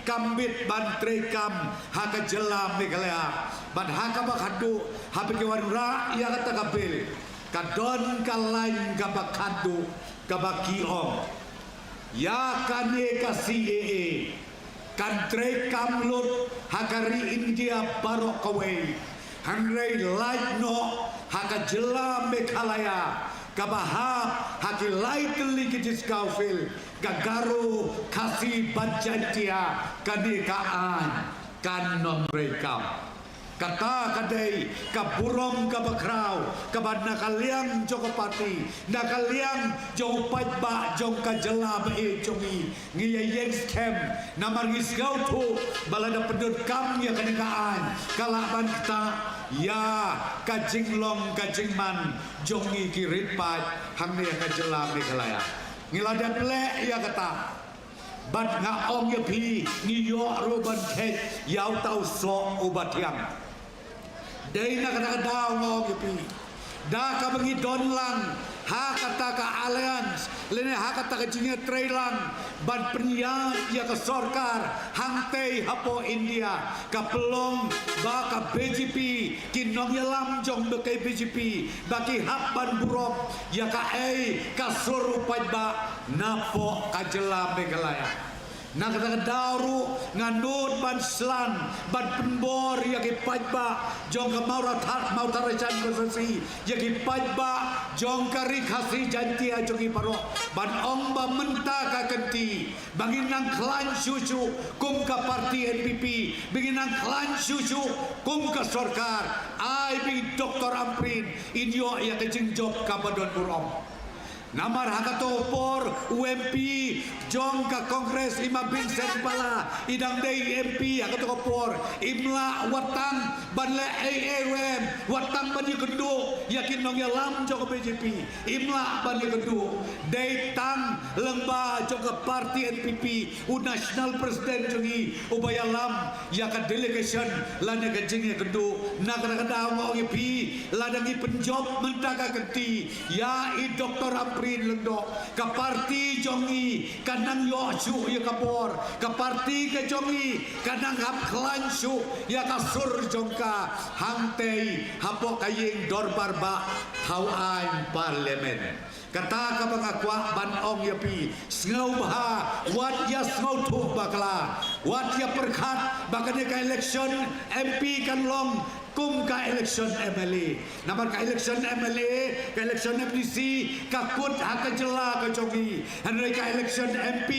kam bit ban treikam ha ka jylla Meghalaya. Bad ha kaba khatduh, haba ki wanrah ïa kata ka bill, ka don ka lain kaba khatduh kaba ki ong, ïa kane ka C A A kan treikam lut ha ka ri India baroh kawei. Hynrei lait noh ha ka jylla Meghalaya kaba hap ha ki lai tylli ki District Council, ka Garo, Khasi bad Jaintia, kane ka aiñ kan ym treikam. Kata ka dei ka burom kaba khraw kaba na ka liang jong ka party, na ka liang jong u paidbah jong ka jylla ba ïeit jong ngi, ngi ïa ïeng skhem. Namar ngi sngewthuh ba lada pyndonkam ïa kane ka aiñ, ka lah ban ktah ïa ka jinglong ka jingman jong ngi ki rit paid hangne ha ka jylla Meghalaya. Ngi la dep leh ïa kata. Bad nga ong ïa phi, ngi ïoh ruh ban kheit ïa uta u soh uba thiang. Dei na kata ka daw nga ong ïa phi, da kaba ngi don lang ha kata ka alliance lane ha kata ka jingïatreilang ban pynïaid ïa ka sorkar hangtei hapoh India, ka pynlong ba ka B J P, ki nongïalam jong ka B J P ba ki hap ban burom ïa kaei ka sur u paidbah napoh ka jylla Meghalaya. Na kata ka daw ruh nga nud ban slan ban pynbor ïa ki paidbah jong ka Mawthadraishan constituency, ïa ki paidbah jong ka Ri Khasi Jaintia jong ngi baroh, ban ong ba mynta ka kynti ba ngin nang khlaiñ shuh shuh kum ka party N P P, ba ngin nang khlaiñ shuh shuh kum ka sorkar, ai ba i Doctor Ampareen in ïoh ïa ka jingjop kaba don burom. Namar ha kato ka por u M P jong ka Congress i ma Vincent Pala i dang dei M P ha kato ka por, im lah wat tang ban leh ei ei ruh em, wat tang ban ïakynduh ïa ki nongïalam jong ka B J P, im lah ban ïakynduh. Dei tang lyngba jong ka party N P P, u National President jong ngi uba ïalam ïa ka delegation lane ka jingïakynduh. Na kata ka daw nga ong ïa phi, lada ngi pynjop mynta ka kynti ïa i Doctor Ampareen Lyngdoh, ka party jong ngi kan nang ïoh shuh ïa ka bor, ka party ka jong ngi kan nang hap khlaiñ shuh ïa ka sur jong ka hangtei hapoh ka ïing dorbar bah thaw aiñ Parliament. Kata kaba nga kwah ban ong ïa phi, sngewbha wat ïa sngewthuh bakla, wat ïa pyrkhat ba kane ka election M P kan long kum ka election M L A. Namar ka election M L A, ka election M D C ka kut ha ka jylla ka jong ngi. Hynrei ka election M P,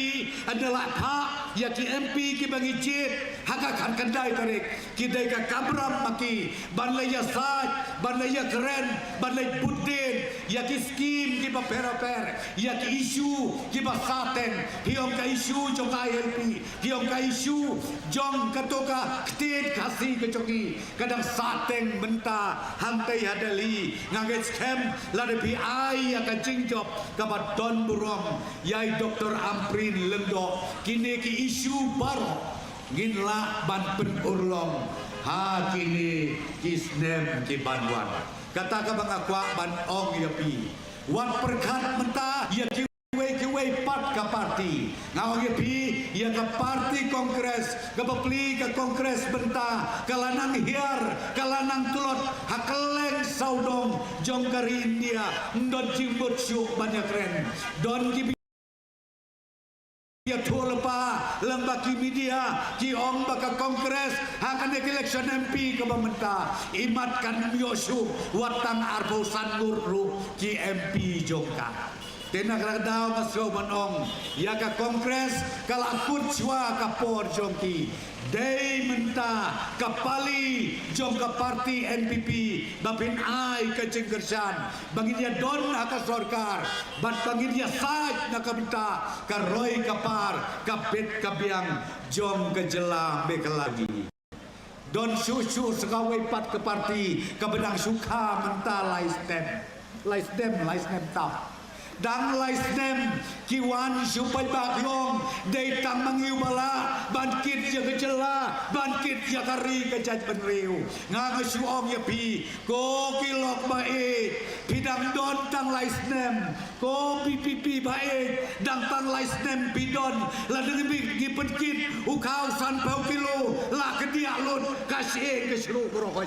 ynda la phah ïa ki M P kiba ngi jied ha ka khatkhyndai tarik, ki dei ka kamram ma ki ban leit ïasaid, ban leit ïakren, ban leit bud dien ïa ki skim kiba pher bapher, ïa ki issue kiba sahteng. Phi ong ka issue jong ka I L P, phi ong ka issue jong kato ka ktien Khasi ka jong ngi, ka dang sahteng mynta hangtei ha Delhi. Nga ngeit skhem lada phi ai ïa ka jingjop kaba don burom ïa i Doctor Ampareen Lyngdoh, kine ki issue baroh ngin lah ban pynurlong ha kine ki snem ki ban wan. Kata kaba nga kwah ban ong ïa phi, wat pyrkhat mynta ïa kiwei kiwei pat ka party. Nga ong ïa phi, ïa ka party Congress, ka bapli ka Congress mynta ka la nang hiar, ka la nang tlot ha kylleng sawdong jong ka ri India. Ym don jingmut shuh ban ïakren. Don ki ïathuh lypa lyngba ki media, ki ong ba ka Congress ha kane ka election M P kaba mynta, imat kan ym ïoh shuh wat tang arphew san ngut ruh ki M P jong ka. Te na kata ka daw nga sngew ban ong ïa ka Congress ka la kut shuwa ka por jong ki. Dei mynta ka pali jong ka parti N P P ba phin ai ka jingkyrshan ba ngin ïa don ha ka sorkar bad ba ngin ïa sait na ka bynta ka roi ka par, ka bit ka biang jong ka jylla Meghalaya. Don shuh shuh sa kawei pat ka parti kaba dang shu kha mynta lai snem. Lai snem, lai snem tam. Dang lai snem ki wan shu paidbah ki ong dei tang ma ngi ba lah ban kit ïa ka jylla, ban kit ïa ka ri ka jaitbynriew. Nga nga shu ong ïa phi, ko ki lok ba ïeit, phi dang don tang lai snem. Ko VPP ba ïeit, dang tang lai snem phi don, lada ngi pynkit u khaw sanphew kilo, la ka diah lut ka shyieng ka shruh baroh.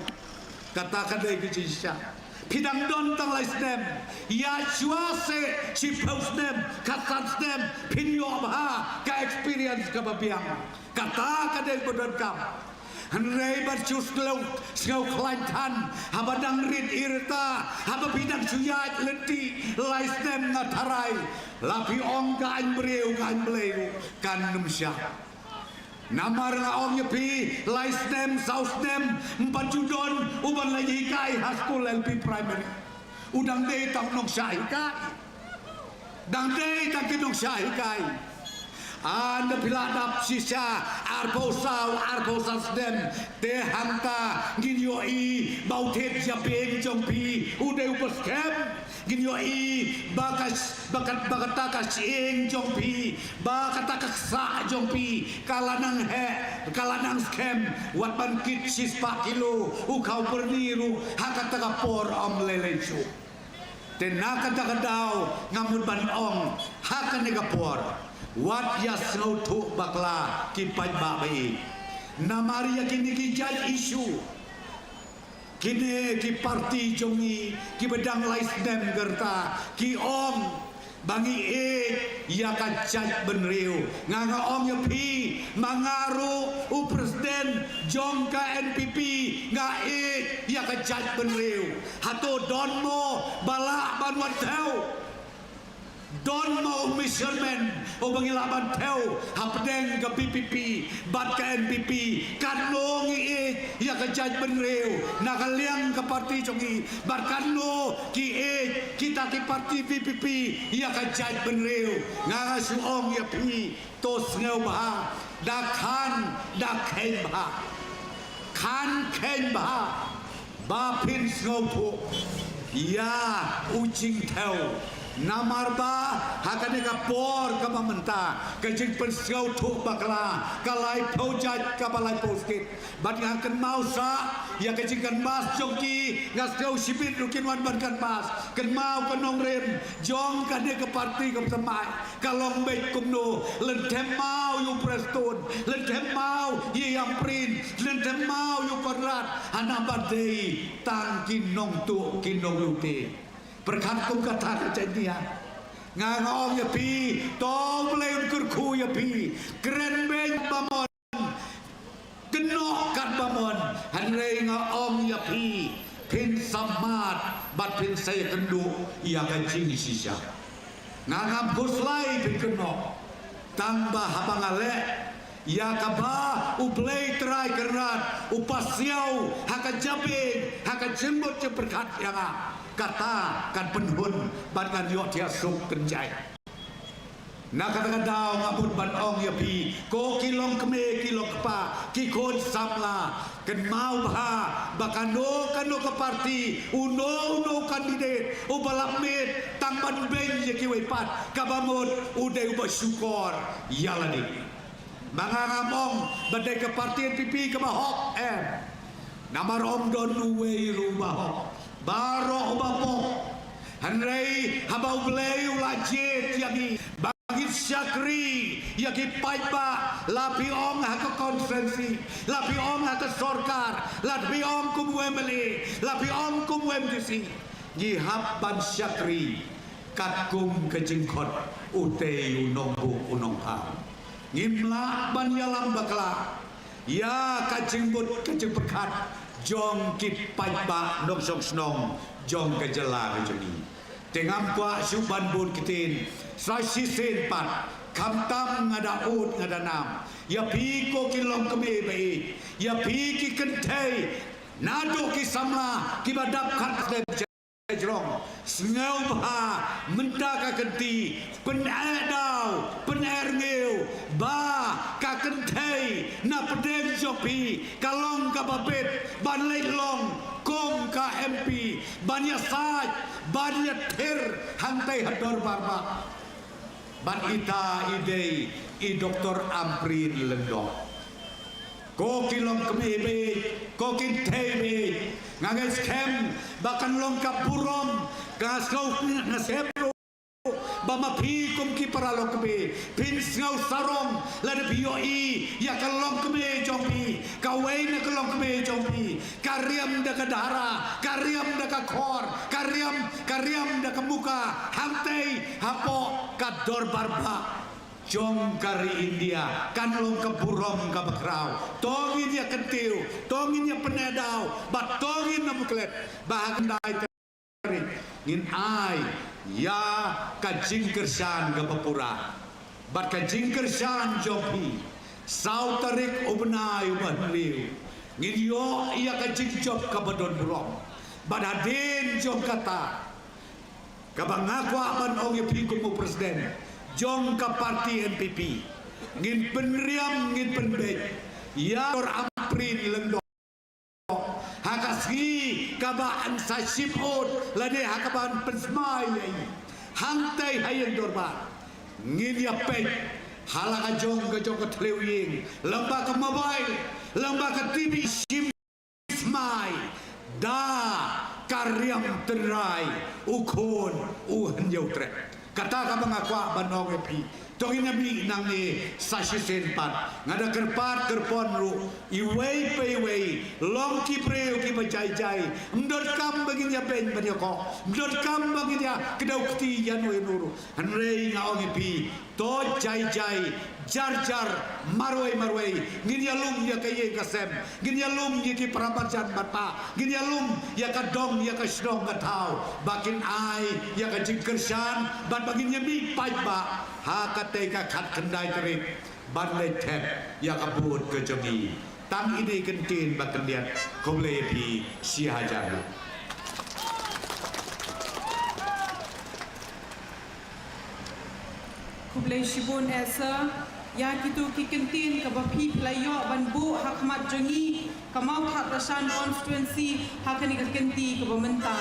Kata ka dei ka jingshisha. Phi dang don tang lai snem, ïa shuwa seh shiphew snem, khatsan snem, phin ïoh bha ka experience kaba biang. Kata ka dei ba donkam. Hynrei ban shu sngew, sngew khlaiñ than haba dang rit ïa rta, haba phi dang shu ïaid lynti lai snem, nga tharai la phi ong ka aiñ briew ka aiñ Blei ruh kan ym shah. Namar nga ong ïa phi, lai snem, saw snem, ym pat ju don u ban leit hikai ha skul L P primary. U dang dei tang u nongshah hikai. Dang dei tang ki nongshah hikai. Ynda phi la dap shisha arphew saw, arphew san snem, te hangta ngin ïohi ba u thied jabieng jong phi u dei uba skhem. Ngin ïohi ba ka, ba ka, ba kata ka shyieng jong phi, ba kata ka ksah jong phi ka la nang heh, ka la nang skhem. Wat ban kit shispah kilo u khaw byrni ruh ha kata ka por ym lei lei shuh. Te na kata ka daw nga mut ban ong ha kane ka por, wat ïa sngewthuh bakla ki paidbah ba ïeit. Namar ïa kine ki jait issue, kine ki parti jong ngi kiba dang lai snem ka rta ki ong ba ngi ïeit ïa ka jaitbynriew. Nga nga ong ïa phi, ma nga ruh u president jong ka N P P nga ïeit ïa ka jaitbynriew. Hato don mo ba lah ban wan thew? Don mo u measurement uba ngi lah ban thew hapdeng ka VPP bad ka N P P? Katno ngi ïeit ïa ka jaitbynriew na ka liang ka parti jong ngi, bad katno ki ïeit kita ki parti VPP ïa ka jaitbynriew? Nga nga shu ong ïa phi, to sngewbha, da khan, da kheiñ bha. Khan kheiñ bha ba phin sngewthuh ïa u jingthew. Namar ba ha kane ka por kaba mynta, ka jingpynsngewthuh bakla ka laiphew jait kaba laiphew skit. Bad nga kynmaw sa ïa ka jingcanvass jong ki, nga sngew shibit ruh kin wan ban canvass. Kynmaw ka nongrim jong kane ka parti kaba thymmai, ka long beit kumno. Lynthep maw ïa u Prestone, lynthep maw ïa i Ampareen, lynthep maw ïa u Conrad, hana ba dei tang ki nongtuh ki nonglute. Pyrkhat kum kata ka jait nia. Nga nga ong ïa phi, to Blei un kyrkhu ïa phi. Kren beiñ ba mon, kynnoh kat ba mon. Hynrei nga ong ïa phi, phin sa mad bad phin sa ïakynduh ïa ka jingshisha. Nga ngam khuslai phin kynnoh. Tang ba haba nga leh ïa kaba U Blei Trai Kynrad u pasiaw ha ka jabieng, ha ka jingmut jingpyrkhat ïa nga, kata kan pynhun bad ngan ïoh thiah suk kynjai. Na kata ka daw nga mut ban ong ïa phi, ko ki longkmie ki longkpa, ki khun samla, kynmaw bha ba kano kano ka parti, uno uno u candidate uba lap miet tang ban beiñ ïa kiwei pat, kaba mut u dei uba shukor ïa lade. Ma nga ngam ong ba dei ka parti N P P kaba hok, em. Namar ym don uwei ruh uba hok, baroh uba pop. Hynrei haba U Blei u la jied ïa ngi ba ngin shakri ïa ki paidbah, la phi ong ha ka constituency, la phi ong ha ka sorkar, la phi ong kum u M L A, la phi ong kum u M D C, ngi hap ban shakri katkum ka jingkhot utei u nongbuk u nongpang. Ngim lah ban ïalam bakla ïa ka jingmut ka jingpyrkhat jong ki paidbah nongshong shnong jong ka jylla ka jong ngi. Te ngam kwah shuh ban bun ktien. Sa shisien pat, khamtam nga da ud nga da nam, ïa phi ko ki longkmie ba ïeit, ïa phi ki kynthei, naduh ki samla kiba dap khatlem jrong. Sngewbha mynta ka kynti, pyneh daw, pyneh rngiew ba ka kynthei na pdeng jong phi ka long kaba bit ban leit long kum ka M P, ban ïasaid, ban ïathir hangtei ha dorbar bah. Bad ita i dei i Doktor Ampareen Lyngdoh. Ko ki longkmie ba ïeit, ko ki kynthei ba ïeit, nga ngeit skhem ba kan long ka burom, ka sngew, nga sngewthuh ba ma phi kum ki para longkmie phin sngew sarong lada phi ïohi ïa ka longkmie jong phi, kawei na ka longkmie jong phi ka riam da ka dara, ka riam da ka khor, ka riam, ka riam da ka muka hangtei hapoh ka dorbar bah jong ka ri India. Kan long ka burom kaba khraw. To ngin ïa kyntiew, to ngin ïa pyneh daw, bad to ngin ïa muklet ba ha ka khyndai tarik ngin ai ïa ka jingkyrshan kaba pura. Bad ka jingkyrshan jong phi, saw tarik u bnai uba hynriew, ngin ïoh ïa ka jingjop kaba don burom. Bad hadien jong kata, kaba nga kwah ban ong ïa phi kum u president jong ka party N P P, ngin pynriam, ngin pynbeit ïa Doktor Ampareen Lyngdoh ha ka sngi kaba yn sa shim ud lane ha kaba yn pynsmai ïa i hangtei ha ïing dorbar. Ngin ïa peit ha la ka jong ka jong ka thliew ïing, lyngba ka mobile, lyngba ka T V, shim smai da ka riam tynrai, u khun u hynñiew tret. Kata kaba nga kwah ban ong ïa phi. To ngin ïa mih nangne sa shisien pat. Nga da kyrpad kyrpon ruh iwei pa iwei, long ki briew kiba jai jai. Ym donkam ba ngin ïa beiñ ban ïa koh, ym donkam ba ngin ïa kdew kti ïa no ïa no ruh. Hynrei nga ong ïa phi, to jai jai, jar jar, marwei marwei. Ngin ïalum ïa ka ïing ka sem, ngin ïalum ïa ki para marjan marpa, ngin ïalum ïa ka dong ïa ka shnong ka thaw, ba kin ai ïa ka jingkyrshan, bad ba ngin ïa mih paidbah ha katei ka khatkhyndai tarik ban leit thep ïa ka vote ka jong ngi. Tang ine i kyntien ba khyndiat. Khublei ïa phi shi hajar nguh. Khublei shibun eh sir, ïa kito ki kyntien kaba phi la ïoh ban buh ha khmat jong ngi ka Mawthadraishan constituency ha kane ka kynti kaba mynta.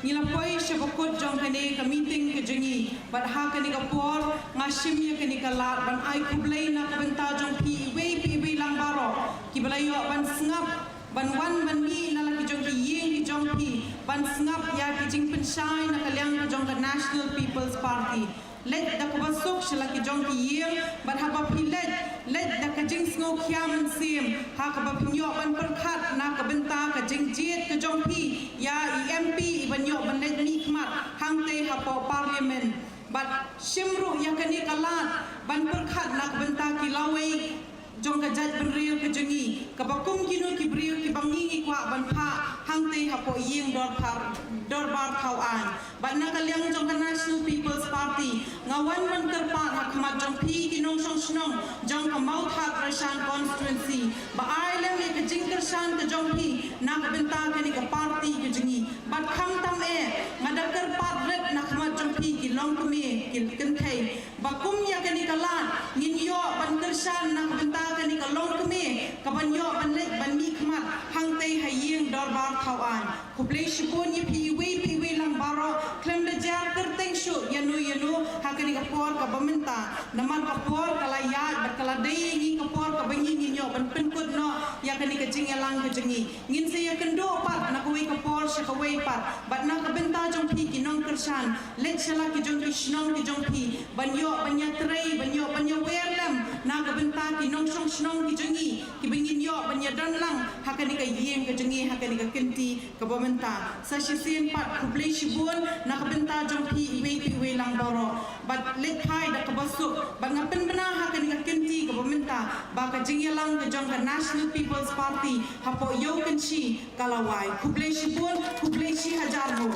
Ngi la poi sha bakut jong kane ka meeting ka jong ngi, bad ha kane ka por nga shim ïa kane ka lad ban ai khublei na ka bynta jong phi iwei pa iwei lang baroh kiba la ïoh ban sngap, ban wan ban mih na la ki jong ki ïing ki jong phi ban sngap ïa ki jingpynshai na ka liang ka jong ka National People's Party. Leit da kaba suk sha la ki jong ki ïing, bad haba phi leit, leit da ka jingsngewkhia mynsiem ha kaba phin ïoh ban pyrkhat na ka bynta ka jingjied ka jong phi ïa i M P i ban ïoh ban leit mihkhmat hangtei hapoh Parliament. Bad shim ruh ïa kane ka lad ban pyrkhat na ka bynta ki lawei jong ka jaitbynriew ka jong ngi, kaba kum kino ki briew kiba ngi ngi kwah ban phah hangtei hapoh ïing dorbar, dorbar thaw aiñ. Bad na ka liang jong ka National People's Party, nga wan ban kyrpad ha khmat jong phi ki nongshong shnong jong ka Mawthadraishan constituency, ba ai lem ïa ka jingkyrshan ka jong phi na ka bynta kane ka party ka jong ngi. Bad khamtam eh, nga da kyrpad rit na khmat jong phi ki longkmie ki kynthei, ba kum ïa kane ka lad ngin ïoh ban kyrshan na ka bynta kane ka longkmie kaban ïoh ban leit ban mihkhmat hangtei ha ïing dorbar thaw aiñ. Khublei shibun ïa phi iwei pa iwei lang baroh, khlem da jar kyrteng shuh ïa no ïa no ha kane ka por kaba mynta. Namar ka por ka la ïaid bad ka la dei ïa ngi ka por kaba ngi ngin ïoh ban pynkut noh ïa kane ka jingïalang ka jong ngi. Ngin sa ïakynduh pat na kawei ka por sha kawei pat. Bad na ka bynta jong phi ki nongkyrshan, leit sha la ki jong ki shnong ki jong phi ban ïoh ban ïatrei, ban ïoh ban ïawer lem na ka bynta ki nongshong shnong ki jong ngi, kiba ngin ïoh ban ïadon lang ha kane ka ïing ka jong ngi ha kane ka kynti kaba mynta. Sa shisien pat khublei shibun na ka bynta jong phi iwei pa iwei lang baroh. Bad leit phai da kaba suk, bad nga pynbna ha kane ka kynti kaba mynta ba ka jingïalang ka jong ka National People's Party hapoh Ïew Kynshi ka la wai. Khublei shibun, khublei shi hajar nguh.